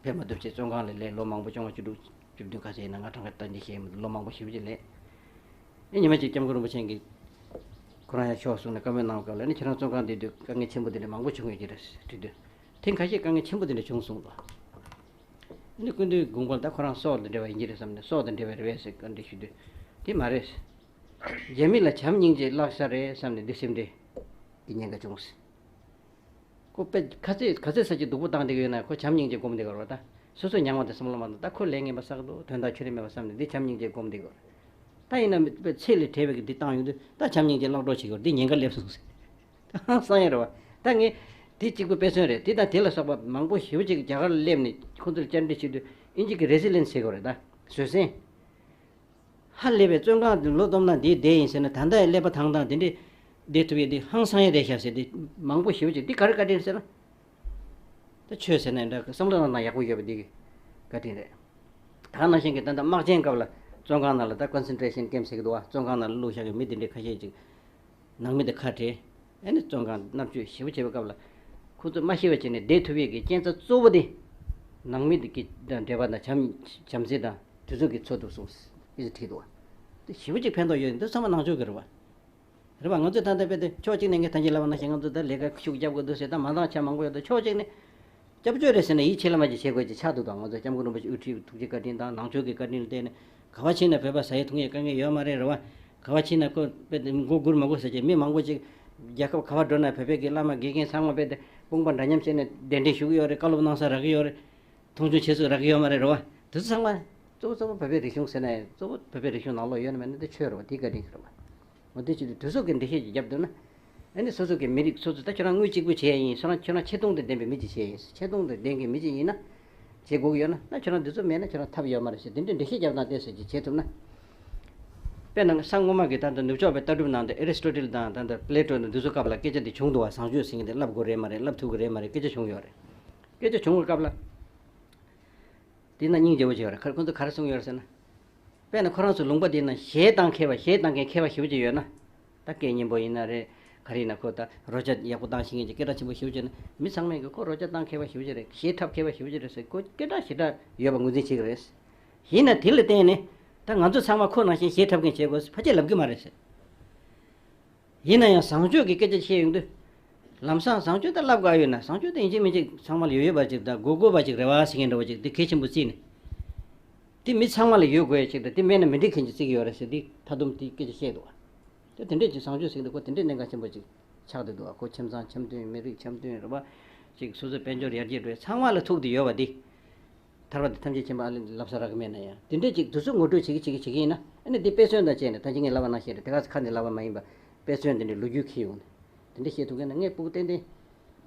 ཕེབས་མ་ཐུབ་ཅེས་བཙོན་ཁང་ལ་ལས་ལོ་མང་པོ་བཅོ་ལྔ་བཅུ་དྲུག་བཅུ་བདུན་ག་ཚོད་ཡིན་ན་ང་གྲངས་ཀ་ཏན་ཏན་ཤེས་ཀྱི་མི་འདུག་ལོ་མང་པོ་ཞེ་པོ་ཅིག་ལས། ཨེ་ཉི་མ་གཅིག་སྐྱབས་མགོན་རིན་པོ་ཆེ་གིས་ཁོ་རང་ཡང་ཤོག་གསུངས་ནས་བཀའ་མོལ་གནང་བ་སྐབས་ལ་ནི་ཁྱེད་རང་བཙོན་ཁང་བསྡད་དུས་དཀའ་ངལ་ཆེན་པོ་དེ་འདྲ་མང་པོ་བྱུང་ཡོད་ཀྱི་རེད་དྲིས་དུས། ཐེངས་ཁ་ཤས་དཀའ་ངལ་ཆེན་པོ་དེ་འདྲ་བྱུང་གསུངས་པ། ཨ་ནི་སྐུ་མདུན་དགོངས་པ་ལ་ད་ཁོ་རང་སྲོག་དང་འབྲེལ་བ་ཡིན་གྱི་རེད་བསམ་ནས་སྲོག་དང་འབྲེལ་བ་རེད་པས་ཟེར་བཀའ་འདྲི་ཞུ་དུས། དེ་མ་རེད། རྒྱ་མི་ལ་བྱམས་སྙིང་རྗེ་བརླག་ཤག་རེད་བསམ་ནས་འདི་སེམས་ཁྲལ་གྱི་ཉེན་ཁ་བྱུང་ཟེར། ཁོ་དཔེ་ག་ཚོད་ག་ཚོད་ས་ཅིག་སྡུག་པོ་བཏང་བསྡད་ཀྱི་ཡོད་ན་ཁོ་བྱམས་སྙིང་རྗེ་སྒོམ་བསྡད་ཀྱི་རེད་བ་ད། སོ་སོ་མྱངས་པ་དེ་བསམ་བློ་མ་བཏང་། ད་ཁོ་ལས་ངན་པ་བསགས་འདུག་དོན་དག་ཁྱོན་ནས་མེད་པ་བསམ་ནས་འདི་བྱམས་སྙིང་རྗེ་སྒོམ་བསྡད་ཀྱི་རེད། ད་ཡིན་ན་མི་དཔེ་ཚེ་ལས་བྲལ་བའི་གི་འདི་བཏང་ཡོང་དུས་ད་བྱམས་སྙིང་རྗེ་བརླག་འགྲོ་བྱེད་ཀྱི་རེད། འདི་ཉེན་ཁ་སླེབས་སོང་ཟེར། ད་ཧང་སང་ཡ་རེད་བ། ད་ངས་འདི་གཅིག་པུ་དཔེ་མཚོན་རེད། འདི་དང་དེ་ལ་སོགས་པ་མང་པོ་ཞེ་པོ་ཅིག་རྒྱ་གར་སླེབས་ནས་ཁོ་ཚོར་བཅར་འདྲི་བྱེད་དུས་ཨིན་ཇི་གི་རེ་སི་ལེན་སི་བྱེད་དགོས་རེད། ད་བཟོད་བསྲན། ཧ་ལས་པའི་བཙོན་ཁང་དུ་ལོ་བསྡོམས་ན་འདིའི་བསྡད་ཡིན་ཟེར་ན་ད་ལྟ་ཡི་ཀླད་པ་ཐང་ཐང་དེ་འདྲས་བསྡད་ཐུབ་ཡས་འདི་ཧང་སང་ཡས་རེད་ཤག་ཟེར་ཏེ་མང་པོ་ཞེ་པོ་ཅིག་འདི་ག་རེ་བཀའ་དྲིན་ཟེར་ན། ད་ཆོས་ཟེར་ན་འདྲ་བསམ་བློ་བཏང་ན་ཡག་པོ་ཡོད་པ་འདི་གི་བཀའ་དྲིན་རེད། ད་ག་ནང་བཞིན་གྱི་ད་ལྟ་དམག་ཆེན་སྐབས་ལ་བཙོན་ཁང་ནང་ལ་ད་ཀོན་སེན་ཊྲེ་ཤན་ཀེམ་ཟེར་གི་འདུག་བ། བཙོན་ཁང་ནང་ལ་བླུགས་བཞག་གི་མི་དེ་འདྲས་ཁ་ཤས་ཅིག་ནང་མི་དེ་ཁ་བྲལ། ཨ་ནི་བཙོན་ཁང་མནར་གཅོད་ཞེ་པོ་བྱས་པའི་སྐབས་ལ། ཁོ་ཚོས་མ་ཤི་བ་བྱས་ནས་བསྡད་ཐུབ་ཡས་ཀྱི་རྐྱེན་རྩ་གཙོ་བོ་དེ། ནང་མི་དེ་གི་དང་འབྲེལ་བ་དང་བྱམས་བྱམས་བརྩེ་དང་དེ་ཚོ་གི་འཚོ་ཐུབ་སོང་ཟེར་བྲིས་འདུག་བ། དེ་ཞེ་པོ་ཅིག་ཕན་ཐོགས་ཡོད་འདི་ཚང་མ་ནང་ཆོས་ཀྱི་རེད་བ། རེད་བ། ང་ཚོས་ད་ལྟ་དཔེ་དེ་ཕྱོགས་གཅིག་ནས་ངས་ད་གིན་ལབ་པ་ནང་བཞིན་ང་ཚོ་ད་ལས་ཀ་ཤུགས་རྒྱབ་དགོས་འདུག་ཟེར། ད་མ་འདང་ཆ་མང་པོ་ཡོད། ད་ཕྱོགས་གཅིག་ནས། སྐྱབས་བཅོལ་རེད་ཟེར་ན་ཡིད་ཆེས་ལ་མ་ཅིག་བྱེད་དགོས་ཅིག་ཆགས་འདུག་ད་ང་ཚོ་སྐྱབས་མགོན་རིན་པོ་ཆེ་དབུ་ཁྲིད་ཐུགས་རྗེ་བཀའ་དྲིན་དང་ནང་ཆོས་ཀྱི་བཀའ་དྲིན་ལ་བརྟེན་ནས་ག་བ་ཕྱིན་ན་བོད་པ་ཟ་ཡས་འཐུང་ཡས་དཀའ་ངལ་ཡོད་མ་རེད། རེད་བ། ག་བ་ཕྱིན་ན་ཁོ་དཔེ་དེ་མགོ་སྒུར་མ་དགོས་ཟེར་གྱི་མི་མང་པོ་ཅིག་རྒྱལ་ཁབ་ག་བ་འགྲོ་ན་བོད་པའི་གི་བླ་མ་དགེ་རྒན་ཚང་མ་དཔེ་དེ་དཔུང་པ་འདྲ་མཉམ་བྱས་ནས་གདན་འདྲེན་ཞུ་གི་ཡོད་རེད། བཀའ་སློབ་གནང་ས་རག་གི་ཡོད་རེད། མཐོང་ཆུང་བྱེད་ས་རག་གི་ཡོད་མ་རེད། རེད་བ། དེ་ཚོ་ཚང་མ་གཙོ་བོ་གཙོ་བོ་བོད་པའི་རིག་གཞུང་ཟེར་ན་ཡང་གཙོ་བོ་བོད་པའི་རིག་གཞུང་ནང་ལོགས་ཡོད་ན་མེད་ན་དེ་ཆོས་རེད་བ། དེའི་བཀའ་དྲིན་ཞིག་རེད་བ། འོ་དེ་བྱེད་དུས་དུས་ཚོད་ཀྱི་འགྲེལ་བཤད་ཅིག་བརྒྱབ་འདུག་ན། ཨ་ནི་སོ་སོ་གི་མི་རིགས་སོ་སོ་ད་ཁྱོད་རང་དངུལ་གཅིག་པུ་བྱས་ཡིན། ཁྱོད་རང་ཁྱོད་རང་ཆེ་མཐོང་དང་ལྡན་པའི་མི་ཅིག་བྱས་ཡིན། ཆེ་མཐོང་དང་ལྡན་གྱི་མི་ཅིག་ཡིན་ན། བྱེད་དགོས་ཀྱི་ཡོད་ན། ད་ཁྱོད་རང་འདི་ཚོ་མེད་ན་ཁྱོད་རང་ཐབས་ཡོད་མ་རེད་ཟེར་དེ་འདྲའི་འགྲེལ་བཤད་བརྒྱབ་སྟངས་དེ་ཟེར་གྱི་བྱེད་ཐུབ་ན། དཔེར་ན་ས་སྔོན་མ་གི་ད་ལྟ་ནུབ་ཕྱོགས་པའི་ལྟ་གྲུབ་ནང་དུ་ཨེ་རི་སི་ཊོ་ཊལ་དང་ད་ལྟ་པི་ལེ་ཊོ་དང་འདི་ཚོ་སྐབས་ལ་སྐད་ཆ་འདི་བྱུང་འདུག་བ། བཟང་སྤྱོད་ཟེར་མཁན་དེ་བསླབ་དགོས་རེད་མ་རེད། བསླབ་ཐུབ་ཀྱི་རེད་མ་རེད། སྐད་ཆ་བྱུང་བའི་སྐབས་ལ། དེ་ན་སྙིང་རྗེ་བོ་ཅིག་ཡོད་རེད། ཁ་ཁོང་ཚོ་ག་རེ་གསུངས་ཡོད་རེད་ཟེར་ན། དཔེར་ན་ཁོ་རང་ཚོ་ལུང་པ་དེ་ན་གཞས་བཏང་མཁས་པ། གཞས་བཏང་མཁན་མཁས་པ་ཞེ་པོ་ཅིག་ཡོད་ན། ད་སྐད་སྙན་པོ་ཡིན་ན་རེད། ག་རེ་ཡིན་ན་ཁོ་ད་རོལ་ཆ་ཡག་པོ་བཏང་ཤེས་མཁན་གྱི་སྐད་གྲགས་ཆེན་པོ་ཞེ་པོ་ཅིག་ན། མི་ཚང་མས་གི་ཁོ་རོལ་ཆ་བཏང་མཁས་པ་ཞེ་པོ་ཅིག་རེད། གཞས་འཁྲབ་མཁས་པ་ཞེ་པོ་ཅིག་རེད་ཟེར་ཁོ་སྐད་གྲགས་ཞེ་དྲག་ཡོད་པ་ངོས་འཛིན་བྱེད་ཀྱི་རེད། ཡིན་ན་དེ་ལ་བརྟེན་ནས་ད་ང་ཚོ་ཚང་མ་ཁོ་ནང་བཞིན་གཞས་འཁྲབ་མཁན་བྱེད་དགོས་ཕལ་ཆེར་ལབ་ཀྱི་མ་རེད་ཟེར། ཡིན་ན་ཡང་བཟང་སྤྱོད་ཀྱི་སྐད་ཆ་བཤད་ཡོང་དུས། ལམ་སང་བཟང་སྤྱོད་ད་ལབ་དགའ་ཡོད་ན། བཟང་སྤྱོད་ད་ཡིན་གཅིག་མིན་གཅིག་ཚང་མ་ལ་ཡོད་ཡོད་པ་ཅིག་དང་དགོས་དགོས་པ་ཅིག་རེད་བ་ཟེར་མཁན་འདྲ་བོ་ཅིག་དེ་གལ་ཆེན་པོ་བརྩིས་ནས། དེ་མི་ཚང་མ་ལ་ཡོད་དགོས་ཡ་ཅིག་དང་། དེ་མེད་ན་མི་འགྲིག་མཁན་ཅིག་བརྩི་གི་ཡོད་རེད་ཟེར་དེ་ད་དུང་དེ་སྐད་ཆ་བཤད་འདུག་བ། དེ་དེ་འདྲས་ཅིག་བཟང་སྤྱོད་ཟེར་གི་འདུག་ཁོ་དེ་འདྲས་གནད་འགག་ཆེན་པོ་ཅིག་ཆགས་བསྡད་འདུག་བ། ཁོ་ཁྱིམ་ཚང་འཆམ་མཐུན། མི་རིགས་འཆམ་མཐུན་རེད་བ། ཅིག་སོ་སོའི་དཔལ་འབྱོར་ཡར་རྒྱས་འགྲོ་ཡ་ཚང་མ་ལ་ཐུག་བསྡད་ཡོད་པ་དེ། ཐར་པ་དང་ཐམས་ཅད་མཁྱེན་པ་ཨ་ལས་ལབ་ས་རག་གི་མེད་ན་ཡང་། དེ་འདྲའི་ཅིག་དུས་ཚོད་ངོ་སྤྲོད་བྱེད་ཀྱི་བྱེད་ཀྱི་བྱེད་ཀྱི་ཡིན་ན། ཨ་ནི་འདི་དཔེ་མཚོན་དང་བཅས་ནས་ད་ཅི་ངས་ལབ་པ་ནང་བཞིན་རེད། དེ་ག་ཚོད་ཁ་ནས་ལབ་པ་མ་ཡིན་པ། དཔེ་མཚོན་དེ་འདྲའི་ལོ་རྒྱུས་འཁྱེར་ཡོང་ནས། དེ་འདྲ་བཤད་ཐུབ་མཁན་ན་ངས་སྤུ་གུ་ཏན་ཏན།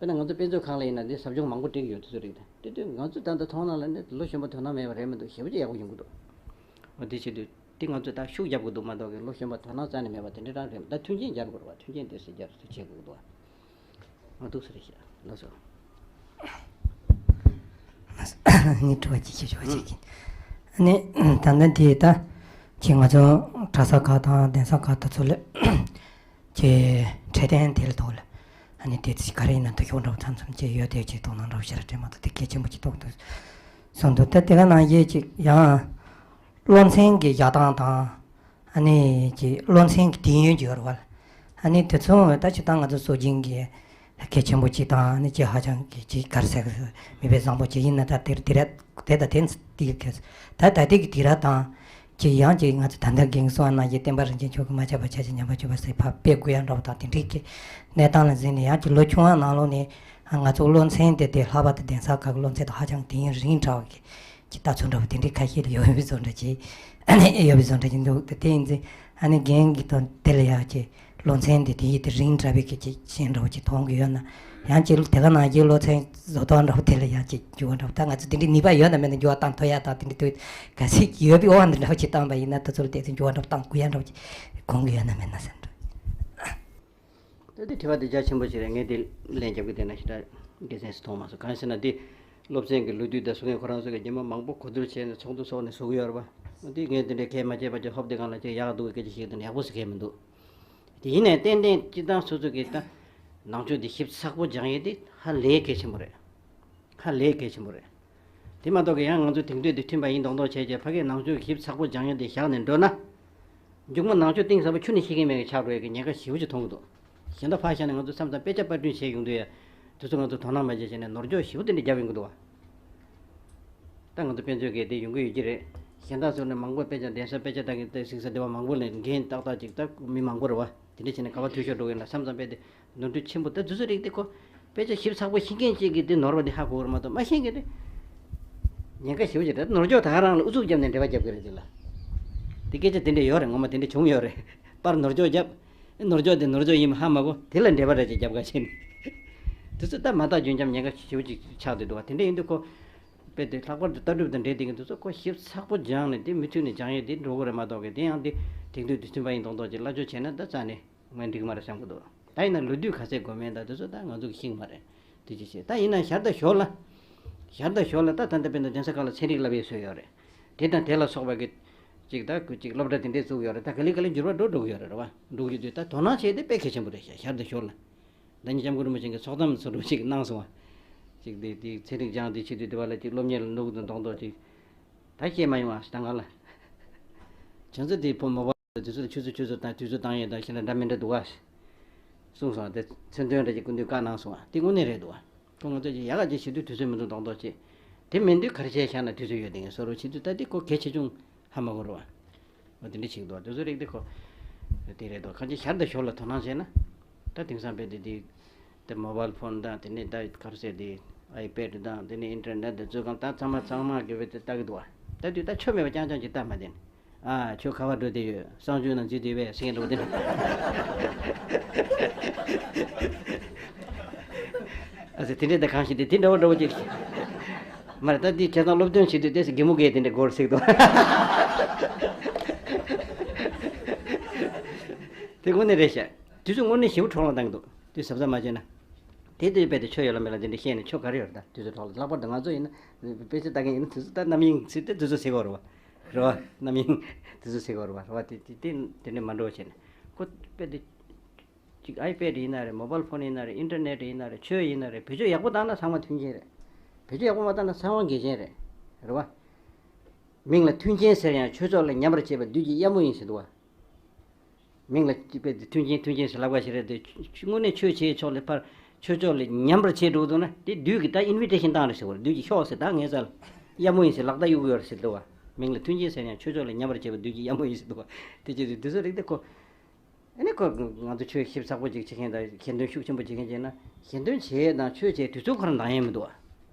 དཔེར་ན་ང་ཚོ་དཔེ་མཛོད་ཁང་ལ་ཡིན་ན་འདི་ཟབ་སྦྱོང་མང་པོ་སྤྲད་ཀྱི་ཡོད། དེ་ཚོ་རིགས་དང་དེ་དུས་ང་ཚོ་ད་ལྟ་མཐོང་སྣང་ལ་ནི་ལོ་གཞོན་པ་དོ་སྣང་མེད་པ་རེད་མི་འདུག་ཞེ་པོ་ཅིག་ཡག་པོ་ཡོང་གི་འདུག་འོ་དེ་བྱེད་དུས་དེ་ང་ཚོས་ད་ཤུགས་རྒྱབ་དགོས་འདུག་མ་གཏོགས་ཀྱི་ལོ་གཞོན་པ་དོ་སྣང་རྩ་ནས་མེད་པ་དེ་འདྲ་རང་རེད། ད་མཐུན་རྐྱེན་སྦྱར་དགོས་རེད་བ། མཐུན་རྐྱེན་དེ་ཚོ་སྦྱར་ཚུལ་བྱེད་དགོས་འདུག་བ། ང་ཐུགས་སུ་རེ་བཞག་ལགས་སོ། ངས་དྲི་བ་གཅིག་ཞུ་ཆོག་ཅིག་ཨ་ནི་ད་ལྟ་འདི་ད་ཅིག་ང་ཚོ་གྲྭ་ས་ཁག་དང་གདན་ས་ཁག་དེ་ཚོ་ལ་ཅིག་འཕྲོད་བསྟེན་དེ་ལ་ཐོག་ལ་ཨ་ནི་དེ་ཚིག་ག་རེ་ཡིན་ན་འདུ་ཤོག་འདྲ་བོ་མཚམས་མཚམས་ཅིག་ཡོད་དེ་ཅིག་དོ་སྣང་འདྲ་བོ་ཞེ་དྲག་སྤྲད་མ་ཐུབ། དེ་གལ་ཆེན་པོ་ཅིག་མཐོང་འདུག་གསུངས་འདུག་ད་དེ་ག་ནང་བཞིན་ཅིག་ཡང་། སློབ་ཚན་གྱི་བཞག་སྟངས་དང་། ཨ་ནི་ཀྱི་སློབ་ཚན་གྱི་དུས་ཡུན་བརྗོད་རོགས། ཨ་ནི་དེ་ཚོ་ད་ཅི་ལྟར་ང་ཚོ་སྲོལ་རྒྱུན་གྱི་གལ་ཆེན་པོ་ཅིག་དང་། ཨ་ནི་ཅི་ཧ་ཅང་གི་ཅི་གར་ཟེར་མི་དཔེ་བཟང་པོ་ཅིག་ཡིན་ན། ད་དེར་དེ་ར་དེ་ད་དེ་དེ་གི་ད་ད་དེ་གི་དེ་ར་དང་། ཅི་ཡང་ཅི་ང་ཚོ་ད་ལྟ་རྒན་གསུང་བ་ནང་བཞིན་བསྟན་པ་རིན་ཆེན་མཆོག་གི་མ་ཆག་པ་ཆག་ཅིང་ཉམས་པ་སྐྱོང་བ་ཟེར་ཕར་སྤེལ་དགོས་ཡ་འདྲ་བོ་དང་། དེ་འདྲའི་གི་གནས་སྟངས་ལ་གཟིགས་ནས་ཡང་ཅི་ལོ་ཆུང་བ་ནང་ལོགས་ནས་ང་ཚོ་སློབ་ཚན་དེ་དེ་ལྷག་པར་དུ་གདན་ས་ཁག་གི་སློབ་ཚན་དང་ཧ་ཅང་དུས་ཡུན་རིང་དྲགས་པ་གི་ཅིག་ལྟ་ཚུལ་འདྲ་བོ་དེ་འདྲའི་ཁ་ཤས་ཡོད་པའི་བཟོ་འདྲ་ཅིག་ཨ་ནི་ཡོད་པའི་བཟོ་འདྲ་ཅིག་འདུག་དེ་ཡིན་ཚེ་ཨ་ནི་རྒན་གྱི་དོན་དེ་ལ་ཡག་ཅིག་སློབ་ཚན་དེ་དེ་ཡིས་དེ་རིང་དྲགས་པའི་སྐད་ཅིག་ཤེས་འདྲ་བོ་ཅིག་མཐོང་གི་ཡོད་ན། ཡང་ཅིག་དེ་ག་ནང་བཞིན་སློབ་ཚན་བཟོ་སྟངས་འདྲ་བོ་དེ་ལ་ཡག་ཅིག་འགྱུར་བ་འདྲ་བོ། ད་ང་ཚོ་དེ་འདྲའི་ནུས་པ་ཡོད་ན་མེད་ན་འགྱུར་བ་བཏང་ཐུབ་ཡག་དང་། དེ་འདྲའི་དུས་ག་ཚོད་ཡོད་པའི་དབང་དུ་འདྲ་བོ་ཅིག་བཏང་པ་ཡིན་ན། དེ་ཚོ་ལ་དེ་ཚོ་འགྱུར་བ་འདྲ་བོ་བཏང་དགོས་ཡག་འདྲ་བོ་ཅིག་དགོངས་ཀྱི་ཡོད་ན་མེད་ན་བསམ་འདུག་ད་དེ་དྲི་བ་དེ་རྒྱ་ཆེན་པོ་ཞིག་རེད། ངས་དེ་ལན་རྒྱབ་ཀྱི་བསྡད་ན་ཞེ་དྲག་དགེ་མཚན་ཞིག་མཐོང་མ་སོང་། གང་ཡིན་ཟེར་ན་དེ་སློབ་ཚན་གྱི་ལོ་དུས་དང་སོ་ངས་ཁོ་རང་ཚོ་གི་རྗེས་མ་མང་པོ་གོ་བསྡུར་བྱས་ནས་ཚོགས་འདུ་ཚོགས་ནས་བཟོ་གི་ཡོད་རེད་པ། དེ་ངས་དེ་འདྲའི་གལ་མ་ཆེ་བ་ཅིག་ཧོབ་དེ་སྒང་ལ་ཅིག་ཡག་འདུག་གི་སྐད་ཆ་ཞིག་དང་ཡག་པོ་ཟེར་གལ་མི་འདུག་དེ་ཡིན་ནའི་ཏན་ཏན་སྤྱིར་བཏང་སོ་སོ་གི་ད་ནང་ཆོས་དེ་ཞིབ་ཚགས་པོ་སྦྱང་ཡས་དེ་ཧ་ལས་གལ་ཆེན་པོ་རེད། ཧ་ལས་གལ་ཆེན་པོ་རེད། དེ་མ་གཏོགས་ཀྱི་ཡང་ང་ཚོ་དེང་དུས་དེ་མཐུན་པ་ཡིན་མདོག་མདོག་བྱས་བྱས་ཕ་གིའི་ནང་ཆོས་ཞིབ་ཚགས་པོ་སྦྱང་ཡས་དེ་བཞག་ནས་འགྲོ་ན། མཇུག་མ་ནང་ཆོས་གཏིང་ཟབ་པོ་ཆུ་ནས་ཤེས་ཀྱི་མེད་པའི་ཆགས་འགྲོ་ཡ་གི་ཉེན་ཁ་ཞེ་པོ་ཅིག་མཐོང་གི་འདུག་གཞན་དག་ཕར་བཞག་ནས་ང་ཚོ་མཚམས་མཚམས་དཔེ་ཆ་པར་སྐྲུན་བྱེད་ཡོང་དུས་ཡ། དེ་ཚོ་ང་ཚོ་དོ་སྣང་མ་བྱས་བྱས་ནས་ནོར་འཁྱོག་ཞེ་པོ་དེ་འདྲ་བརྒྱབ་ཡོང་གི་འདུག་བ། ད་ང་ཚོ་དཔེ་མཛོད་གི་དེ་ཡོང་གི་ཡོད་ཀྱི་རེད། གཞན་དག་ཚོ་ནས་མང་པོ་དཔེ་ཆ་གདན་ས་དཔེ་ཆ་ལྟ་གི་ལྟ་གཟིགས་ས་དེ་བ་མང་པོ་ལས་འགན་ཏག་ཏག་ཅིག་ད་མི་མང་པོ་རེད་བ། དེ་འདྲ་བྱས་ནས་ག་བ་འཐུས་ཤོར་འགྲོ་གི་ཡིན་ན་མཚམས་མཚམས་དཔེ་དེ་ནོར་འཁྲུལ་ཆེན་པོ་ད་དུས་ཚོད་རིག་དེ་ཁོ། དཔེ་ཆ་ཞིབ་ཚགས་པོ་ཤེས་མཁན་ཅིག་གིས་དེ་ནོར་བ་དེ་ཧ་གོ་བར་མ་གཏོགས་མ་ཤེས་མཁན་དེ། ཉེན་ཁ་ཞེ་པོ་ཅིག་རེད། ནོར་འཁྱོག་ད་ག་རང་ལ་ཨུ་ཚུགས་བརྒྱབ་ནས་འབྲེལ་བ་རྒྱབ་ཀྱི་རེད་དེ་ལ། དེ་སྐད་ཆ་དེ་འདྲ་ཡོད་རེད། ངོ་མ་དེ་འདྲ་བྱུང་ཡོད་རེད། པར་ནོར་འཁྱོག་བརྒྱབ། ཨེ་ནོར་འཁྱོག་དེ་ནོར་འཁྱོག་ཡིན་པ་ཧ་མ་གོ་དེ་ལ་འབྲེལ་བ་རེད་ཅེས་རྒྱབ་ག་བྱས་ནས། དེ་ཚོ་ད་མ་བརྟག་རྒྱུན་འབྱམས་ཉེན་ཁ་ཞེ་པོ་ཅིག་ཆགས་བསྡད་འདུག་བ། དེ་འདྲ་ཡིན་དུས་ཁོ། དཔེ་དེ་ལྷག་པར་དུ་ལྟ་གྲུབ་དང་འབྲེལ་བསྡད་མཁན་དེ་ཚོ་ཁོ་ཞིབ་ཚགས་པོ་སྦྱངས་ནས་དེ་མུ་མཐུད་ནས་སྦྱང་ཡས་དེ་འགྲོ་གི་རེད་མ་གཏོགས་གི་དེ་ཡང་དེ་དེང་དུས་དུས་ཚོད་པ་ཡིན་མདོག་མདོག་ཅིག་སླ་བཅོས་བྱས་ན་ད་རྩ་ནས། ངས་འགྲིག་མ་རེད་བསམ་གི་འདུག་ད་ཡིན་ན་ལོ་དུས་ག་ཚད་དགོས་མིན་ད་དེ་ཚོ་ད་ང་ཚོ་གིས་ཤེས་ཀྱི་མ་རེད། དེ་ཅི་བྱེད། ད་ཡིན་ན་ཞར་དང་ཞོར་ལ། ཞར་དང་ཞོར་ལ་ད་ད་ལྟ་དཔེར་ན་གདན་ས་ཁག་ལ་ཚན་རིག་བསླབ་ཡས་བཟོས་ཡོད་རེད། དེ་དང་དེ་ལ་སོགས་པ་གི་ཅིག་ད་ཅིག་སློབ་གྲྭ་དེ་འདྲས་བཙུགས་ཡོད་རེད། ད་ག་ལེ་ག་ལེ་འགྱུར་བ་འགྲོ་འགྲོ་གི་ཡོད་རེད། རེད་བ། འགྲོ་གི་ཡོད་དུས་ད་དོ་སྣང་བྱས་ཏེ་དཔེ་གལ་ཆེན་པོ་རེད་ཤག་ཞར་དང་ཞོར་ལ། ད་ཉིད་ལྕམ་སྐུ་རིན་པོ་ཆེ་གིས་ཚོགས་གཏམ་བཟོ་འདྲ་ཅིག་གནང་སོང་བ། ཅིག་དེ་དེ་ཚན་རིག་སྦྱངས་དེ་བྱེད་དུས་དེ་བ་ལ་ཅིག་སློབ་གཉེར་ལ་ནུབ་དང་མདོག་མདོག་ཅིག་ད་བཤད་མ་ཡོང་བ་ཞིག་ད་ང་ལ། བྱང་ཚེ་དེ་ཕོ་མོ་བ། དུས་ཚོད་ཆུ་ཚོད་ཆུ་ཚོད་དང་དུས་ཚོད་བཏང་ཡས་དང་ཞེ་ན་འདྲ་མི་འདྲ་འདུག་ག་གསུངས་སོང་། དེ་མཚོན་དོན་འདྲ་ཅིག་སྐུ་མདུན་བཀའ་གནང་སོང་བ། དེ་དངོས་གནས་རེད་འདུག་བ། ཁོ་ང་ཚོ་ཅིག་ཡག་ག་ཅིག་བྱེད་དུས་དུས་ཚོད་མི་འདུག་མདོག་མདོག་བྱེད། དེ་མིན་དུས་ག་རེ་བྱས་བཞག་ན་དུས་ཚོད་ཡོད་དེ་ངས་བཟོ་རོགས་བྱེད་དུས་ད་དེ་ཁོ་གལ་ཆེ་ཆུང་ཧ་མ་གོ་རོགས་བ། འོ་དེ་འདྲ་ཞིག་འདུག་དུས་ཚོད་རིག་དེ་ཁོ་དེ་རེད་འདུག་གང་ཅི་ཞར་དང་ཞོར་ལ་དོ་སྣང་བྱས་ན་ད་དེང་སང་དཔེ་དེ་དེ་དེ་མོ་བལ་ཕོན་དང་དེ་ནས་ད་ག་རེ་ཟེར་དེ་ཨའི་པེ་ཌི་དང་དེ་ནས་ཨིན་ཊར་ནེཊ་དེ་ཚོ་གང་ད་ཚང་མ་ཚང་མ་དགེ་བའི་དེ་ལྟ་གི་འདུག་བ། ད་དུས་ད་ཆོ་མེད་པ་རྐྱང་རྐྱང་ཅིག་ལྟ་མ་བདེན། ཨ་ཁྱོད་ག་བར་འགྲོ་བསྡད་ཡོད། གསང་སྤྱོད་ནང་འཛུལ་བསྡད་པས་ཟེར་མཁན་འདྲ་པོ་དེ་འདྲ། ཨ་ཙི་དེ་འདྲས་ད་གང་ཞིག་དེ་དེ་འདྲ་བོ་འདྲ་བོ་ཅིག་མ་རེད། ད་འདི་ཁྱེད་ཚང་སློབ་སྟོན་བྱེད་དུས་དེ་སྒྱེ་མོ་གས་དེ་འདྲས་སྒོར་ཟིག་དང་། དེ་དངོས་གནས་རེད་ཤག་དུས་ཚོད་དངོས་གནས་ཞེ་པོ་འཕྲོ་བརླག་བཏང་གི་འདུག་དུས་གཟབ་གཟབ་མ་བྱས་ན། དེ་དུས་རྦད་དེ་ཆོས་ཡོད་ལ་མེད་ལ་དེ་འདྲས་བཤད་ནས་ཆོ་ག་རེ་ཡོད་རེད། ད་དུས་ཚོད་འཕྲོ་བརླག་ལྷག་པར་དུ་ང་ཚོ་ཡིན་ན་དཔེ་ཆ་ལྟ་མཁན་ཡིན་ན་དུས་ཚོད་ད་རྣམ་གཡེང་ཚིག་དེ་དུས་ཚོད་ཟེར་གོ་རེད་བ། རེད་བ། རྣམ་གཡེང་དུས་ཚོད་ཟེར་གོ་རེད་བ། རེད་བ། དེ་དེ་དེ་དེ་འདྲས་མ་འགྲོ་བྱས་ནས་ཁོ་རྦད་དེ། ཅིག་ཨའི་པེ་ཌི་ཡིན་ན་རེད། མོ་བལ་ཕོན་ཡིན་ན་རེད། ཨིན་ཊར་ནེཊ་ཡིན་ན་རེད། ཆོས་ཡིན་ན་རེད། བེད་སྤྱོད་ཡག་པོ་བཏང་ན་ཚང་མ་མཐུན་རྐྱེན་རེད། བེད་སྤྱོད་ཡག་པོ་མ་བཏང་ན་ཚང་མ་འགལ་རྐྱེན་རེད། རེད་བ། མིང་ལ་མཐུན་རྐྱེན་ཟེར་ཡང་ཆོས་ཕྱོགས་ལ་ཉམས་པར་བྱེད་པ་བདུད་ཀྱི་གཡབ་མོ་ཡིན་ཟེར་འདུག་བ། མིང་ལ་ཅི་དཔེ་དེ་མཐུན་རྐྱེན་མཐུན་རྐྱེན་ཟེར་ལབ་པ་ཞིག་རེད་དེ། དངོས་གནས་ཆོས་བྱེད་ཕྱོགས་ལ་ཕར་ཆོས་ཕྱོགས་ལ་ཉམས་པར་བྱེད་འགྲོ་འདུག་ན་དེ་བདུད་ཀྱིས་ད་ཨིན་ཝི་ཊེ་ཤན་བཏང་རེད་ཟེར་བ་རེད། བདུད་ཀྱིས་ཤོག་ཟེར་ད་ངའི་རྩ་ལ་གཡབ་མོ་ཡིན་ཟེར་ལག་བརྡ་གཡུག་གི་ཡོད་རེད་ཟེར་འདུག་བ། མིང་ལ་མཐུན་རྐྱེན་ཟེར་ཡང་ཆོས་ཕྱོགས་ལ་ཉམས་པར་བྱེད་པ་བདུད་ཀྱི་གཡབ་མོ་ཡིན་ཟེར་འདུག་བ། དེ་ཅི་རེད། དེ་ཚོ་རིགས་དེ་ཁོ། ཨ་ནི་ཁོ་ང་ཚོ་ཆོས་ཞིབ་ཚགས་པོ་ཅིག་བྱེད་མཁན་དང་ཞལ་འདོན་ཤུགས་ཆེན་པོ་བྱེད་མཁན་བྱས་ན་ཞལ་འདོན་བྱེད་ཡས་དང་ཆོས་བྱེད་དུས་ཚོད་ཁོ་རང་འདང་ཡས་མི་འདུག་བ།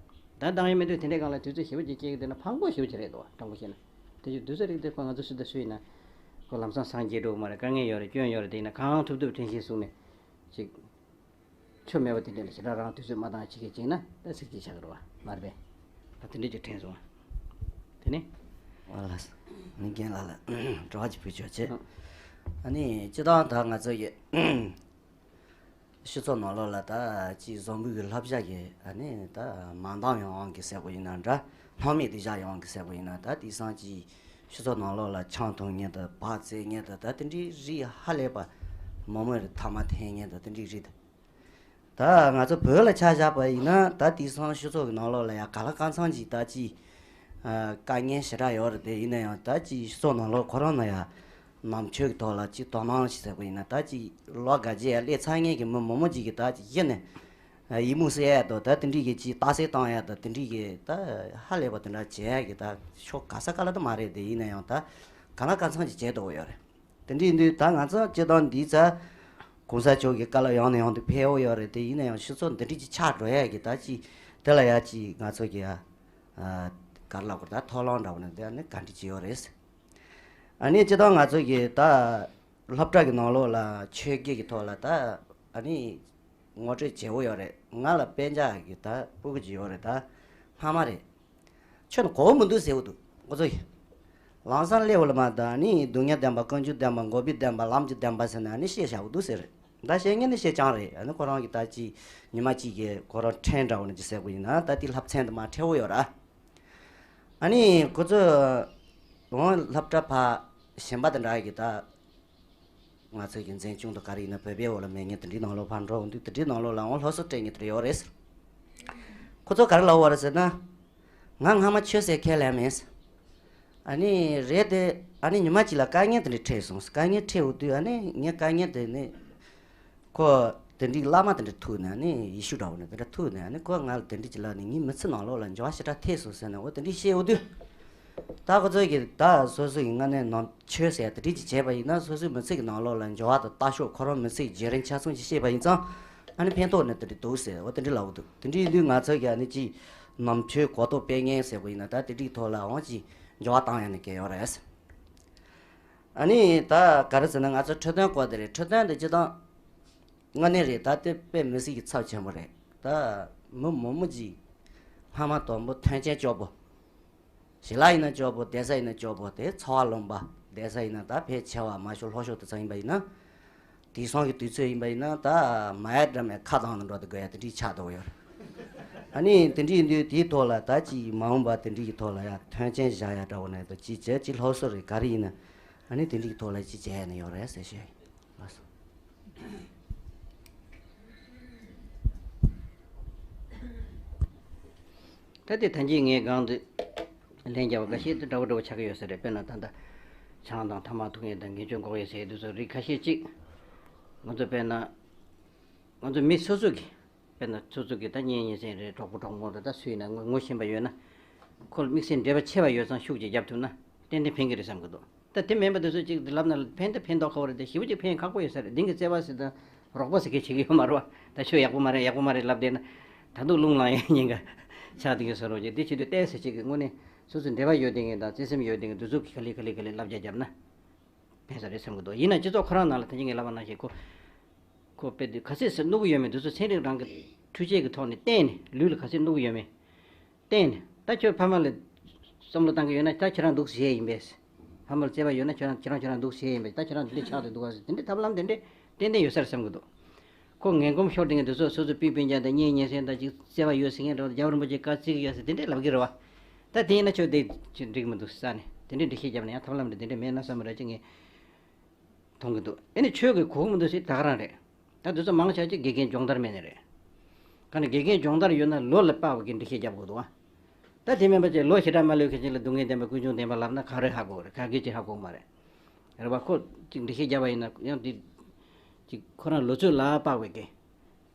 ད་འདང་ཡས་མི་འདུག་དེ་འདྲའི་སྒང་ལ་དུས་ཚོད་ཞེ་པོ་ཅིག་སྐྱེལ་གི་བསྡད་ན་ཕངས་པོ་ཞེ་པོ་ཅིག་རེད་འདུག་བ། དྲང་པོ་བཤད་ན། དེ་ཚོ་དུས་ཚོད་རིགས་དེ་ཁོ་ང་ཚོ་སུ་དང་སུ་ཡིན་ན་ཁོ་ལམ་སང་སངས་རྒྱས་འགྲོ་གི་མ་རེད། དཀའ་ངལ་ཡོད་རེད། སྐྱོན་ཡོད་རེད། དེ་ཡིན་ན་གང་ཐུབ་ཐུབ་དྲན་ཤེས་བཟུང་ནས་ཅིག་ཆོ་མེད་པ་དེ་འདྲ་ལ་ཞེ་དྲག་རང་དུས་ཚོད་མ་བཏང་བྱེད་མཁན་བྱས་ན་ད་ཚིག་གཅིག་ཆགས་ཀྱི་རེད་བ། མ་རེད་པས། ད་དེ་འདྲ་ཅིག་དྲན་སོང་བ། དེ་ནི། ཨ་ལ། ནི་རྒན་ལགས་ལ་དྲི་བ་ཅིག་ཕུལ་ཆོག་བྱེད། ཨ་ནི་སྤྱིར་བཏང་ད་ང་ཚོ་ཡི་སྤྱི་ཚོགས་ནང་ལོགས་ལ་ད་ཅིག་བཟང་པོའི་གི་བསླབ་བྱ་གི་ཨ་ནི་ད་མ་འདང་ཡོང་གི་ཟེར་བ་ཡིན་ན་འདྲ། སྣང་མེད་དུ་བཞག་ཡོང་གི་ཟེར་བ་ཡིན་ན་ད་དེང་སང་ཅིག་སྤྱི་ཚོགས་ནང་ལོགས་ལ་ཆང་འཐུང་མཁན་དང་བག་བཙོང་མཁན་དང་ད་དེ་འདྲའི་རིགས་ཧ་ལས་པ་མང་མོས་རེད། ཐ་མག་འཐེན་མཁན་དང་དེ་འདྲའི་རིགས་དང་། ད་ང་ཚོ་བོད་ལ་ཆ་བཞག་པ་ཡིན་ན་ད་དེང་སང་སྤྱི་ཚོགས་ཀྱི་ནང་ལོགས་ལ་ཡང་གང་ལ་གང་འཚམ་ཅིག་ད་ཅིག་ཨ་དཀའ་ངལ་ཞེ་དྲག་ཡོད་རེད་དེ། ཡིན་ན་ཡང་ད་ཅིག་སྤྱི་ཚོགས་ནང་ལོགས་ཁོ་རང་ན་ཡང་ནང་ཆོས་ཀྱི་ཐོག་ལ་ཅིག་དོ་སྣང་ཞིག་ཟེར་བ་ཡིན་ན་ད་ཅིག་ལོ་འགའ་རྗེས་ཡང་སླེབས་ཚར་མཁན་གྱི་མི་མང་པོ་ཅིག་གིས་ད་ཅིག་གཞི་ནས་ཡིག་རྨོངས་སེལ་ཡ་དང་ད་དེ་འདྲའི་གི་ཅིག་རྟགས་གསལ་བཏང་ཡ་དང་དེ་འདྲའི་གི་ད་ཧ་ལས་པ་དེ་འདྲ་བྱེད་ཡ་གི་ད་ཕྱོགས་ག་ས་ག་ལ་ད་མ་རེད་དེ། ཡིན་ན་ཡང་ད་གང་ལ་གང་འཚམ་ཅིག་བྱེད་འདོད་ཡོད་རེད། དེ་འདྲ་ཡིན་དུས་ད་ང་ཚོ་སྤྱིར་བཏང་འདི་ཚ་གོང་ས་མཆོག་གི་བཀའ་སློབ་ཡང་ནས་ཡང་དུ་ཕེབས་འོ་ཡོད་རེད་དེ། ཡིན་ན་ཡང་སྤྱི་ཚོགས་འདི་འདྲ་ཅིག་ཆགས་འགྲོ་ཡ་གི་ད་ཅིག་དེ་ལ་ཡ་ཅིག་ང་ཚོ་གི་ཡ་ག་རེ་ལབ་དགོས་རེད། ད་ཐོག་ལམ་འདྲ་བོ་ནས་དེ་ནི་ག་འདྲ་ཅིག་ཡོད་རེད། ཨ་ནི་སྤྱིར་བཏང་ང་ཚོ་གི་ད་སློབ་གྲྭ་གི་ནང་ལོགས་ལ་ཆོས་བརྒྱུད་ཀྱི་ཐོག་ལ་ད་ཨ་ནི་ངོ་སྤྲོད་བྱེད་འོ་ཡོད་རེད། ང་ལ་སྤུན་ཀྱག་གི་ད་སྤུ་གུ་ཅིག་ཡོད་རེད། ད་སྔ་མ་རེད། ཁྱོད་ནི་གོ་བ་མི་འདུག་ཟེར་བ་འདུག་ཁོ་ཚོ་ཡིས། ལམ་སང་སླེབས་པ་ལ་མ་ད་ནི་སྡུག་བསྔལ་བདེན་པ། ཀུན་འབྱུང་བདེན་པ། འགོག་པའི་བདེན་པ། ལམ་གྱི་བདེན་པ་ཟེར་ནས་ཨ་ནི་བཤད་བཞག་པ་འདུག་ཟེར། ད་བཤད་མཁན་ནི་བཤད་རྐྱང་རེད། ཨ་ནི་ཁོ་རང་གི་ད་ཅི་ཉི་མ་གཅིག་གི་ཁོ་རང་ཕྲན་འདྲ་བོ་ནི་ཅི་ཟེར་བ་ཡིན་ན་ད་དེ་བསླབ་ཚན་དུ་མ་ཁྲེལ་བོ་ཡོད་ར། ཨ་ནི་ཁོ་ཚོ་འོང་སློབ་གྲྭ་ཕ་གཞན་པ་དེ་འདྲ་གི་ད། ང་ཚོ་གི་འཛིན་སྐྱོང་དང་ག་རེ་ཡིན་ན་བོད་པའི་འོག་ལ་མེད་མཁན་དེ་འདྲའི་ནང་ལོགས་ཕར་འགྲོ་འོང་དུས་དེ་འདྲའི་ནང་ལོགས་ལ་འོང་སློབ་གསོ་སྤྲད་མཁན་དེ་འདྲ་ཡོད་རེད་ཟེར། ཁོ་ཚོ་ག་རེ་ལབ་པ་རེད་ཟེར་ན། ང་སྔ་མ་ཆོས་ཟེར་ཁས་ལེན་མེད་ཟེར། ཨ་ནི་རེད་དེ། ཨ་ནི་ཉི་མ་གཅིག་ལ་དཀའ་ངལ་དེ་འདྲ་འཕྲད་སོང་། དཀའ་ངལ་འཕྲད་འོ་དུས་ཨ་ནི་ངས་དཀའ་ངལ་དེ་ནི། ཁོ་དེ་འདྲའི་བླ་མ་དེ་འདྲ་ཐུག་ནས་ཨ་ནི་ཡེ་ཤུ་འདྲ་བོ་ནས་དེ་འདྲ་ཐུག་ནས་ཨ་ནི་ཁོ་ང་ལ་དེ་འདྲ་ཅིག་ལབ་ནས་ངའི་མི་ཚེ་ནང་ལོགས་ལ་འགྱུར་བ་ཞེ་དྲག་ཐེབས་སོང་ཟེར་ནས་འོ་དེ་འདྲ་བཤད་འོ་དུས། ད་ཁོ་ཚོ་གིས་ད་སོ་སོ་ཡི་ངོས་ནས་ནང་ཆོས་ཟེར་ཡ་དེ་འདྲ་ཅིག་བྱས་པ་ཡིན་ན་སོ་སོའི་མི་ཚེ་གི་ནང་ལོགས་ལ་འགྱུར་བ་དང་ལྟ་ཕྱོགས་ཁོ་རང་མི་ཚེ་གི་བརྗེ་རིམ་ཆ་ཚང་ཅིག་བཤད་པ་ཡིན་ཙང་། ཨ་ནི་ཕན་ཐོགས་ནི་དེ་འདྲ་འདུག་ཟེར་འོ་དེ་འདྲ་ལབ་འོ་འདུག་དེ་འདྲ་ཡིན་དུས་ང་ཚོ་གིས་ཨ་ནི་ཅིག་ནང་ཆོས་གོ་རྟོགས་སྤེལ་མཁན་ཟེར་བ་ཡིན་ན་ད་དེ་འདྲའི་ཐོག་ལ་འོང་ཅིག་འགྱུར་བ་བཏང་ཡ་ནི་གལ་ཡོད་རེད། ཨ་ནི་ད་ག་རེ་ཟེར་ན་ང་ཚོ་འཕྲོད་བསྟེན་སྐོར་དེ་རེད། འཕྲོད་བསྟེན་དེ་སྤྱིར་བཏང་དངོས་གནས་རེད། ད་དེ་དཔེ་མི་སྲིད་ཀྱི་ཚབས་ཆེན་པོ་རེད། ད་མི་མང་པོ་ཅིག་ཕ་མ་དང་པོ་མཐུན་རྐྱེན་སྐྱོ་པོ། ཞི་ལ་ཡིན་ན་སྐྱོ་པོ། བསྡད་ས་ཡིན་ན་སྐྱོ་པོ། དེ་འཚོ་བ་ལོངས་པ། བསྡད་ས་ཡིན་ན་ད་ཕལ་ཆེ་བ་མ་ཤོར་ལྷོ་ཤོར་དེ་ཚོ་ཡིན་པ་ཡིན་ན། དེང་སང་གི་དུས་ཚོད་ཡིན་པ་ཡིན་ན་ད་མ་ཡ་འདྲ་མའི་ཁ་གདངས་ལ་འགྲོ་དུ་དགོས་ཡ་དེ་འདྲའི་ཆགས་འདུག་ཡོད། ཨ་ནི་དེ་འདྲ་ཡིན་དུས་དེའི་ཐོག་ལ་ད་ཅིག་མ་འོངས་པ་དེ་འདྲའི་གི་ཐོག་ལ་ཡ་མཐུན་རྐྱེན་བཞག་ཡ་འདྲ་བོ་ནས་ད་ཅིག་བྱས་ཅིག་སློབ་གསོ་རེད་ག་རེ་ཡིན་ན། ཨ་ནི་དེ་འདྲའི་གི་ཐོག་ལ་ཅིག་བྱས་ཡ་ནི་ཡོད་རེད་ཟེར་ཞུ་ཡ་ཡིན། ལགས་སོ། ད་ལྟའི་ད་གིན་ངས་སྒང་དུ་ལན་རྒྱབ་པ་འགའ་ཤས་དེ་འདྲ་བོ་འདྲ་བོ་ཆགས་ཀྱི་ཡོད་ས་རེད། དཔེར་ན་ད་ལྟ་ཆང་དང་ཐ་མག་འཐུང་ཡས་དང་ངེས་སྤྱོད་འགོག་ཡས་ཟེར་ཡས་དེ་ཚོ་རིགས་ཁ་ཤས་ཅིག་ང་ཚོ་དཔེར་ན་ང་ཚོ་མི་སོ་སོ་གི་དཔེར་ན་སོ་སོ་གི་ད་གཉེན་ཉེ་ཚན་རེད། གྲོགས་པོ་གྲོགས་མོ་རེད། ད་སུ་ཡིན་ན་ངོ་ངོ་ཤེས་པ་ཡོད་ན་ཁོ་ལ་དམིགས་བསལ་འབྲེལ་བ་ཆེ་བ་ཡོད་ཙང་ཤུགས་ཀྱིས་རྒྱབ་ཐུབ་ན་ཏན་ཏན་ཕན་གྱི་རེད་བསམ་གྱི་འདུག་ད་དེ་མིན་པ་དེ་ཚོ་ཅིག་ལབ་ན་ཕན་ད་ཕན་ཐོགས་ཁ་བོ་རེད་དེ་ཞེ་པོ་ཅིག་ཕན་ཁག་པོ་ཡོད་ས་རེད། འདི་གི་བརྩེ་བ་ཟེར་དང་རོགས་པ་ཟེར་མཁན་བྱེད་ཀྱི་ཡོད་མ་རེད་བ། ད་ཁྱོད་ཡག་པོ་མ་རེད་ཡག་པོ་མ་རེད་ལབ་བསྡད་ན་ད་དུང་རླུང་ལངས་ཡ་ཉེན་ཁ་ཆགས་བསྡད་ཀྱི་བཟོ་འདྲ་ཅིག་འདི་བྱེད་དུས་ཏོག་ཙམ་ཅིག་གི་དངོས་གནས་སོ་སོའི་འབྲེལ་བ་ཡོད་བསྡད་མཁན་དང་བརྩེ་སེམས་ཡོད་བསྡད་མཁན་དེ་ཚོ་གིས་ག་ལེ་ག་ལེ་ག་ལེ་བསླབ་བྱ་བརྒྱབ་ན་ཕན་ས་རེད་བསམ་གྱི་འདུག་ཡིན་ན་སྤྱི་ཚོགས་ཁོ་རང་ནང་ལ་ད་གིན་ངས་ལབ་པ་ནང་བཞིན་ཁོ་ཁོ་དཔེ་དུས་ག་ཚོད་ཟེར་གནོད་ཀྱི་ཡོད་མེད་དེ་ཚོ་ཚན་རིག་རང་གི་འཕྲུལ་ཆས་ཀྱི་ཐོག་ནས་བསྟན་ནས་ལུས་ལ་ག་ཚོད་གནོད་ཀྱི་ཡོད་མེད། བསྟན་ནས་ད་ཁྱོད་ཕ་མ་ལ་བསམ་བློ་བཏང་གི་ཡོད་ན་ད་ཁྱེད་རང་འདུག་བྱས་ཡིན་པས། ཕ་མ་ལ་བརྩེ་བ་ཡོད་ན་ཁྱོད་རང་ཁྱེད་རང་ཁྱོད་རང་འདུག་བྱས་ཡིན་པས། ད་ཁྱེད་རང་འདི་འདྲས་ཆགས་ཏེ་འདུག་ག་ཟེར་དེ་འདྲས་ཐབས་ལམ་དེ་འདྲས་ཏན་ཏན་ཡོད་ས་རེད་བསམ་གྱི་འདུག་ཁོ་ངན་གོམས་ཤོར་དེ་ངས་འདི་ཚོ་སོ་སོ་སྤུན་སྤུན་ཀྱག་དང་གཉེན་ཉེ་ཚན་དང་ཅིག་བརྩེ་བ་ཡོད་ཟེར་མཁན་འདྲ་བོ་རྒྱལ་བ་རིན་པོ་ཆེ་བཀའ་བརྩི་གི་ཡོད་ཟེར་དེ་འདྲས་ལབ་ཀྱི་རེད་བ། ད་དེ་ཡིན་ན་ཁྱོད་དེ་ཅིག་འགྲིག་མི་འདུག་ས་ནས་དེ་འདྲས་འགྲེལ་བཤད་བརྒྱབ་ན་ཡང་ཐབས་ལམ་འདྲ་དེ་འདྲས་མེད་ན་བསམ་པ་འདྲ་ཅིག་ངས་མཐོང་གི་འདུག་ཨེ་ནི་ཆོས་ཀྱི་གོ་གི་མི་འདུག་ཟེར་ད་ག་རང་རེད། ད་དེ་ཚོ་མང་ཆེ་ཅིག་དགེ་རྒན་སྦྱོང་བརྡར་མེད་ནི་རེད། ག་ནི་དགེ་རྒན་སྦྱོང་བརྡར་ཡོད་ན་ལོ་ལ་དཔག་པའི་འགྲེལ་བཤད་རྒྱབ་དགོས་འདུག་ཨ། ད་དེ་མིན་པ་ཅིག་ལོ་ཞེ་དྲག་མ་ལོན་མཁན་ཅིག་ལ་སྡུག་བསྔལ་བདེན་པ་ཀུན་འབྱུང་བདེན་པ་ལབ་ན་ག་རེ་ཧ་གོ་རེད། ག་གེ་ཅིག་ཧ་གོ་མ་རེད། རེད་བ། ཁོ་ཅིག་འགྲེལ་བཤད་རྒྱབ་པ་ཡིན་ན་ཡང་དེ་ཅིག་ཁོ་རང་ལོ་ཚོད་ལ་དཔག་པའི་གི་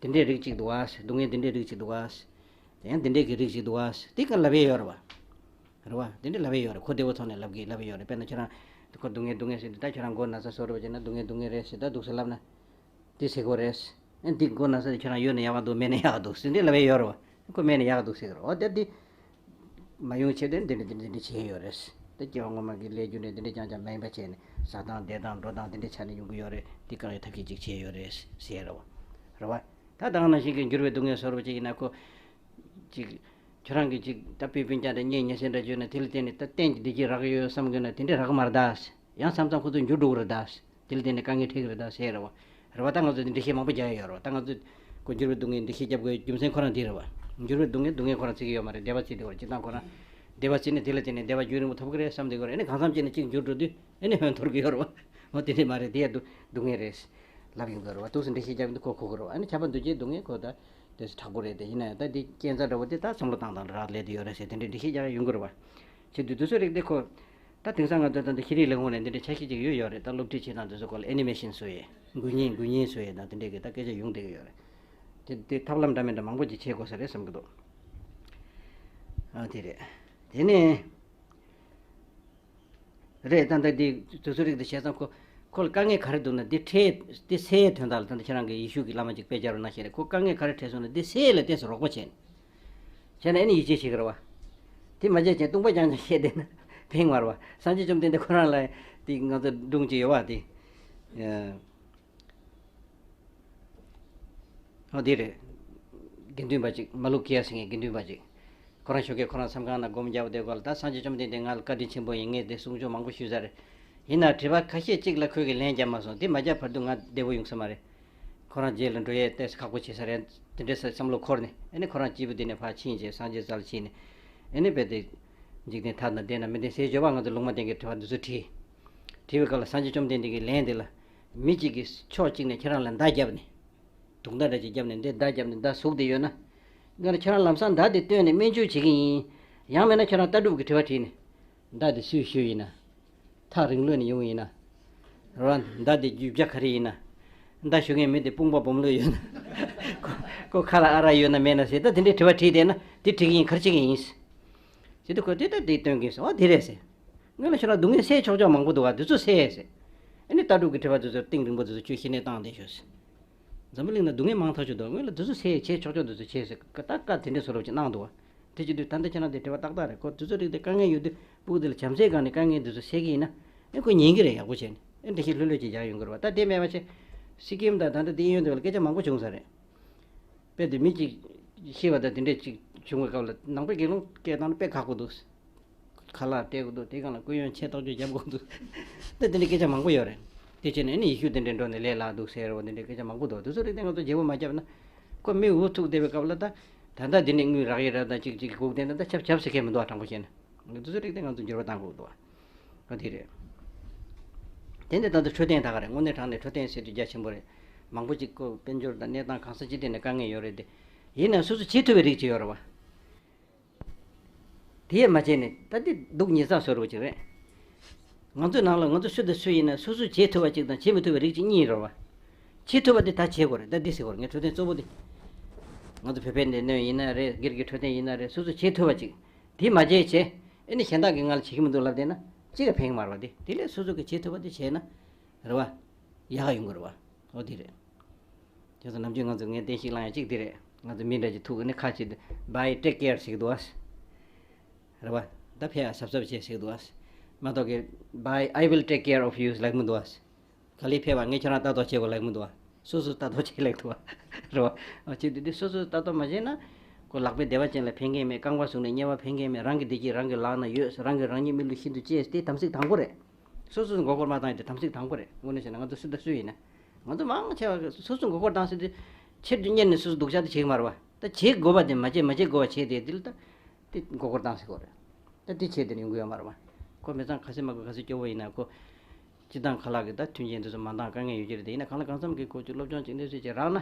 དེ་འདྲའི་རིགས་ཅིག་འདུག་ཨ། སྡུག་བསྔལ་དེ་འདྲའི་རིགས་ཅིག་འདུག་ཨ། དེ་ཡང་དེ་འདྲའི་གི་རིགས་ཅིག་འདུག་ཨ། དེ་ག་ལབ་ཡས་ཡོད་རེད་བ། རེད་བ། དེ་འདྲ་ལབ་ཡས་ཡོད་རེད། ཁོ་བདེ་བོ་ཐོག་ནས་ལབ་གི་ལབ་ཡས་ཡོད་རེད། དཔེར་ན་ཁྱོད་རང་ཁོ་སྡུག་བསྔལ་སྡུག་བསྔལ་ཟེར་དུས་ད་ཁྱོད་རང་མགོ་ན་ཚ་སོ་རེད་བ་བྱས་ན་སྡུག་བསྔལ་སྡུག་བསྔལ་རེད་ཟེར། ད་འདུག་སེ་ལབ་ན་དེ་ཟེར་གོ་རེད། ཨ་འདི་མགོ་ན་ཚ་དེ་ཁྱོད་རང་ཡོད་ན་ཡག་ག་འདུག་མེད་ན་ཡག་ག་འདུག་ཟེར་འདི་ལབ་ཡས་ཡོད་རེད་བ། ཁོ་མེད་ན་ཡག་ག་འདུག་ཟེར་གི་རེད། འོ་དེ་འདི་མ་ཡོང་ཆེད་དུ་འདི་འདྲ་འདི་འདྲ་འདི་འདྲ་བྱས་ཡོད་རེད། ད་སྐྱེ་བ་སྔོན་མ་གི་ལས་རྒྱུ་འབྲས་འདི་འདྲ་རྐྱང་རྐྱང་མ་ཡིན་པ་བྱས་ནས་ཟ་སྟངས་བསྡད་སྟངས་འགྲོ་སྟངས་འདི་འདྲ་ཆ་ནས་ཡོང་གི་ཡོད་རེད། འདི་བཀག་ཡས་ཐབས་ཤེས་ཅིག་བྱས་ཡོད་རེད་ཟེར་རེད་བ། རེད་བ། ད་ད་ག་ནང་བཞིན་གྱི་འགྱུར་བའི་སྡུག་བསྔལ་བཟོ་འདྲ་ཅིག་ཡིན་ན་ཁོ། ཅིག་ཁྱོད་རང་གིས་ཅིག་ད་སྤུན་སྤུན་ཀྱག་དང་གཉེན་ཉེ་ཚན་འདྲ་བརྗོད་ན་དེ་ལ་བརྟེན་ནས་ད་གཏན་གྱི་བདེ་སྐྱིད་རག་གི་ཡོད་བསམ་གྱི་ན་དེ་འདྲས་རག་གི་མ་རེད་ད། ཡང་མཚམས་མཚམས་ཁོ་ཚོ་འགྱུར་འགྲོ་གི་རེད་ད། དེ་ལ་བརྟེན་ནས་དཀའ་ངལ་འཕྲད་ཀྱི་རེད་ད་ཟེར་རེད་བ། རེད་བ། ད་ང་ཚོ་འདི་འགྲེལ་བཤད་མང་པོ་རྒྱག་ཡ་ཡོད་རེད་བ། ད་ང་ཚོ་ཁོ་འགྱུར་བའི་སྡུག་བསྔལ་འགྲེལ་བཤད་རྒྱབ་དགོས་རྒྱུ་མཚན་ཁོ་རང་འདི་རེད་བ། འགྱུར་བའི་སྡུག་བསྔལ་སྡུག་བསྔལ་ཁོ་རང་བརྩི་གི་ཡོད་མ་རེད། བདེ་བ་བརྩིས་བསྡད་ཡོད་རེད། སྤྱིར་བཏང་ཁོ་རང་བདེ་བ་བརྩིས་ནས་དེ་ལ་བརྟེན་ནས་བདེ་བ་རྒྱུན་རིང་པོ་ཐོབ་ཀྱི་རེད་བསམ་བསྡད་ཡོད་རེད། ཨ་ནི་གང་འཚམ་ཅིག་ནས་གཅིག་འགྱུར་འགྲོ་དུས་ཨ་ནི་ཧོན་འཐོར་གྱི་ཡོད་རེད་བ། འོ་དེ་འདྲས་མ་རེད། དེ་ཡང་སྡུག་སྡུག་བསྔལ་རེད་ལབ་ཡོང་གི་རེད་བ། འདུག་སེ་འགྲེལ་བཤད་རྒྱབ་ཀྱི་འདུག་ཁོ་གོ་གི་རེད་བ། ཨ་ནི་ཁྱབ་པ་འདུ་བྱེད་སྡུག་བསྔལ་ཁོ་ད་དེ་དྲག་པོ་རེད་དེ། ཡིན་ན་ཡང་ད་འདི་རྐྱེན་རྩ་འདྲ་བོ་དེ་ད་བསམ་བློ་བཏང་སྟངས་ལ་རག་ལས་དེ་ཡོད་རེད་ཟེར་དེ་འདྲས་འགྲེལ་བཤད་རྒྱག་ཡ་ཡོང་གི་རེད་བ། བྱེད་དུས་དུས་ཚོད་རིགས་དེ་ཁོ། ད་དེང་སང་ང་ཚོ་ད་ལྟ་ཤེས་རིག་ལས་ཁུངས་ནས་འདི་འདྲའི་འཆར་གཞི་ཅིག་ཡོད་ཡོད་རེད། ད་སློབ་ཁྲིད་བྱེད་སྟངས་དེ་ཚོ་སྐོར་ལ་ཨེ་ནི་མེ་ཤིན་བཟོ་ཡས། འགུལ་བརྙན་འགུལ་བརྙན་བཟོ་ཡས་དང་དེ་འདྲའི་གི་ད་སྐད་ཆ་ཡོང་བསྡད་ཀྱི་ཡོད་རེད། དེ་དེ་ཐབས་ལམ་འདྲ་མིན་འདྲ་མང་པོ་ཅིག་བྱེད་དགོས་ས་རེད་བསམ་གྱི་འདུག་ཨ་དེ་རེད། དེ་ནས། རེད། ད་ལྟ་འདི་དུས་ཚོད་རིགས་འདི་བྱས་ཙང་ཁོ་ཁོ་ལ་དཀའ་ངལ་ག་རེ་འདུག་ན་འདི་འཕྲད་འདི་སེལ་ཡས་དོན་དག་ལ་ད་ལྟ་ཁྱེད་རང་གི་ཡེ་ཤུ་གི་བླ་མ་ཅིག་དཔེ་སྦྱར་བ་ནང་བཞིན་རེད། ཁོ་དཀའ་ངལ་ག་རེ་འཕྲད་སོང་ན་འདི་སེལ་ཡས་ལ་ཏོག་ཙམ་རོགས་པ་བྱས་ནས། བྱས་ན་ཨེ་ནི་ཡིད་ཆེས་བྱེད་ཀྱི་རེད་བ། དེ་མ་བྱས་ཀྱང་སྟོང་པ་རྐྱང་རྐྱང་བཤད་བསྡད་ན་ཕན་མ་རེད་བ། སངས་རྒྱས་བཅོམ་ལྡན་འདས་ཁོ་རང་ལ་དེ་ང་ཚོ་སྒྲུང་ཅིག་ཡོད་བ་དེ། ཨ་དེ་རེད། དགེ་འདུན་པ་ཅིག་མ་ལུ་ཀི་ཡ་ཟེར་མཁན་དགེ་འདུན་པ་ཅིག་ཁོ་རང་ཞོགས་ཀས་ཁོ་རང་མཚམས་ཁང་ནང་སྒོམ་རྒྱག་བསྡད་སྐབས་ལ་ད་སངས་རྒྱས་བཅོམ་ལྡན་འདས་ང་ལ་བཀའ་དྲིན་ཆེན་པོ་ཡིན། ངས་དེ་གསུང་ཆོས་མང་པོ་ཞུས་ཚར་རེད། ཡིན་ན་དྲི་བ་ཁ་ཤས་ཅིག་ལ་ཁོས་ཀྱི་ལན་བརྒྱབ་མ་སོང་། དེ་མ་བརྒྱབ་བར་དུ་ང་བདེ་པོ་ཡོང་ས་མ་རེད། ཁོ་རང་རྗེས་ལ་འགྲོ་ཡས་ཏོག་ཙམ་ཁག་པོ་བྱེད་ས་རེད། དེ་འདྲའི་བསམ་བློ་འཁོར་ནས་ཨ་ནི་ཁོ་རང་སྐྱིད་པོ་དེ་ནས་ཕར་ཕྱིན་བྱས་སངས་རྒྱས་རྩ་ལ་ཕྱིན་ནས་ཨ་ནི་རྦད་དེ་འཇིག་རྟེན་ཐ་དད་ན་བདེ་ན་མི་བདེ་ཟེར་བརྗོད་པ་ང་ཚོ་ལུང་མ་བསྟན་གྱི་དྲི་བ་འདི་ཚོ་དྲིས། དྲིས་པའི་སྐབས་ལ་སངས་རྒྱས་བཅོམ་ལྡན་འདས་ཀྱི་ལན་དེ་ལ། མི་གཅིག་གིས་ཕྱོགས་གཅིག་ནས་ཁྱེད་རང་ལ་མདའ་བརྒྱབ་ནས། དུག་མདའ་འདྲ་ཅིག་བརྒྱབ་ནས་འདི་མདའ་བརྒྱབ་ནས་མདའ་ཟུག་བསྡད་ཡོད་ན། ང་ཁྱེད་རང་ལམ་སང་མདའ་དེ་བཏོན་ནས་སྨན་བཅོས་བྱེད་ཀྱི་ཡིན། ཡང་མིན་ན་ཁྱེད་རང་ལྟ་གྲུབ་ཀྱི་དྲི་བ་དྲིས་ནས། མདའ་དེ་སུས་གཞུས་ཡིན་ན། ཐག་རིང་ལོས་ནས་ཡོང་ཡིན་ན། རོ། མདའ་དེ་རྒྱུ་ཆ་ག་རེ་ཡིན་ན། མདའ་གཞུ་མཁན་མི་དེ་དཔུང་པ་སྦོམ་ལོས་ཡོད་ན། ཁོ་ཁོ་ཁ་ལ་ཨ་རག་ཡོད་ན་མེད་ན་ཟེར། ད་དེ་འདྲའི་དྲི་བ་དྲིས་བསྡད་ན་དེ་འགྲིག་གི་ཡིན། ག་རེ་བྱེད་ཀྱི་ཡིན་ཟེར། དེ་དུས་ཁོས་དེ་ད་དེ་སྟོན་གྱིན་ཟེར། ཨོ་དེ་རེད་ཟེར། སྔོན་ལ་ཁྱོད་རང་སྡུག་བསྔལ་སེལ་ཆོག་ཆོག་མང་པོ་འདུག་ག་དེ་ཚོ་སེལ་ཟེར། ཨ་ནི་ལྟ་གྲུབ་ཀྱི་དྲི་བ་དེ་ཚོ་གཏིང་རིང་པོ་དེ་ཚོ་ཁྱོད་ཤི་ནས་བཏང་བསྡད་ཤོག་ཟེར། འཛམ་བུ་གླིང་ན་སྡུག་བསྔལ་མང་ཐག་ཆོད་འདུག་སྔོན་ལ་དེ་ཚོ་སེལ་བྱེད་ཆོག་ཆོག་དེ་ཚོ་བྱེད་ཟེར། ཀ་ཏག་ཀ་དེ་འདྲའི་བཟོ་འདྲ་ཅིག་གནང་འདུག་བ། དེ་བྱེད་དུས་ད་ལྟ་ཁྱེད་རང་དེ་དྲི་བ་ཏག་ཏག་རེད། ཁོ་དེ་ཚོ་རིགས་དེ་དཀའ་ངལ་ཡོད་དུས་སྤུ་གུ་དེ་ལ་བྱམས་བརྩེའི་སྒང་ནས་དཀའ་ངལ་དེ་ཚོ་སེལ་གྱི་ཡིན་ན། ཨེ་ཁོ་ཉན་གྱི་རེད། ཡག་པོ་བྱས་ནས་ཨེ་འདི་བཞིན་ལྷོད་ལྷོད་ཅིག་བཞག་ཡོང་གི་རེད་བ། ད་དེ་མེད་པ་བྱས། སི་ཀིམ་དང་ད་ལྟ་དེ་གཡོན་དེ་བ་ལ་སྐད་ཆ་མང་པོ་བྱུང་ས་རེད། དཔེ་དེ་མི་གཅིག་ཤི་བ་དང་དེ་འདྲས་ཅིག་བྱུང་བའི་སྐབས་ལ་ནང་པའི་དགེ་སློང་སྐད་བཏང་ན་དཔེ་ཁག་པོ་འདུག་ཁ་ལག་སྤྲད་དགོས་འདུག་དེ་སྒང་ལ་སྐུ་ཡོན་ཆེ་ཐག་ཆོད་རྒྱབ་དགོས་འདུག་ད་དེ་འདྲའི་སྐད་ཆ་མང་པོ་ཡོད་རེད། དེ་བྱས་ནས་ཨ་ནི་ཡེ་ཤུ་དེ་འདྲའི་འགྲོ་ནས་ལས་སླ་འདུག་ཟེར་བ་དེ་འདྲའི་སྐད་ཆ་མང་པོ་འདུག་དེ་ཚོ་རིགས་དེ་ང་ཚོ་བརྗེ་པོ་མ་བརྒྱབ་ན། ཁོ་མི་འུ་ཐུག་བསྡད་པའི་སྐབས་ལ་ད། ད་ལྟ་འདི་ནས་དངུལ་རག་ཡས་རེད། ད་ཅིག་ཅིག་སྒུག་བསྡད་ན་ད་ཆབ་ཆབ་ཟེར་མཁན་མི་འདུག་དྲང་པོ་བཤད་ན། དེ་ཚོ་རིགས་དེ་ང་ཚོ་འགྱུར་བ་གཏང་དགོས་འདུག་བ། ཨ་དེ་རེད། དེ་ནས་ད་ལྟ་འཕྲོད་བསྟེན་ད་ག་རེད། དངོས་གནས་དྲང་གནས་འཕྲོད་བསྟེན་ཟེར་དུས་རྒྱ་ཆེན་པོ་རེད། མང་པོ་ཅིག་ཁོ་དཔལ་འབྱོར་དང་གནས་སྟངས་གང་ས་ཅི་ཐད་ནས་དཀའ་ངལ་ཡོད་རེད་དེ། ཡིན་ན་སོ་སོ་བྱེད་ཐུབ་པའི་རིགས་ཅིག་ཡོད་རེད་བ། དེ་ཡས་མ་བྱས་ནས་ད་འདི་སྡུག་ཉེས་བསགས་བཟོ་འདྲ་ཅིག་རེད། ང་ཚོའི་ནང་ལ་ང་ཚོ་སུ་དང་སུ་ཡིན་ན་སོ་སོས་བྱེད་ཐུབ་པ་ཅིག་དང་བྱེད་མི་ཐུབ་པའི་རིགས་ཅིག་གཉིས་རེད་བ། བྱེད་ཐུབ་པ་དེ་ད་བྱེད་དགོས་རེད། ད་འདི་ཟེར་དགོས་རེད། ངའི་འཕྲོད་བསྟེན་གཙོ་བོ་དེ། ང་ཚོ་བོད་པའི་སྡེ་སྣོད་ཡིན་ན་རེད། སྒེར་གྱི་འཕྲོད་བསྟེན་ཡིན་ན་རེད། སོ་སོས་བྱེད་ཐུབ་པ་ཅིག་དེ་མ་བྱས་བྱས། ཨེ་ནི་གཞན་དག་གིས་ང་ལ་བྱེད་ཀྱི་མི་འདུག་ལབ་བསྡད་ན་ཅི་ལ་ཕན་གྱི་མ་རེད་བ། དེ་དེ་ལས་སོ་སོ་གིས་བྱེད་ཐུབ་པ་དེ་བྱས་ན་རེད་བ། ཡག་ག་ཡོང་གི་རེད་བ། འོ་དེ་རེད། བྱས་ཙང་ནམ་རྒྱུན་ང་ཚོ་ངས་བསྟན་བཤིག་བསླང་ཡ་གཅིག་འདི་རེད། ང་ཚོ་མི་འདྲ་ཅིག་ཐུག་ནས་ཁ་ཅིག་bye take care ཟེར་གི་འདུག་ཨ། རེད་བ། ད་ཕེབས་ཨ་གཟབ་གཟབ་བྱེད་ཟེར་གི་འདུག་ཨ། མ་གཏོགས་གི་bye I will take care of you ལབ་མི་འདུག་ཨ། ག་ལེ་ཕེབས་ཨ་ངས་ཁྱེད་རང་ལྟ་རྟོག་བྱེད་དགོས་ལབ་མི་འདུག་ཨ། སོ་སོ་ལྟ་རྟོག་བྱེད་ལབ་འདུག་ཨ། རེད་བ། ཨ་བྱེད་དུས་དེ་སོ་སོ་ལྟ་རྟོག་མ་བྱས་ན། ཁོ་ལག་པས་བདེ་བ་ཅན་ལ་ཕན་མཁན་མེད། རྐང་པ་བཟུང་ནས་དམྱལ་བ་ཕན་མཁན་མེད། རང་གི་བདེ་སྐྱིད་རང་གི་ལག་ན་ཡོད། རང་གིས་རང་ཉིད་མི་ལུས་ཤིན་ཏུ་གཅེས། དེ་དམ་ཚིག་དང་པོ་རེད། སོ་སོས་མགོ་སྐོར་མ་བཏང་ཡ་དེ་དམ་ཚིག་དང་པོ་རེད། དངོས་གནས་བྱས་ན་ང་ཚོ་སུ་དང་སུ་ཡིན་ན། ང་ཚོ་མང་ཆེ་བ་སོ་སོས་མགོ་སྐོར་བཏང་ཟེར་དུས། ཆེད་དུ་གཉེར་ནས་སོ་སོ་སྡུག་ཅག་དེ་བྱེད་ཀྱི་མ་རེད་བ། ད་བྱེད་དགོས་པ་དེ་མ་བྱེད་མ་བྱེད་དགོས་པ་བྱེད་དེ་དེ་ལ་ད། དེ་མགོ་སྐོར་བཏང་ཟེར་དགོས་རེད། ད་དེ་བྱེད་དེ་ནས་ཡོང་གི་ཡོད་མ་རེད་བ། ཁོ་མི་ཚང་ག་ཚོད་མང་པོ་ག་ཚོད་སྐྱོ་བོ་ཡིན་ན་ཁོ། སྤྱི་བཏང་ཁ་ལག་གི་ད་མཐུན་རྐྱེན་དེ་ཚོ་མ་འདང་དཀའ་ངལ་ཡོད་ཀྱི་རེད་དེ། ཡིན་ན་གང་ལ་གང་འཚམ་གྱི་ཁོ་ཅིག་སློབ་སྦྱོང་ཅིག་འདི་ཚོ་ཅིག་རག་ན།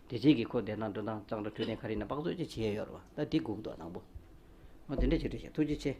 དེ་རྗེས་ཀྱི་ཁོ་བདེ་ཐང་འགྲོ་སྟངས་གཙང་སྦྲ་འཕྲོད་བསྟེན་ག་རེ་ཡིན་ན་དཔག་ཚོད་ཅིག་བྱེད་ཡ་ཡོད་རེད་བ། ད་དེ་སྒུག་འདུག་དང་པོ། འོ་དེ་འདྲ་བྱེད་འདྲ་བྱེད། ཐུགས་རྗེ་ཆེ།